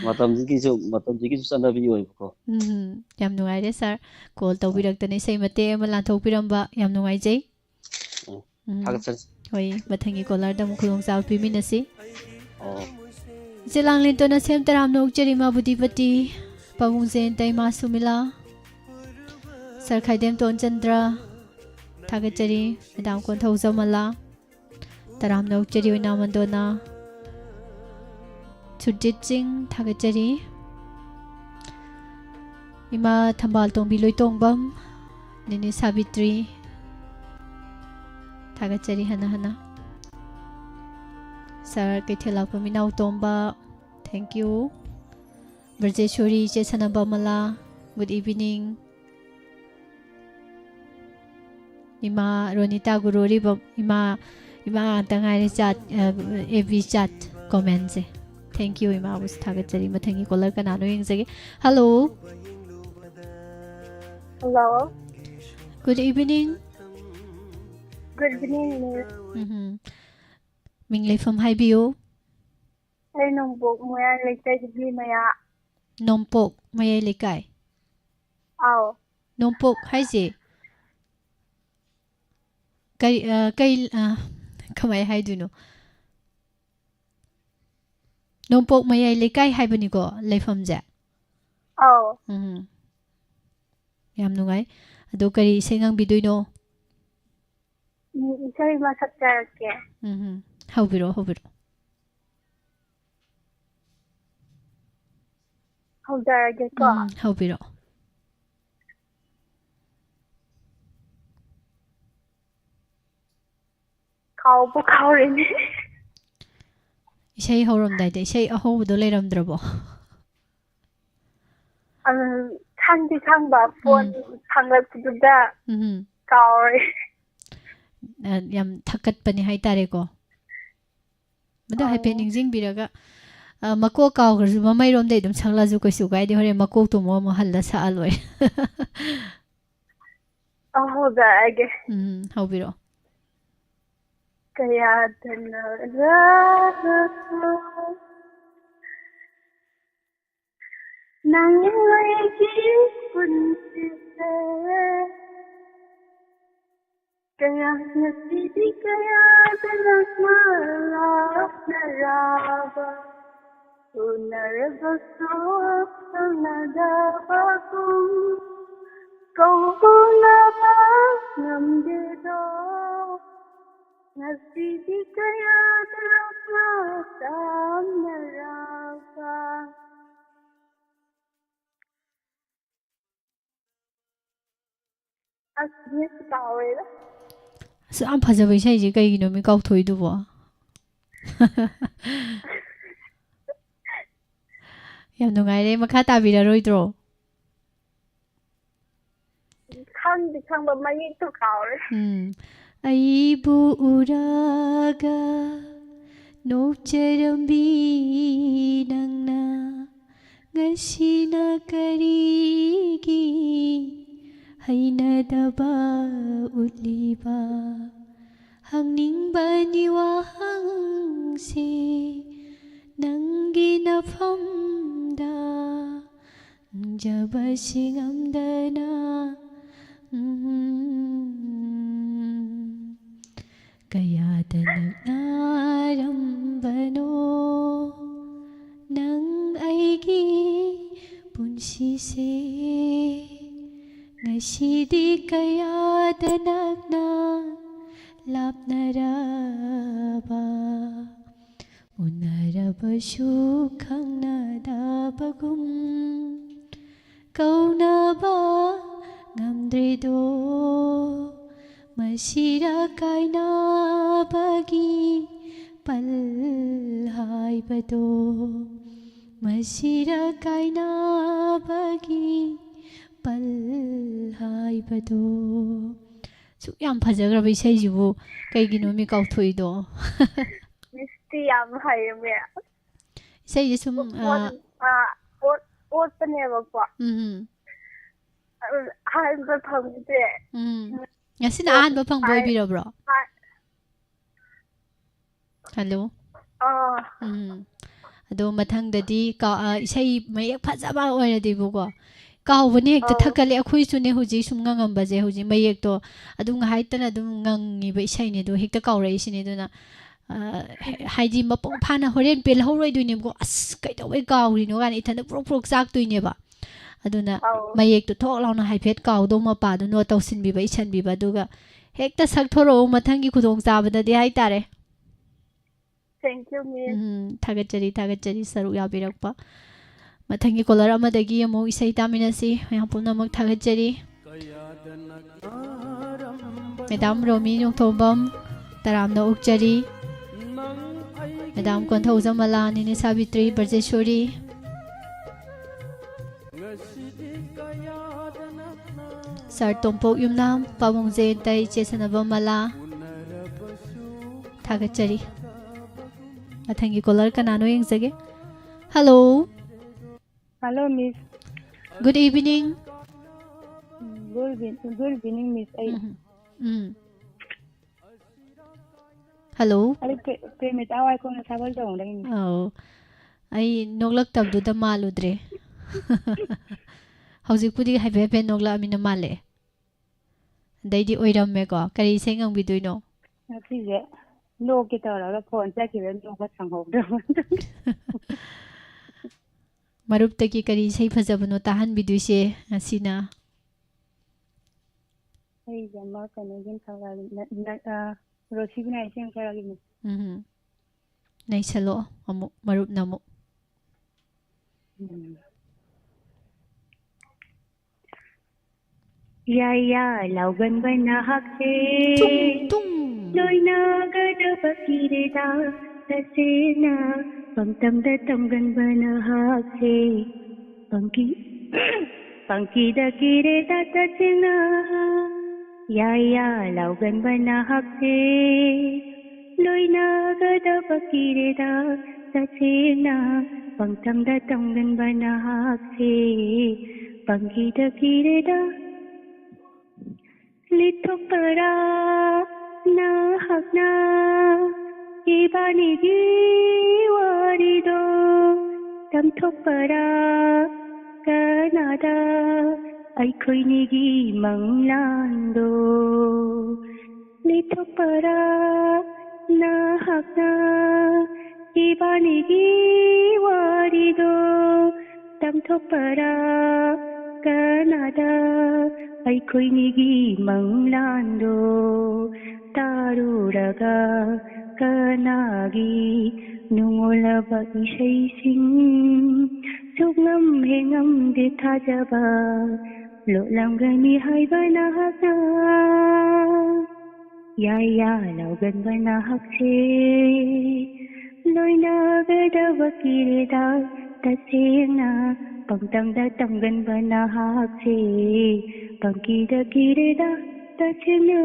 ꯃꯇꯝꯁꯤꯒꯤꯁꯨ, ꯃꯇꯝꯁꯤꯒꯤꯁꯨ ꯆꯠꯅꯕꯤ ꯑꯣꯏꯕꯀꯣ꯫ ꯎꯝ, ꯌꯥꯝ ꯅꯨꯡꯉꯥꯏꯔꯦ ꯁꯥꯔ, ꯀꯣꯜ ꯇꯧꯕꯤꯔꯛꯇꯅ ꯏꯁꯩ ꯃꯇꯦꯛ ꯑꯃ ꯂꯥꯟꯊꯣꯛꯄꯤꯔꯝꯕ, ꯌꯥꯝ ꯅꯨꯡꯉꯥꯏꯖꯩ꯫ ꯎꯝ, ꯎꯝ꯫ ꯊꯥꯒꯠꯆꯔꯤ꯫ ꯍꯣꯏ, ꯃꯊꯪꯒꯤ ꯀꯣꯂꯔꯗ ꯑꯃꯨꯛ ꯈꯨꯗꯣꯡꯆꯥꯕ ꯄꯤꯃꯤꯟꯅꯁꯤ꯫ ꯑꯣ꯫ ꯏꯆꯦ ꯂꯥꯡꯂꯦꯟꯇꯣꯟ ꯑꯁꯦꯝ ꯇꯔꯥꯝꯅ ꯑꯣꯛꯆꯔꯤ, ꯏꯃꯥ ꯕꯨꯙꯤꯄꯇꯤ, ꯄꯥꯕꯨꯡ ꯖꯌꯟꯇ, ꯏꯃꯥ ꯁꯨꯃꯤꯂꯥ, ꯁꯥꯔ ꯈꯥꯏꯗꯦꯝ ꯇꯣꯟꯆꯟꯗ꯭ꯔ, ꯊꯥꯒꯠꯆꯔꯤ꯫ ꯃꯦꯗꯥꯝ ꯀꯣꯟꯊꯧꯖꯝ ꯃꯂꯥ, ꯇꯔꯥꯝꯅ ꯑꯣꯛꯆꯔꯤ꯫ ꯑꯣꯏꯅꯥꯝ ꯃꯟꯗꯣꯅꯥ, ꯁꯨꯔꯖꯤꯠ ꯁꯤꯡ, ꯊꯥꯒꯠꯆꯔꯤ꯫ ꯏꯃꯥ ꯊꯝꯕꯥꯜ ꯇꯣꯡꯕꯤ ꯂꯣꯏꯇꯣꯡꯕꯝ, ꯅꯦꯅꯦ ꯁꯥꯕꯤꯇ꯭ꯔꯤ, ꯊꯥꯒꯠꯆꯔꯤ ꯍꯟꯅ ꯍꯟꯅ꯫ ꯁꯥꯔ ꯀꯩꯊꯦꯜ ꯂꯥꯛꯄ ꯃꯤꯅꯥꯎ ꯇꯣꯝꯕ, thank you꯫ ꯕ꯭ꯔꯖꯦꯁꯣꯔꯤ, ꯏꯆꯦ ꯁꯅꯥꯕꯃꯂꯥ, good evening꯫ ꯏꯃꯥ ꯔꯣꯅꯤꯇꯥ ꯒꯨꯔꯣꯔꯤꯕꯝ, ꯏꯃꯥ, ꯏꯃꯥ ꯉꯥꯛꯇ ꯉꯥꯏꯔꯦ chat, ꯑ, F B chat commentꯁꯦ꯫ Thank you, ꯏꯃꯥꯕꯨꯁꯨ ꯊꯥꯒꯠꯆꯔꯤ꯫ ꯃꯊꯪꯒꯤ ꯀꯣꯂꯔ ꯀꯅꯥꯅꯣ ꯌꯦꯡꯖꯒꯦ꯫ Hello꯫ Hello꯫ Good evening꯫ Good evening, miss꯫ ꯎꯝꯍꯨꯝ꯫ ꯃꯤꯡ ꯂꯩꯐꯝ ꯍꯥꯏꯕꯤꯌꯨ꯫ ꯑꯩ ꯅꯣꯡꯄꯣꯛ ꯃꯌꯥꯏ ꯂꯩꯀꯥꯏꯗꯒꯤ ꯃꯌꯥ꯫ ꯅꯣꯡꯄꯣꯛ ꯃꯌꯥꯏ ꯂꯩꯀꯥꯏ? ꯑꯥꯎ꯫ ꯅꯣꯡꯄꯣꯛ ꯍꯥꯏꯁꯦ ꯀꯩ, ꯑ, ꯀꯩ, ꯑ, ꯀꯃꯥꯏ ꯍꯥꯏꯗꯣꯏꯅꯣ? ꯅꯣꯡꯄꯣꯛ ꯃꯌꯥꯏ ꯂꯩꯀꯥꯏ ꯍꯥꯏꯕꯅꯤꯀꯣ ꯂꯩꯐꯝꯁꯦ? ꯑꯥꯎ꯫ ꯎꯝ꯫ ꯌꯥꯝ ꯅꯨꯡꯉꯥꯏ꯫ ꯑꯗꯣ ꯀꯔꯤ ꯏꯁꯩ ꯉꯪꯕꯤꯗꯣꯏꯅꯣ? ꯎꯝ, ꯏꯁꯩ ꯑꯃ ꯁꯛꯆꯔꯛꯀꯦ꯫ ꯎꯝ, ꯎꯝ꯫ ꯍꯧꯕꯤꯔꯛꯑꯣ, ꯍꯧꯕꯤꯔꯛꯑꯣ꯫ ꯍꯧꯖꯔꯒꯦꯀꯣ꯫ ꯎꯝ, ꯍꯧꯕꯤꯔꯛꯑꯣ꯫ ꯀꯥꯎꯕꯨ ꯀꯥꯎꯔꯦꯅꯦ꯫ ꯏꯁꯩ ꯍꯧꯔꯝꯗꯥꯏꯗ ꯏꯁꯩ ꯑꯍꯧꯕꯗꯣ ꯂꯩꯔꯝꯗ꯭ꯔꯕꯣ? ꯑꯪ, ꯈꯪꯗꯤ ꯈꯪꯕ, ꯐꯣꯟ ꯐꯪꯂꯛꯄꯗꯨꯗ ꯎꯝ꯫ ꯀꯥꯎꯔꯦ꯫ ꯑ, ꯌꯥꯝ ꯊꯛꯀꯠꯄꯅꯦ ꯍꯥꯏꯇꯥꯔꯦꯀꯣ꯫ ꯃꯗꯨ ꯍꯥꯏꯐꯦꯠ ꯑꯧ꯫ ꯅꯤꯡꯁꯤꯡꯕꯤꯔꯒ, ꯑ, ꯃꯀꯣꯛ ꯀꯥꯎꯈ꯭ꯔꯁꯨ ꯃꯃꯩꯔꯣꯝꯗꯩ ꯑꯗꯨꯝ ꯁꯛꯂꯁꯨ ꯀꯩꯁꯨ ꯀꯥꯏꯗꯦ꯫ ꯍꯣꯔꯦꯟ ꯃꯀꯣꯛꯇꯣ ꯑꯃꯨꯛ, ꯑꯃꯨꯛ ꯍꯜꯂ ꯁꯛꯑ ꯂꯣꯏꯔꯦ꯫ ꯑꯧ, ꯍꯧꯖꯔꯛꯑꯒꯦ꯫ ꯎꯝ, ꯍꯧꯕꯤꯔꯛꯑꯣ꯫ ꯀꯌꯥꯗꯅ ꯔꯥꯒꯁꯨ ꯅꯪ ꯑꯩꯒꯤ ꯄꯨꯟꯁꯤꯁꯦ꯫ ꯀꯌꯥ ꯉꯁꯤꯗꯤ ꯀꯌꯥꯗꯅ ꯂꯥꯞꯅꯔꯕ, ꯎꯅꯔꯕꯁꯨ ꯈꯪꯅꯗꯕꯒꯨꯝ, ꯀꯧꯅꯕ ꯉꯝꯗꯦꯗꯣ꯫ ꯉꯁꯤꯗꯤ ꯀꯌꯥꯗ ꯇꯥꯝꯅꯔꯕ꯫ ꯑꯁ, ꯃꯤꯁ ꯀꯥꯎꯔꯦꯗ꯫ ꯑꯁ, ꯌꯥꯝ ꯐꯖꯕ ꯏꯁꯩꯁꯦ ꯀꯩꯒꯤꯅꯣ ꯃꯤ ꯀꯥꯎꯊꯣꯛꯏꯗꯨꯕꯣ? ꯌꯥꯝ ꯅꯨꯡꯉꯥꯏꯔꯦ, ꯃꯈꯥ ꯇꯥꯕꯤꯔꯔꯣꯏꯗ꯭ꯔꯣ? ꯈꯪꯗꯤ ꯈꯪꯕ, ꯃꯌꯦꯛꯇꯣ ꯀꯥꯎꯔꯦ꯫ ꯎꯝ꯫ ꯑꯩꯕꯨ ꯎꯔꯒ ꯅꯣꯛꯆꯔꯝꯕꯤ ꯅꯪꯅ ꯉꯁꯤꯅ ꯀꯔꯤꯒꯤ ꯍꯩꯅꯗꯕ ꯎꯠꯂꯤꯕ? ꯍꯪꯅꯤꯡꯕꯅꯤ ꯋꯥꯍꯪꯁꯤ ꯅꯪꯒꯤ ꯅꯐꯝꯗ ꯈꯪꯖꯕꯁꯤ ꯉꯝꯗꯅ, ꯎꯝ, ꯀꯌꯥꯗ ꯅꯛꯅꯔꯝꯕꯅꯣ ꯅꯪ ꯑꯩꯒꯤ ꯄꯨꯟꯁꯤꯁꯦ꯫ ꯉꯁꯤꯗꯤ ꯀꯌꯥꯗ ꯅꯛꯅ ꯂꯥꯞꯅꯔꯕ, ꯎꯅꯔꯕꯁꯨ ꯈꯪꯅꯗꯕꯒꯨꯝ, ꯀꯧꯅꯕ ꯉꯝꯗ꯭ꯔꯤꯗꯣ꯫ ꯃꯁꯤꯔ ꯀꯥꯏꯅꯕꯒꯤ ꯄꯜ ꯍꯥꯏꯕꯗꯣ, ꯃꯁꯤꯔ ꯀꯥꯏꯅꯕꯒꯤ ꯄꯜ ꯍꯥꯏꯕꯗꯣ꯫ ꯁꯨꯛ ꯌꯥꯝ ꯐꯖꯈ꯭ꯔꯕ ꯏꯁꯩꯁꯤꯕꯨ ꯀꯩꯒꯤꯅꯣ ꯃꯤ ꯀꯥꯎꯊꯣꯛꯏꯗꯣ? ꯃꯤꯁꯇꯤ ꯌꯥꯝ ꯍꯩꯔꯝꯃꯦ꯫ ꯏꯁꯩꯁꯦ ꯁꯨꯝ, ꯑꯣꯠ-, ꯑ, ꯑ, ꯑꯣꯠ-, ꯑꯣꯠꯄꯅꯦꯕꯀꯣ꯫ ꯎꯝ, ꯎꯝ꯫ ꯑꯗꯨ ꯑꯍꯥꯟꯕ ꯐꯪꯕꯁꯦ꯫ ꯎꯝ꯫ ꯉꯁꯤꯅ ꯑꯍꯥꯟꯕ ꯐꯪꯕ ꯍꯥꯏ-, ꯑꯣꯏꯕꯤꯔꯕ꯭ꯔꯣ? ꯍꯥꯏ-, ꯍꯜꯂꯣ꯫ ꯑꯥ꯫ ꯎꯝ꯫ ꯑꯗꯣ ꯃꯊꯪꯗꯗꯤ ꯀꯥ-, ꯑ, ꯏꯁꯩ ꯃꯌꯦꯛ ꯐꯖꯕ ꯑꯣꯏꯔꯗꯤꯕꯀꯣ, ꯀꯥꯎꯕꯅꯦ ꯍꯦꯛꯇ ꯑꯧ꯫ ꯊꯛꯀꯠꯂꯦ꯫ ꯑꯩꯈꯣꯏꯁꯨꯅꯦ ꯍꯧꯖꯤꯛ ꯁꯨꯝ ꯉꯪꯉꯝꯕꯁꯦ, ꯍꯧꯖꯤꯛ ꯃꯌꯦꯛꯇꯣ ꯑꯗꯨꯝ ꯉꯥꯏꯍꯥꯛꯇꯅ ꯑꯗꯨꯝ ꯉꯪꯉꯤꯕ ꯏꯁꯩꯅꯦ, ꯑꯗꯣ ꯍꯦꯛꯇ ꯀꯥꯎꯔꯛꯏꯁꯤꯅꯦ꯫ ꯑꯗꯨꯅ, ꯑ, ꯍꯦ-, ꯍꯥꯏꯗꯤ ꯃꯄꯨꯡ ꯐꯥꯅ ꯍꯣꯔꯦꯟ ꯄꯦꯜꯍꯧꯔꯣꯏꯗꯣꯏꯅꯦꯕꯀꯣ꯫ "ꯑꯁ, ꯀꯩꯗꯧꯕꯩ ꯀꯥꯎꯔꯤꯅꯣ?" ꯀꯥꯏꯅ ꯏꯊꯟꯇ ꯄ꯭ꯔꯣꯛ ꯄ꯭ꯔꯣꯛ ꯆꯥꯛꯇꯣꯏꯅꯦꯕ꯫ ꯑꯗꯨꯅ ꯑꯧ꯫ ꯃꯌꯦꯛꯇꯣ ꯊꯣꯛ ꯂꯥꯎꯅ ꯍꯥꯏꯐꯦꯠ ꯀꯥꯎꯗꯧ ꯃꯄꯥꯗꯣ ꯅꯣꯠ ꯇꯧꯁꯤꯟꯕꯤꯕ, ꯏꯁꯤꯟꯕꯤꯕ, ꯑꯗꯨꯒ ꯍꯦꯛꯇ ꯁꯛꯊꯣꯔꯛꯎ ꯃꯊꯪꯒꯤ ꯈꯨꯗꯣꯡꯆꯥꯕꯗꯗꯤ ꯍꯥꯏꯇꯥꯔꯦ꯫ Thank you, Miss. ꯎꯝ, ꯊꯥꯒꯠꯆꯔꯤ, ꯊꯥꯒꯠꯆꯔꯤ ꯁꯔꯨꯛ ꯌꯥꯕꯤꯔꯛꯄ꯫ ꯃꯊꯪꯒꯤ ꯀꯣꯂꯔ ꯑꯃꯗꯒꯤ ꯑꯃꯨꯛ ꯏꯁꯩ ꯇꯥꯃꯤꯟꯅꯁꯤ꯫ ꯃꯌꯥꯝ ꯄꯨꯝꯅꯃꯛ ꯊꯥꯒꯠꯆꯔꯤ꯫ ꯃꯦꯗꯥꯝ ꯔꯣꯃꯤ ꯅꯣꯡꯊꯣꯝꯕꯝ, ꯇꯔꯥꯝꯅ ꯑꯣꯛꯆꯔꯤ꯫ ꯃꯦꯗꯥꯝ ꯀꯣꯟꯊꯧꯖꯝ ꯃꯂꯥ, ꯅꯦꯅꯦ ꯁꯥꯕꯤꯇ꯭ꯔꯤ, ꯕ꯭ꯔꯖꯦꯁꯣꯔꯤ꯫ ꯁꯥꯔ ꯇꯣꯝꯄꯣꯛ ꯌꯨꯝꯅꯥꯝ, ꯄꯥꯕꯨꯡ ꯖꯌꯟꯇ, ꯏꯆꯦ ꯁꯅꯥꯕꯝ ꯃꯂꯥ꯫ ꯊꯥꯒꯠꯆꯔꯤ꯫ ꯃꯊꯪꯒꯤ ꯀꯣꯂꯔ ꯀꯅꯥꯅꯣ ꯌꯦꯡꯖꯒꯦ꯫ Hello. Hello, Miss. Good evening. ꯎꯝ, good evening, good evening, Miss. ꯑꯩ ꯎꯝ, ꯎꯝ꯫ ꯍꯜꯂꯣ꯫ ꯑꯗꯨ ꯄ꯭ꯔꯦ-, ꯄ꯭ꯔꯦꯃꯤꯇꯥ ꯋꯥꯏꯈꯣꯡꯅ ꯁꯒꯣꯜ ꯇꯣꯡꯗꯒꯤꯅꯤ꯫ ꯑꯧ꯫ ꯑꯩ ꯅꯣꯛꯂꯛꯇꯕꯗꯨꯗ ꯃꯥꯜꯂꯨꯗ꯭ꯔꯦ꯫ ꯍꯧꯖꯤꯛꯄꯨꯗꯤ ꯍꯥꯏꯐꯦꯠ ꯍꯥꯏꯐꯦꯠ ꯅꯣꯛꯂꯛꯑꯃꯤꯅ ꯃꯥꯜꯂꯛꯑꯦ꯫ ꯑꯗꯩꯗꯤ ꯑꯣꯏꯔꯝꯃꯦꯀꯣ꯫ ꯀꯔꯤ ꯏꯁꯩ ꯉꯪꯕꯤꯗꯣꯏꯅꯣ? ꯉꯁꯤꯁꯦ ꯅꯣꯛꯀꯦ ꯇꯧꯔꯒ ꯐꯣꯟ ꯆꯠꯈꯤꯕ ꯅꯣꯛꯄ ꯁꯪꯍꯧꯗ꯭ꯔꯕ꯫ ꯃꯔꯨꯞꯇꯒꯤ ꯀꯔꯤ ꯏꯁꯩ ꯐꯖꯕꯅꯣ ꯇꯥꯍꯟꯕꯤꯗꯣꯏꯁꯦ ꯉꯁꯤꯅ? ꯑꯩꯁꯦ ꯑꯃ ꯀꯩꯅꯣꯒꯤ ꯑꯃ ꯁꯛꯂꯛꯑꯒꯦ, ꯅ-, ꯅ-, ꯑ, ꯔꯣꯁꯤꯕꯤꯅꯥ ꯏꯁꯩ ꯑꯃ ꯁꯛꯂꯛꯑꯒꯦ꯫ ꯎꯝ꯫ ꯅꯩꯁꯜꯂꯛꯑꯣ ꯑꯃꯨꯛ, ꯃꯔꯨꯞꯅ ꯑꯃꯨꯛ꯫ ꯎꯝ꯫ ꯌꯥꯏ ꯌꯥ ꯂꯥꯎꯒꯟꯕ ꯅꯍꯥꯛꯁꯦ ꯇꯨꯡ ꯇꯨꯡ ꯂꯣꯏꯅꯒꯗꯕ ꯀꯤꯔꯦꯗ ꯇꯁꯦꯡꯅ ꯄꯪꯇꯝꯗ ꯇꯝꯒꯟꯕ ꯅꯍꯥꯛꯁꯦ ꯄꯪꯀꯤ ꯄꯪꯀꯤꯗ ꯀꯤꯔꯦꯗ ꯇꯁꯦꯡꯅ ꯌꯥꯏ ꯌꯥ ꯂꯥꯎꯒꯟꯕ ꯅꯍꯥꯛꯁꯦ ꯂꯣꯏꯅꯒꯗꯕ ꯀꯤꯔꯦꯗ ꯇꯁꯦꯡꯅ ꯄꯪꯇꯝꯗ ꯇꯝꯒꯟꯕ ꯅꯍꯥꯛꯁꯦ ꯄꯪꯀꯤꯗ ꯀꯤꯔꯦꯗ ꯂꯤꯊꯣꯛꯄꯔꯥ ꯅꯍꯥꯛꯅ ꯏꯕꯥꯅꯤꯒꯤ ꯋꯥꯔꯤꯗꯣ ꯇꯝꯊꯣꯛꯄꯔꯥ ꯀꯅꯥꯗ ꯑꯩꯈꯣꯏꯅꯤꯒꯤ ꯃꯪꯂꯥꯟꯗꯣ ꯂꯤꯊꯣꯛꯄꯔꯥ ꯅꯍꯥꯛꯅ ꯏꯕꯥꯅꯤꯒꯤ ꯋꯥꯔꯤꯗꯣ ꯇꯝꯊꯣꯛꯄꯔꯥ ꯀꯅꯥꯗ ꯑꯩꯈꯣꯏꯅꯤꯒꯤ ꯃꯪꯂꯥꯟꯗꯣ ꯇꯥꯔꯨꯔꯒ ꯀꯅꯥꯒꯤ ꯅꯨꯡꯉꯣꯜꯂꯕ ꯏꯁꯩꯁꯤꯡ ꯁꯨꯛꯉꯝ ꯍꯦꯛ ꯉꯝꯗꯦ ꯊꯥꯖꯕ ꯂꯣꯠꯂꯝꯒꯅꯤ ꯍꯥꯏꯕ ꯅꯍꯥꯛꯅ ꯌꯥꯏ ꯌꯥ ꯂꯥꯎꯒꯟꯕ ꯅꯍꯥꯛꯁꯦ ꯂꯣꯏꯅꯒꯗꯕ ꯀꯤꯔꯦꯗ ꯇꯁꯦꯡꯅ ꯄꯪꯇꯝꯗ ꯇꯝꯒꯟꯕ ꯅꯍꯥꯛꯁꯦ ꯄꯪꯀꯤꯗ ꯀꯤꯔꯦꯗ ꯇꯁꯦꯡꯅ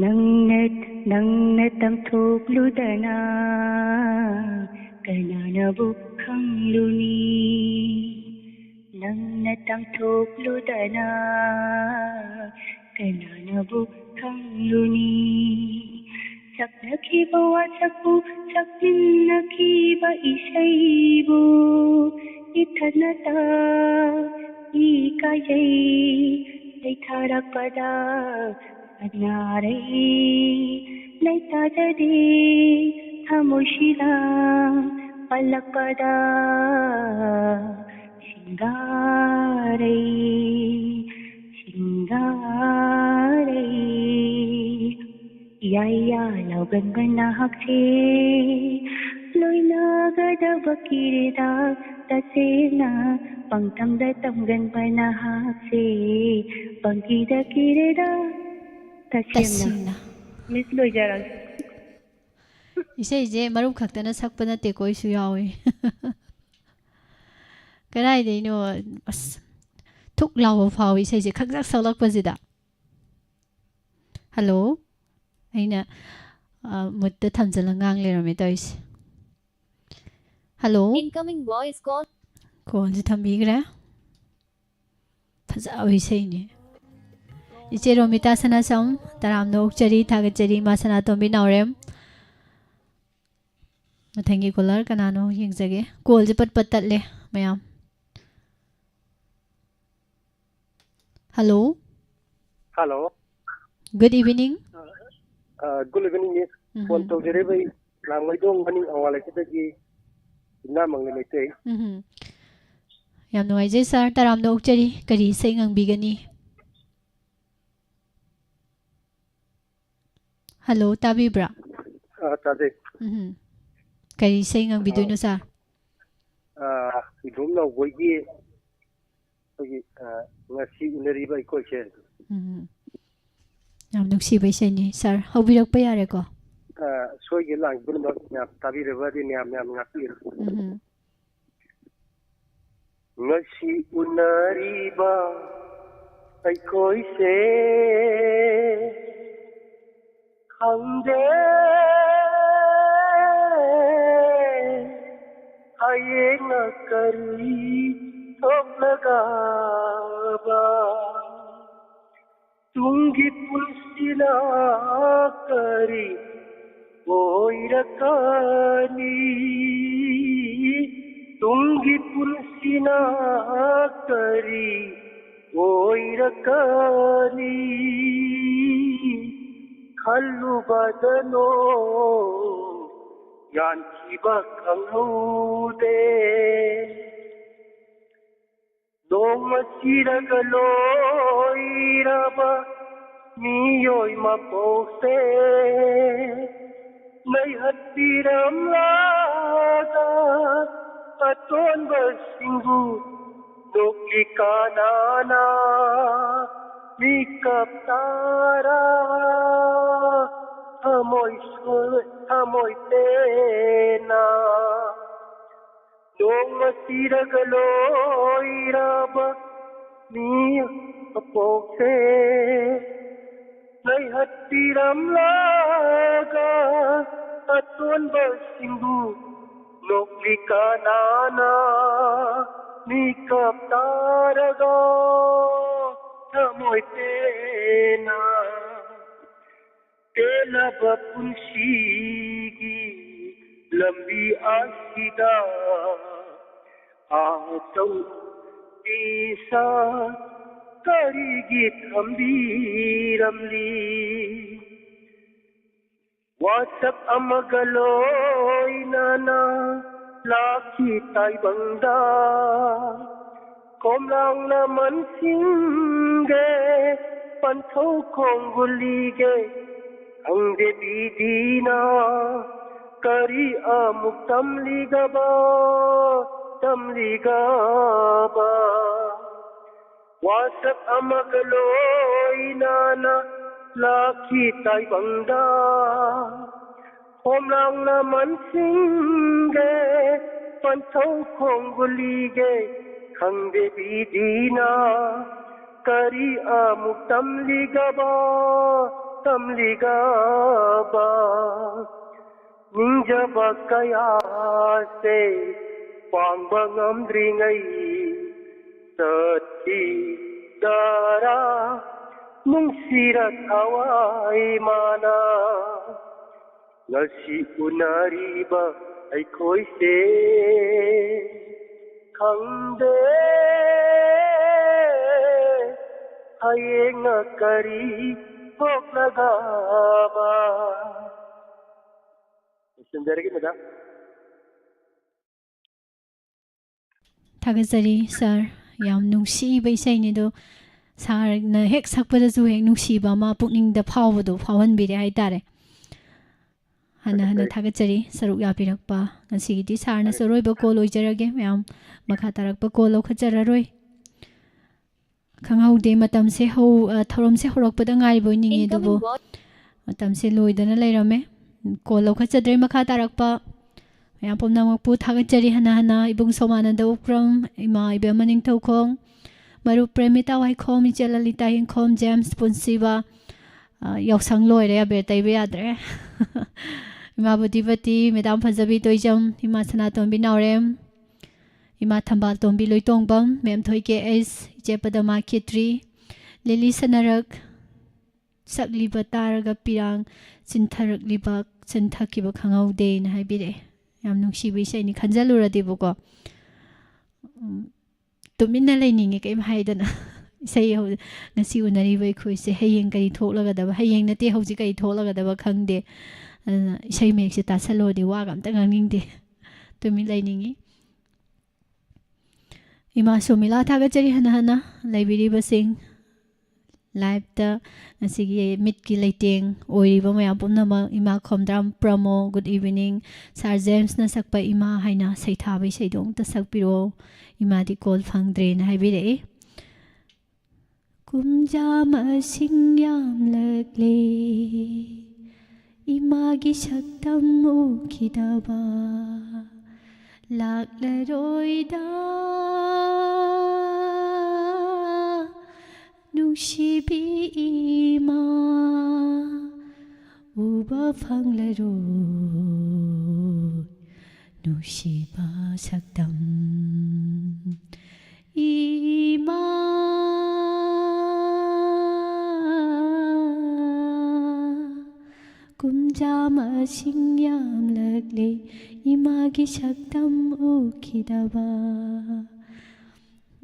ꯅꯪꯅ ꯅꯪꯅ ꯇꯝꯊꯣꯛꯂꯨꯗꯅ ꯀꯅꯥꯅꯕꯨ ꯈꯪꯂꯨꯅꯤ ꯅꯪꯅ ꯇꯝꯊꯣꯛꯂꯨꯗꯅ ꯀꯅꯥꯅꯕꯨ ꯈꯪꯂꯨꯅꯤ ꯁꯛꯅꯈꯤꯕ ꯋꯥꯁꯛꯄꯨ ꯁꯛꯃꯤꯟꯅꯈꯤꯕ ꯏꯁꯩꯕꯨ ꯏꯊꯟꯅꯇ ꯏꯀꯥꯏꯖꯩ ꯂꯩꯊꯔꯛꯄꯗ ꯁꯅꯥꯔꯩ ꯂꯩꯇꯥꯗꯗꯤ ꯊꯃꯣꯏꯁꯤꯗ ꯄꯜꯂꯛꯄꯗ ꯁꯤꯡꯒꯥꯔꯩ ꯁꯤꯡꯒꯥꯔꯩ ꯌꯥꯏ ꯌꯥ ꯂꯥꯎꯒꯟꯕ ꯅꯍꯥꯛꯁꯦ ꯂꯣꯏꯅꯒꯗꯕ ꯀꯤꯔꯦꯗ ꯇꯁꯦꯡꯅ ꯄꯪꯇꯝꯗ ꯇꯝꯒꯟꯕ ꯅꯍꯥꯛꯁꯦ ꯄꯪꯀꯤꯗ ꯀꯤꯔꯦꯗ꯫ ꯇꯁꯦꯡꯅ꯫ ꯇꯁꯦꯡꯅ꯫ ꯃꯤꯁ ꯂꯣꯏꯖꯔꯒꯦ꯫ ꯏꯁꯩꯁꯦ ꯃꯔꯨꯞ ꯈꯛꯇꯅ ꯁꯛꯄ ꯅꯠꯇꯦꯀꯣ, ꯑꯩꯁꯨ ꯌꯥꯎꯏ꯫ ꯀꯗꯥꯏꯗꯩꯅꯣ? ꯑꯁ, ꯊꯨꯛ ꯂꯥꯎꯕ ꯐꯥꯎꯏ ꯏꯁꯩꯁꯦ ꯈꯪꯁꯛ ꯁꯛꯂꯛꯄꯁꯤꯗ꯫ ꯍꯜꯂꯣ꯫ ꯑꯩꯅ, ꯑ, ꯃꯨꯠꯇ ꯊꯝꯖꯤꯜꯂ ꯉꯥꯡ ꯂꯩꯔꯝꯃꯦ ꯇꯧꯔꯤꯁꯦ꯫ ꯍꯜꯂꯣ꯫ Incoming voice call. ꯀꯣꯜꯁꯦ ꯊꯝꯕꯤꯈ꯭ꯔꯦ꯫ ꯐꯖꯕ ꯏꯁꯩꯅꯤ꯫ ꯏꯆꯦ ꯔꯣꯃꯤꯇꯥ ꯁꯅꯥꯁꯝ, ꯇꯔꯥꯝꯅ ꯑꯣꯛꯆꯔꯤ, ꯊꯥꯒꯠꯆꯔꯤ, ꯏꯃꯥ ꯁꯅꯥꯇꯣꯝꯕꯤ ꯅꯥꯎꯔꯦꯝ꯫ ꯃꯊꯪꯒꯤ ꯀꯣꯂꯔ ꯀꯅꯥꯅꯣ ꯌꯦꯡꯖꯒꯦ꯫ ꯀꯣꯜꯁꯦ ꯄꯠ ꯄꯠ ꯇꯠꯂꯦ ꯃꯌꯥꯝ꯫ ꯍꯜꯂꯣ꯫ ꯍꯜꯂꯣ꯫ Good evening꯫ ꯑ, good evening, miss꯫ ꯎꯝ꯫ ꯐꯣꯟ ꯇꯧꯖꯔꯛꯏꯕ ꯑꯩ ꯂꯥꯡꯃꯩꯗꯣꯡ ꯃꯅꯤꯡ ꯑꯋꯥꯡ ꯂꯩꯀꯥꯏꯗꯒꯤ ꯏꯃꯥ ꯃꯪꯂꯦꯝ ꯃꯩꯇꯩ꯫ ꯎꯝ꯫ ꯌꯥꯝ ꯅꯨꯡꯉꯥꯏꯖꯩ ꯁꯥꯔ, ꯇꯔꯥꯝꯅ ꯑꯣꯛꯆꯔꯤ꯫ ꯀꯔꯤ ꯏꯁꯩ ꯉꯪꯕꯤꯒꯅꯤ? ꯍꯜꯂꯣ, ꯇꯥꯕꯤꯕ꯭ꯔꯥ? ꯑ, ꯇꯥꯖꯩ꯫ ꯎꯝ꯫ ꯀꯔꯤ ꯏꯁꯩ ꯉꯪꯕꯤꯗꯣꯏꯅꯣ, ꯑ, ꯁꯥꯔ? ꯑ, ꯏꯕꯣꯝ ꯅꯥꯎꯕꯣꯏꯒꯤ ꯑꯩꯈꯣꯏꯒꯤ, ꯑ, ꯉꯁꯤ ꯎꯅꯔꯤꯕ ꯑꯩꯈꯣꯏꯁꯦ꯫ ꯎꯝ꯫ ꯌꯥꯝ ꯅꯨꯡꯁꯤꯕ ꯏꯁꯩꯅꯤ꯫ ꯁꯥꯔ, ꯍꯧꯕꯤꯔꯛꯄ ꯌꯥꯔꯦꯀꯣ? ꯑ, ꯁꯣꯏꯒꯦ ꯂꯥꯡꯒꯦ ꯄꯨꯝꯅꯃꯛ ꯃꯌꯥꯝ ꯇꯥꯕꯤꯔꯕꯗꯤ ꯃꯌꯥꯝ, ꯃꯌꯥꯝ ꯉꯥꯛꯄꯤꯔꯣ꯫ ꯎꯝ꯫ ꯉꯁꯤ ꯎꯅꯔꯤꯕ ꯑꯩꯈꯣꯏꯁꯦ ꯈꯪꯗꯦ ꯍꯌꯦꯡꯅ ꯀꯔꯤ ꯊꯣꯛꯂꯒꯕ꯫ ꯇꯨꯡꯒꯤ ꯄꯨꯟꯁꯤꯅ ꯀꯔꯤ ꯑꯣꯏꯔꯛꯀꯅꯤ? ꯇꯨꯡꯒꯤ ꯄꯨꯟꯁꯤꯅ ꯀꯔꯤ ꯑꯣꯏꯔꯛꯀꯅꯤ? ꯈꯜꯂꯨꯕꯗꯅꯣ ꯌꯥꯟꯈꯤꯕ ꯈꯪꯍꯧꯗꯦ꯫ ꯅꯣꯡꯃ ꯁꯤꯔꯒ ꯂꯣꯏꯔꯕ ꯃꯤꯑꯣꯏ ꯃꯄꯣꯛꯁꯦ ꯅꯩꯍꯠꯄꯤꯔꯝꯂꯒ ꯑꯇꯣꯟꯕꯁꯤꯡꯕꯨ ꯅꯣꯛꯂꯤ ꯀꯅꯥꯅ ꯃꯤꯀꯞ ꯇꯥꯔ ꯊꯃꯣꯏ ꯁꯣꯏ ꯊꯃꯣꯏ ꯄꯦꯟꯅ ꯅꯣꯡꯃ ꯁꯤꯔꯒ ꯂꯣꯏꯔꯕ ꯃꯤ ꯑꯄꯣꯛꯁꯦ ꯂꯩꯍꯠꯄꯤꯔꯝꯂꯒ ꯑꯇꯣꯟꯕꯁꯤꯡꯕꯨ ꯅꯣꯛꯂꯤ ꯀꯅꯥꯅ ꯃꯤꯀꯞ ꯇꯥꯔꯒ ꯊꯃꯣꯏ ꯄꯦꯟꯅ ꯇꯦꯜꯂꯕ ꯄꯨꯟꯁꯤꯒꯤ ꯂꯝꯕꯤ ꯑꯁꯤꯗ ꯑꯇꯧ ꯏꯁꯥ ꯀꯔꯤꯒꯤ ꯊꯝꯕꯤꯔꯝꯂꯤ? ꯋꯥꯁꯛ ꯑꯃꯒ ꯂꯣꯏꯅꯅ ꯂꯥꯛꯈꯤ ꯇꯥꯏꯕꯪꯗ ꯈꯣꯝꯂꯥꯡꯅ ꯃꯟꯁꯤꯡꯒꯦ ꯄꯟꯊꯧ ꯈꯣꯡꯒꯨꯜꯂꯤꯒꯦ ꯈꯪꯗꯦ ꯄꯤꯗꯤꯅ ꯀꯔꯤ ꯑꯃꯨꯛ ꯇꯝꯂꯤꯒꯕ ꯇꯝꯂꯤꯒꯕ ꯋꯥꯁꯛ ꯑꯃꯒ ꯂꯣꯏꯅꯅ ꯂꯥꯛꯈꯤ ꯇꯥꯏꯕꯪꯗ ꯈꯣꯝꯂꯥꯡꯅ ꯃꯟꯁꯤꯡꯒꯦ ꯄꯟꯊꯧ ꯈꯣꯡꯒꯨꯜꯂꯤꯒꯦ ꯈꯪꯗꯦ ꯄꯤꯗꯤꯅ ꯀꯔꯤ ꯑꯃꯨꯛ ꯇꯝꯂꯤꯒꯕ ꯇꯝꯂꯤꯒꯕ ꯅꯤꯡꯖꯕ ꯀꯌꯥꯁꯦ ꯄꯥꯡꯕ ꯉꯝꯗ꯭ꯔꯤꯉꯩ ꯆꯠꯈꯤꯗꯔꯥ ꯅꯨꯡꯁꯤꯔ ꯊꯋꯥꯏ ꯃꯥꯅ ꯉꯁꯤ ꯎꯅꯔꯤꯕ ꯑꯩꯈꯣꯏꯁꯦ ꯈꯪꯗꯦ ꯍꯌꯦꯡꯅ ꯀꯔꯤ ꯊꯣꯛꯂꯒꯕ ꯂꯣꯏꯁꯤꯟꯖꯔꯒꯦ ꯃꯦꯗꯥꯝ꯫ ꯊꯥꯒꯠꯆꯔꯤ ꯁꯥꯔ꯫ ꯌꯥꯝ ꯅꯨꯡꯁꯤꯕ ꯏꯁꯩꯅꯤ ꯑꯗꯣ, ꯁꯥꯔꯅ ꯍꯦꯛ ꯁꯛꯄꯗꯁꯨ ꯍꯦꯛ ꯅꯨꯡꯁꯤꯕ ꯑꯃ ꯄꯨꯛꯅꯤꯡꯗ ꯐꯥꯎꯕꯗꯣ ꯐꯥꯎꯍꯟꯕꯤꯔꯦ ꯍꯥꯏꯇꯥꯔꯦ꯫ ꯍꯟꯅ ꯍꯟꯅ ꯊꯥꯒꯠꯆꯔꯤ ꯁꯔꯨꯛ ꯌꯥꯕꯤꯔꯛꯄ꯫ ꯉꯁꯤꯒꯤꯗꯤ ꯁꯥꯔꯅꯁꯨ ꯑꯔꯣꯏꯕ ꯀꯣꯜ ꯑꯣꯏꯖꯔꯒꯦ꯫ ꯃꯌꯥꯝ ꯃꯈꯥ ꯇꯥꯔꯛꯄ ꯀꯣꯜ ꯂꯧꯈꯠꯆꯔꯔꯣꯏ꯫ ꯈꯪꯍꯧꯗꯦ, ꯃꯇꯝꯁꯦ ꯍꯧ-, ꯑ, ꯊꯧꯔꯝꯁꯦ ꯍꯧꯔꯛꯄꯗ ꯉꯥꯏꯔꯤꯕ ꯑꯣꯏꯅꯤꯡꯉꯤ, ꯑꯗꯨꯕꯨ ꯃꯇꯝꯁꯦ ꯂꯣꯏꯗꯅ ꯂꯩꯔꯝꯃꯦ꯫ ꯀꯣꯜ ꯂꯧꯈꯠꯆꯗ꯭ꯔꯦ꯫ ꯃꯈꯥ ꯇꯥꯔꯛꯄ ꯃꯌꯥꯝ ꯄꯨꯝꯅꯃꯛꯄꯨ ꯊꯥꯒꯠꯆꯔꯤ ꯍꯟꯅ ꯍꯟꯅ꯫ ꯏꯕꯨꯡ ꯁꯣꯃꯥꯅꯟꯗ ꯎꯄ꯭ꯔꯝ, ꯏꯃꯥ ꯏꯕꯦꯝꯃ ꯅꯤꯡꯊꯧꯈꯣꯡ, ꯃꯔꯨꯞ ꯄ꯭ꯔꯦꯃꯤꯇꯥ ꯋꯥꯏꯈꯣꯝ, ꯏꯆꯦ ꯂꯂꯤꯇꯥ ꯌꯦꯡꯈꯣꯝ, ꯖꯦꯝꯁ ꯄꯨꯟꯁꯤꯕ, ꯑ, ꯌꯥꯎꯁꯪ ꯂꯣꯏꯔꯦ, ꯑꯕꯦꯔ ꯇꯩꯕ ꯌꯥꯗ꯭ꯔꯦ꯫ ꯏꯃꯥ ꯕꯨꯙꯤꯄꯇꯤ, ꯃꯦꯗꯥꯝ ꯐꯖꯕꯤ ꯇꯣꯏꯖꯝ, ꯏꯃꯥ ꯁꯅꯥꯇꯣꯝꯕꯤ ꯅꯥꯎꯔꯦꯝ, ꯏꯃꯥ ꯊꯝꯕꯥꯜ ꯇꯣꯝꯕꯤ ꯂꯣꯏꯇꯣꯡꯕꯝ, ꯃꯦꯝꯊꯣꯏ ꯀꯦ ꯑꯩꯁ, ꯏꯆꯦ ꯄꯗꯃꯥ ꯈꯦꯇ꯭ꯔꯤ, ꯂꯤꯂꯤ ꯁꯅꯔꯛ, ꯁꯛꯂꯤꯕ ꯇꯥꯔꯒ ꯄꯤꯔꯥꯡ ꯆꯤꯟꯊꯔꯛꯂꯤꯕ, ꯆꯤꯟꯊꯈꯤꯕ ꯈꯪꯍꯧꯗꯦꯅ ꯍꯥꯏꯕꯤꯔꯛꯑꯦ꯫ ꯌꯥꯝ ꯅꯨꯡꯁꯤꯕ ꯏꯁꯩꯅꯤ, ꯈꯟꯖꯜꯂꯨꯔꯗꯤꯕꯀꯣ꯫ ꯎꯝ, ꯇꯨꯃꯤꯟꯅ ꯂꯩꯅꯤꯡꯉꯦ, ꯀꯩꯝ ꯍꯥꯏꯗꯅ꯫ ꯏꯁꯩ ꯍꯧ-, ꯉꯁꯤ ꯎꯅꯔꯤꯕ ꯑꯩꯈꯣꯏꯁꯦ ꯍꯌꯦꯡ ꯀꯔꯤ ꯊꯣꯛꯂꯒꯗꯕ, ꯍꯌꯦꯡ ꯅꯠꯇꯦ, ꯍꯧꯖꯤꯛ ꯀꯔꯤ ꯊꯣꯛꯂꯒꯗꯕ ꯈꯪꯗꯦ꯫ ꯑꯗꯨꯅ ꯏꯁꯩ ꯃꯌꯦꯛꯁꯦ ꯇꯥꯁꯜꯂꯨꯔꯗꯤ ꯋꯥꯒ ꯑꯝꯇ ꯉꯥꯡꯅꯤꯡꯗꯦ, ꯇꯨꯃꯤꯟ ꯂꯩꯅꯤꯡꯉꯤ꯫ ꯏꯃꯥ ꯁꯣꯃꯤꯂꯥ ꯊꯥꯒꯠꯆꯔꯤ ꯍꯟꯅ ꯍꯟꯅ꯫ ꯂꯩꯕꯤꯔꯤꯕꯁꯤꯡ, ꯂꯥꯏꯞꯇ ꯉꯁꯤꯒꯤ ꯃꯤꯠꯀꯤ ꯂꯩꯇꯦꯡ ꯑꯣꯏꯔꯤꯕ ꯃꯌꯥꯝ ꯄꯨꯝꯅꯃꯛ, ꯏꯃꯥ ꯈꯣꯝꯗ꯭ꯔꯥꯝ ꯄ꯭ꯔꯃꯣ, good evening꯫ ꯁꯥꯔ ꯖꯦꯝꯁꯅ ꯁꯛꯄ ꯏꯃꯥ ꯍꯥꯏꯅ ꯁꯩꯊꯥꯕ ꯏꯁꯩꯗꯣ ꯑꯃꯨꯛꯇ ꯁꯛꯄꯤꯔꯛꯑꯣ, ꯏꯃꯥꯗꯤ ꯀꯣꯜ ꯐꯪꯗ꯭ꯔꯦꯅ ꯍꯥꯏꯕꯤꯔꯛꯏ꯫ ꯀꯨꯝꯖꯥ ꯃꯁꯤꯡ ꯌꯥꯝꯂꯛꯂꯦ, ꯏꯃꯥꯒꯤ ꯁꯛꯇꯝ ꯎꯈꯤꯗꯕ꯫ ꯂꯥꯛꯂꯔꯣꯏꯗ, ꯅꯨꯡꯁꯤꯕꯤ ꯏꯃꯥ, ꯎꯕ ꯐꯪꯂꯔꯣꯏ ꯅꯨꯡꯁꯤꯕ ꯁꯛꯇꯝ꯫ ꯏꯃꯥ, ꯀꯨꯝꯖꯥ ꯃꯁꯤꯡ ꯌꯥꯝꯂꯛꯂꯦ, ꯏꯃꯥꯒꯤ ꯁꯛꯇꯝ ꯎꯈꯤꯗꯕ꯫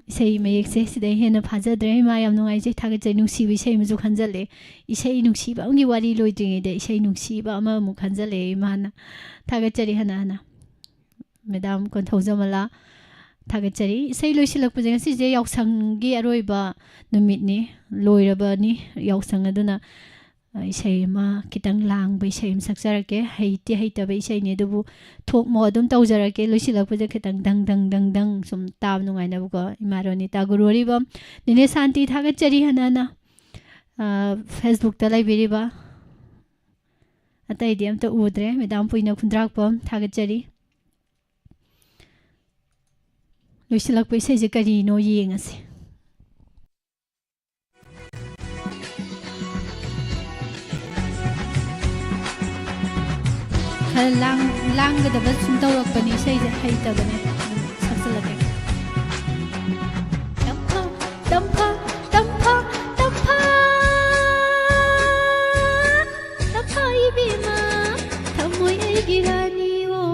ꯏꯁꯩ ꯃꯌꯦꯛꯁꯦ ꯁꯤꯗꯩ ꯍꯦꯟꯅ ꯐꯥꯖꯗ꯭ꯔꯦ꯫ ꯏꯃꯥ, ꯌꯥꯝ ꯅꯨꯡꯉꯥꯏꯖꯩ, ꯊꯥꯒꯠꯆꯩ꯫ ꯅꯨꯡꯁꯤꯕ ꯏꯁꯩ ꯑꯃꯁꯨ ꯈꯟꯖꯜꯂꯦ꯫ ꯏꯁꯩ ꯅꯨꯡꯁꯤꯕ ꯑꯃꯒꯤ ꯋꯥꯔꯤ ꯂꯣꯏꯗ꯭ꯔꯤꯉꯩꯗ ꯏꯁꯩ ꯅꯨꯡꯁꯤꯕ ꯑꯃꯃꯨꯛ ꯈꯟꯖꯜꯂꯛꯑꯦ ꯏꯃꯥꯅ꯫ ꯊꯥꯒꯠꯆꯔꯤ ꯍꯟꯅ ꯍꯟꯅ꯫ ꯃꯦꯗꯥꯝ ꯀꯣꯟꯊꯧꯖꯃꯂꯥ, ꯊꯥꯒꯠꯆꯔꯤ꯫ ꯏꯁꯩ ꯂꯣꯏꯁꯤꯜꯂꯛꯄꯁꯦ, ꯉꯁꯤꯁꯦ ꯌꯥꯎꯁꯪꯒꯤ ꯑꯔꯣꯏꯕ ꯅꯨꯃꯤꯠꯅꯤ, ꯂꯣꯏꯔꯕꯅꯤ ꯌꯥꯎꯁꯪ꯫ ꯑꯗꯨꯅ ꯏꯁꯩ ꯑꯃ, ꯈꯤꯇꯪ ꯂꯥꯡꯕ ꯏꯁꯩ ꯑꯃ ꯁꯛꯆꯔꯛꯀꯦ꯫ ꯍꯩꯇꯦ, ꯍꯩꯇꯕ ꯏꯁꯩꯅꯤ, ꯑꯗꯨꯕꯨ ꯊꯣꯛꯃꯣ ꯑꯗꯨꯝ ꯇꯧꯖꯔꯛꯀꯦ꯫ ꯂꯣꯏꯁꯤꯜꯂꯛꯄꯗ ꯈꯤꯇꯪ ꯗꯪ ꯗꯪ ꯗꯪ ꯗꯪ ꯁꯨꯝ ꯇꯥꯕ ꯅꯨꯡꯉꯥꯏꯅꯕꯀꯣ꯫ ꯏꯃꯥ ꯔꯣꯅꯤꯇꯥ ꯒꯨꯔꯨ ꯑꯔꯤꯕꯝ, ꯅꯦꯅꯦ ꯁꯥꯟꯇꯤ, ꯊꯥꯒꯠꯆꯔꯤ ꯍꯟꯅ ꯍꯟꯅ꯫ ꯑ, Facebook-ꯇ ꯂꯩꯕꯤꯔꯤꯕ ꯑꯇꯩꯗꯤ ꯑꯝꯇ ꯎꯗ꯭ꯔꯦ꯫ ꯃꯦꯗꯥꯝ ꯄꯨꯏꯅ ꯈꯨꯟꯗ꯭ꯔꯥꯛꯄꯝ, ꯊꯥꯒꯠꯆꯔꯤ꯫ ꯂꯣꯏꯁꯤꯜꯂꯛꯄ ꯏꯁꯩꯁꯦ ꯀꯔꯤꯅꯣ ꯌꯦꯡꯉꯁꯤ꯫ ꯈꯔ ꯂꯥꯡ-, ꯂꯥꯡꯒꯗꯕ ꯁꯨꯝ ꯇꯧꯔꯛꯄꯅꯤ, ꯏꯁꯩꯁꯦ ꯍꯩꯇꯕꯅꯦ꯫ ꯑꯗꯨꯝ ꯁꯛꯆꯜꯂꯛꯀꯦ꯫ ꯇꯝꯐꯥ, ꯇꯝꯐꯥ, ꯇꯝꯐꯥ, ꯇꯝꯐꯥ, ꯇꯝꯐꯥ ꯏꯕꯦꯝꯃ, ꯊꯃꯣꯏ ꯑꯩꯒꯤ ꯔꯥꯅꯤ, ꯑꯣ꯫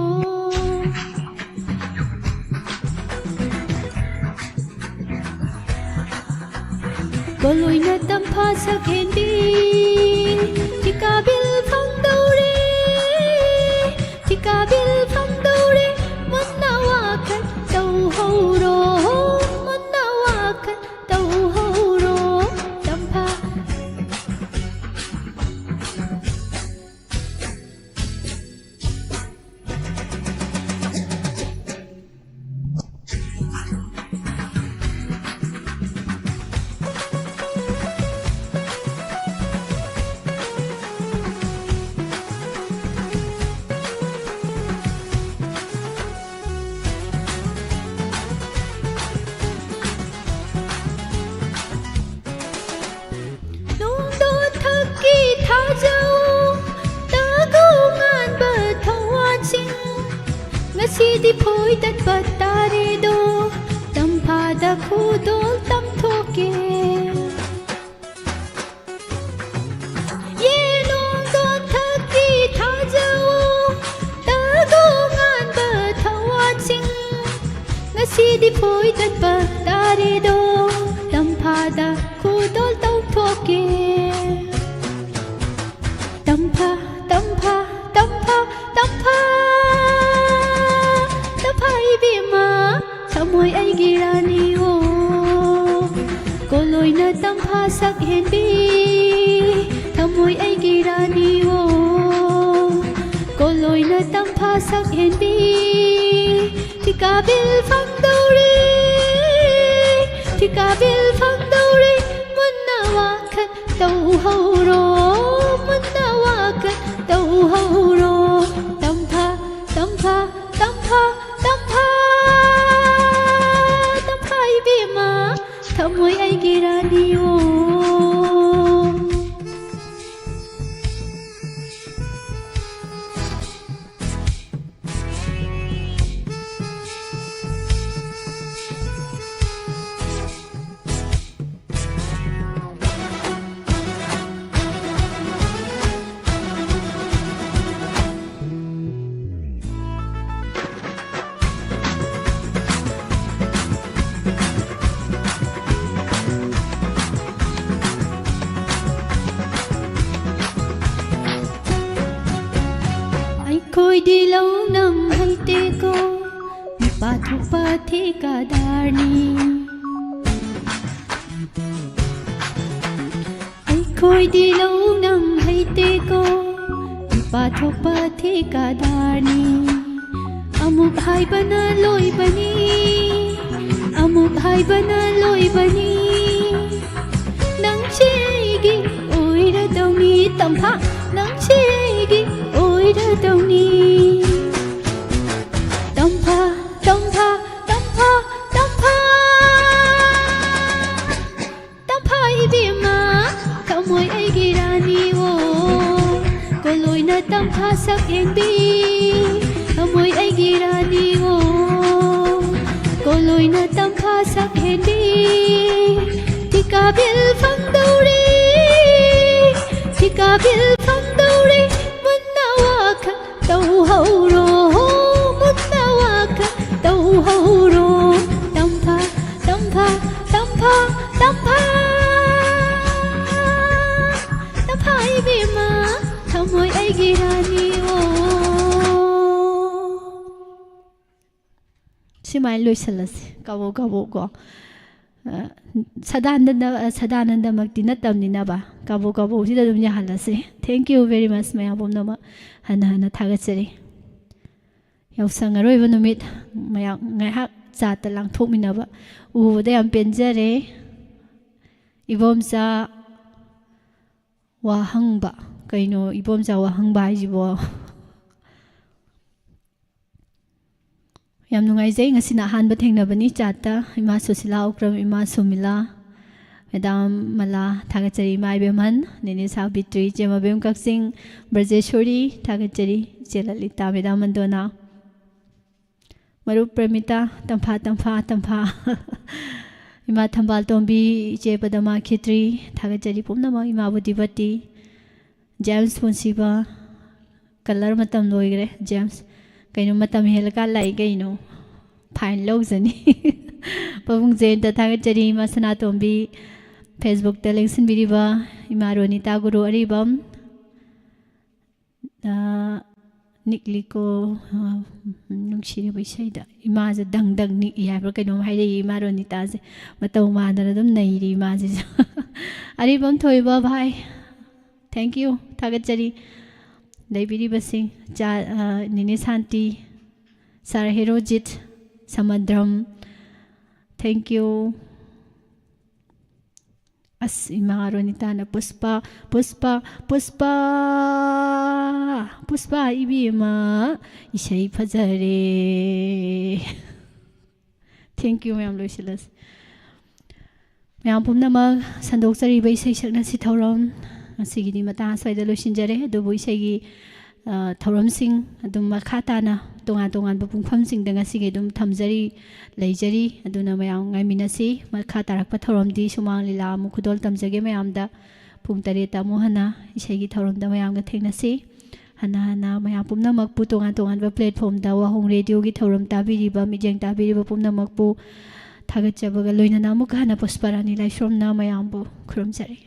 ꯀꯣꯂꯣꯏꯅ ꯇꯝꯐꯥ ꯁꯛꯍꯦꯟꯕꯤ, ꯊꯤꯀꯥ ꯕꯤꯜ ꯐꯪꯗꯧꯔꯦ, ꯊꯤꯀꯥ ꯕꯤꯜ ꯐꯪꯗꯧꯔꯦ, ꯃꯨꯟꯅ ꯋꯥꯈꯜ ꯇꯧꯍꯧꯔꯣ, ꯃꯨꯟꯅ ꯋꯥꯈꯜ ꯇꯧꯍꯧꯔꯣ, ꯇꯝꯐꯥ꯫ ꯅꯣꯡꯗꯣꯟꯊꯛꯀꯤ ꯊꯥꯖꯧ, ꯇꯒꯧ ꯉꯥꯟꯕ ꯊꯋꯥꯟꯁꯤꯡ, ꯉꯁꯤꯗꯤ ꯐꯣꯏꯗꯠꯄ ꯇꯥꯔꯦꯗꯣ, ꯇꯝꯐꯥꯗ ꯈꯨꯗꯣꯜ ꯇꯝꯊꯣꯛꯀꯦ꯫ ꯌꯦ ꯅꯣꯡꯗꯣꯟꯊꯛꯀꯤ ꯊꯥꯖꯧ, ꯇꯒꯧ ꯉꯥꯟꯕ ꯊꯋꯥꯟꯁꯤꯡ, ꯉꯁꯤꯗꯤ ꯐꯣꯏꯗꯠꯄ ꯇꯥꯔꯦꯗꯣ, ꯇꯝꯐꯥꯗ ꯈꯨꯗꯣꯜ ꯇꯧꯊꯣꯛꯀꯦ꯫ ꯇꯝꯐꯥ, ꯇꯝꯐꯥ, ꯇꯝꯐꯥ, ꯇꯝꯐꯥ, ꯇꯝꯐꯥ ꯏꯕꯦꯝꯃ, ꯊꯃꯣꯏ ꯑꯩꯒꯤ ꯔꯥꯅꯤ, ꯑꯣ꯫ ꯀꯣꯂꯣꯏꯅ ꯇꯝꯐꯥ ꯁꯛꯍꯦꯟꯕꯤ, ꯊꯃꯣꯏ ꯑꯩꯒꯤ ꯔꯥꯅꯤ ꯑꯣ, ꯀꯣꯜꯂꯣꯏꯅ ꯇꯝꯐꯥ ꯁꯛꯍꯦꯟꯕꯤ, ꯊꯤꯀꯥ ꯕꯤꯜ ꯐꯪꯗꯧꯔꯦ, ꯊꯤꯀꯥ ꯕꯤꯜ ꯐꯪꯗꯧꯔꯦ, ꯃꯨꯟꯅ ꯋꯥꯈꯜ ꯇꯧꯍꯧꯔꯣ, ꯃꯨꯟꯅ ꯋꯥꯈꯜ ꯇꯧꯍꯧꯔꯣ, ꯇꯝꯐꯥ, ꯇꯝꯐꯥ, ꯇꯝꯐꯥ, ꯇꯝꯐꯥ, ꯇꯝꯐꯥ ꯏꯕꯦꯝꯃ, ꯊꯃꯣꯏ ꯑꯩꯒꯤ ꯔꯥꯅꯤ ꯑꯣ꯫ ꯑꯩꯈꯣꯏꯗꯤ ꯂꯧ ꯅꯝ ꯍꯩꯇꯦꯀꯣ, ꯅꯨꯄꯥ ꯊꯣꯛꯄ ꯊꯤꯀꯥꯗꯥꯔꯅꯤ꯫ ꯑꯩꯈꯣꯏꯗꯤ ꯂꯧ ꯅꯝ ꯍꯩꯇꯦꯀꯣ, ꯅꯨꯄꯥ ꯊꯣꯛꯄ ꯊꯤꯀꯥꯗꯥꯔꯅꯤ꯫ ꯑꯃꯨꯛ ꯍꯥꯏꯕꯅ ꯂꯣꯏꯕꯅꯤ, ꯑꯃꯨꯛ ꯍꯥꯏꯕꯅ ꯂꯣꯏꯕꯅꯤ꯫ ꯅꯪꯁꯦ ꯑꯩꯒꯤ ꯑꯣꯏꯔꯗꯧꯅꯤ, ꯇꯝꯐꯥ, ꯅꯪꯁꯦ ꯑꯩꯒꯤ ꯑꯣꯏꯔꯗꯧꯅꯤ꯫ ꯇꯝꯐꯥ, ꯇꯝꯐꯥ, ꯇꯝꯐꯥ, ꯇꯝꯐꯥ, ꯇꯝꯐꯥ ꯏꯕꯦꯝꯃ, ꯊꯃꯣꯏ ꯑꯩꯒꯤ ꯔꯥꯅꯤ ꯑꯣ, ꯀꯣꯜꯂꯣꯏꯅ ꯇꯝꯐꯥ ꯁꯛꯍꯦꯟꯕꯤ, ꯊꯃꯣꯏ ꯑꯩꯒꯤ ꯔꯥꯅꯤ ꯑꯣ, ꯀꯣꯜꯂꯣꯏꯅ ꯇꯝꯐꯥ ꯁꯛꯍꯦꯟꯕꯤ, ꯊꯤꯀꯥ ꯕꯤꯜ ꯐꯪꯗꯧꯔꯦ, ꯊꯤꯀꯥ ꯕꯤꯜ ꯐꯪꯗꯧꯔꯦ, ꯃꯨꯟꯅ ꯋꯥꯈꯜ ꯇꯧꯍꯧꯔꯣ, ꯃꯨꯟꯅ ꯋꯥꯈꯜ ꯇꯧꯍꯧꯔꯣ, ꯇꯝꯐꯥ, ꯇꯝꯐꯥ, ꯇꯝꯐꯥ, ꯇꯝꯐꯥ, ꯇꯝꯐꯥ ꯏꯕꯦꯝꯃ, ꯊꯃꯣꯏ ꯑꯩꯒꯤ ꯔꯥꯅꯤ ꯑꯣ꯫ ꯁꯨꯃꯥꯏꯅ ꯂꯣꯏꯁꯜꯂꯁꯤ, ꯀꯥꯕꯣꯛ ꯀꯥꯕꯣꯛ ꯀꯣ꯫ ꯑ, ꯁꯗꯥꯅꯟꯗ, ꯑ, ꯁꯗꯥꯅꯟꯗꯃꯛꯇꯤ ꯅꯠꯇꯕꯅꯤꯅꯕ, ꯀꯕꯣꯛ ꯀꯕꯣꯛꯁꯤꯗ ꯑꯗꯨꯝ ꯌꯥꯍꯜꯂꯁꯦ꯫ Thank you very much, ꯃꯌꯥꯝ ꯄꯨꯝꯅꯃꯛ ꯍꯟꯅ ꯍꯟꯅ ꯊꯥꯒꯠꯆꯔꯤ꯫ ꯌꯥꯎꯁꯪ ꯑꯔꯣꯏꯕ ꯅꯨꯃꯤꯠ, ꯃꯌꯥꯝ ꯉꯥꯏꯍꯥꯛ ꯆꯥꯠꯇ ꯂꯥꯡꯊꯣꯛꯃꯤꯟꯅꯕ ꯎꯕꯗ ꯌꯥꯝ ꯄꯦꯟꯖꯔꯦ꯫ ꯏꯕꯣꯝꯆꯥ ꯋꯥꯍꯪꯕ, ꯀꯩꯅꯣ ꯏꯕꯣꯝꯆꯥ ꯋꯥꯍꯪꯕ ꯍꯥꯏꯁꯤꯕꯣ? ꯌꯥꯝ ꯅꯨꯡꯉꯥꯏꯖꯩ, ꯉꯁꯤꯅ ꯑꯍꯥꯟꯕ ꯊꯦꯡꯅꯕꯅꯤ ꯆꯥꯠꯇ꯫ ꯏꯃꯥ ꯁꯨꯁꯤꯂꯥ ꯎꯀ꯭ꯔꯝ, ꯏꯃꯥ ꯁꯨꯃꯤꯂꯥ, ꯃꯦꯗꯥꯝ ꯃꯂꯥ, ꯊꯥꯒꯠꯆꯔꯤ ꯏꯃꯥ ꯏꯕꯦꯝꯍꯟ, ꯅꯦꯅꯦ ꯁꯥꯕꯤꯇ꯭ꯔꯤ, ꯏꯆꯦ ꯃꯕꯦꯝ ꯀꯛꯆꯤꯡ, ꯕ꯭ꯔꯖꯦꯁꯣꯔꯤ, ꯊꯥꯒꯠꯆꯔꯤ ꯏꯆꯦ ꯂꯂꯤꯇꯥ, ꯃꯦꯗꯥꯝ ꯃꯟꯗꯣꯅꯥ, ꯃꯔꯨꯞ ꯄ꯭ꯔꯦꯃꯤꯇꯥ, ꯇꯝꯐꯥ, ꯇꯝꯐꯥ, ꯇꯝꯐꯥ, ꯏꯃꯥ ꯊꯝꯕꯥꯜ ꯇꯣꯝꯕꯤ, ꯏꯆꯦ ꯄꯗꯃꯥ ꯈꯦꯇ꯭ꯔꯤ, ꯊꯥꯒꯠꯆꯔꯤ ꯄꯨꯝꯅꯃꯛ, ꯏꯃꯥ ꯕꯨꯙꯤꯄꯇꯤ꯫ ꯖꯦꯝꯁ ꯄꯨꯟꯁꯤꯕ, colour ꯃꯇꯝ ꯂꯣꯏꯈ꯭ꯔꯦ꯫ ꯖꯦꯝꯁ, ꯀꯩꯅꯣ, ꯃꯇꯝ ꯍꯦꯜꯂꯀꯥꯟ ꯂꯥꯛꯏ ꯀꯩꯅꯣ, fine ꯂꯧꯖꯅꯤ꯫ ꯄꯥꯕꯨꯡ ꯖꯌꯟꯇ ꯊꯥꯒꯠꯆꯔꯤ, ꯏꯃꯥ ꯁꯅꯥꯇꯣꯝꯕꯤ, Facebook-ꯇ ꯂꯦꯡꯁꯤꯟꯕꯤꯔꯤꯕ ꯏꯃꯥ ꯔꯣꯅꯤꯇꯥ ꯒꯨꯔꯨ ꯑꯔꯤꯕꯝ, ꯑ, ꯅꯤꯛꯂꯤꯀꯣ, ꯑ, ꯅꯨꯡꯁꯤꯔꯕ ꯏꯁꯩꯗ ꯏꯃꯥꯁꯦ ꯗꯪ ꯗꯪ ꯅꯤꯛꯏ ꯍꯥꯏꯕ꯭ꯔꯥ ꯀꯩꯅꯣꯝ ꯍꯥꯏꯔꯛꯏ ꯏꯃꯥ ꯔꯣꯅꯤꯇꯥꯁꯦ꯫ ꯃꯇꯧ ꯃꯥꯟꯗꯅ ꯑꯗꯨꯝ ꯅꯩꯔꯤ ꯏꯃꯥꯁꯤꯁꯨ꯫ ꯑꯔꯤꯕꯝ ꯊꯣꯏꯕ ꯚꯥꯏ, thank you, ꯊꯥꯒꯠꯆꯔꯤ꯫ ꯂꯩꯕꯤꯔꯤꯕꯁꯤꯡ, ꯆꯥ-, ꯑ, ꯅꯤꯅꯤ ꯁꯥꯟꯇꯤ, ꯁꯥꯔ ꯍꯦꯔꯣꯖꯤꯠ, ꯁꯃꯗ꯭ꯔꯝ, thank you꯫ ꯑꯁ, ꯏꯃꯥ ꯔꯣꯅꯤꯇꯥꯅ ꯄꯨꯁꯄꯥ, ꯄꯨꯁꯄꯥ, ꯄꯨꯁꯄꯥ, ꯄꯨꯁꯄꯥ ꯏꯕꯦꯝꯃ, ꯏꯁꯩ ꯐꯖꯔꯦ꯫ Thank you ꯃꯌꯥꯝ, ꯂꯣꯏꯁꯤꯜꯂꯁꯤ꯫ ꯃꯌꯥꯝ ꯄꯨꯝꯅꯃꯛ ꯁꯟꯗꯣꯛꯆꯔꯤꯕ ꯏꯁꯩ ꯁꯛꯅꯁꯤ ꯊꯧꯔꯝ ꯉꯁꯤꯒꯤꯗꯤ ꯃꯇꯥꯡ ꯑꯁ꯭ꯋꯥꯏꯗ ꯂꯣꯏꯁꯤꯟꯖꯔꯦ꯫ ꯑꯗꯨꯕꯨ ꯏꯁꯩꯒꯤ, ꯑ, ꯊꯧꯔꯝꯁꯤꯡ ꯑꯗꯨꯝ ꯃꯈꯥ ꯇꯥꯅ ꯇꯣꯉꯥꯟ ꯇꯣꯉꯥꯟꯕ ꯄꯨꯡꯐꯝꯁꯤꯡꯗ ꯉꯁꯤꯒꯤ ꯑꯗꯨꯝ ꯊꯝꯖꯔꯤ, ꯂꯩꯖꯔꯤ꯫ ꯑꯗꯨꯅ ꯃꯌꯥꯝ ꯉꯥꯏꯃꯤꯟꯅꯁꯤ꯫ ꯃꯈꯥ ꯇꯥꯔꯛꯄ ꯊꯧꯔꯝꯗꯤ ꯁꯨꯃꯥꯡ ꯂꯤꯂꯥ ꯑꯃꯨꯛ ꯈꯨꯗꯣꯜ ꯇꯝꯖꯒꯦ ꯃꯌꯥꯝꯗ꯫ ꯄꯨꯡ ꯇꯔꯦꯠꯇ ꯑꯃꯨꯛ ꯍꯟꯅ ꯏꯁꯩꯒꯤ ꯊꯧꯔꯝꯗ ꯃꯌꯥꯝꯒ ꯊꯦꯡꯅꯁꯤ꯫ ꯍꯟꯅ ꯍꯟꯅ ꯃꯌꯥꯝ ꯄꯨꯝꯅꯃꯛꯄꯨ ꯇꯣꯉꯥꯟ ꯇꯣꯉꯥꯟꯕ platform-ꯗ ꯋꯥꯍꯣꯡ ꯔꯦꯗꯤꯑꯣꯒꯤ ꯊꯧꯔꯝ ꯇꯥꯕꯤꯔꯤꯕ, ꯃꯤꯠꯌꯦꯡ ꯇꯥꯕꯤꯔꯤꯕ ꯄꯨꯝꯅꯃꯛꯄꯨ ꯊꯥꯒꯠꯆꯕꯒ ꯂꯣꯏꯅꯅ ꯑꯃꯨꯛꯀ ꯍꯟꯅ ꯄꯨꯁꯄꯥꯔꯥꯅꯤ ꯂꯥꯏꯁ꯭ꯔꯝꯅ ꯃꯌꯥꯝꯕꯨ ꯈꯨꯔꯨꯝꯖꯔꯤ꯫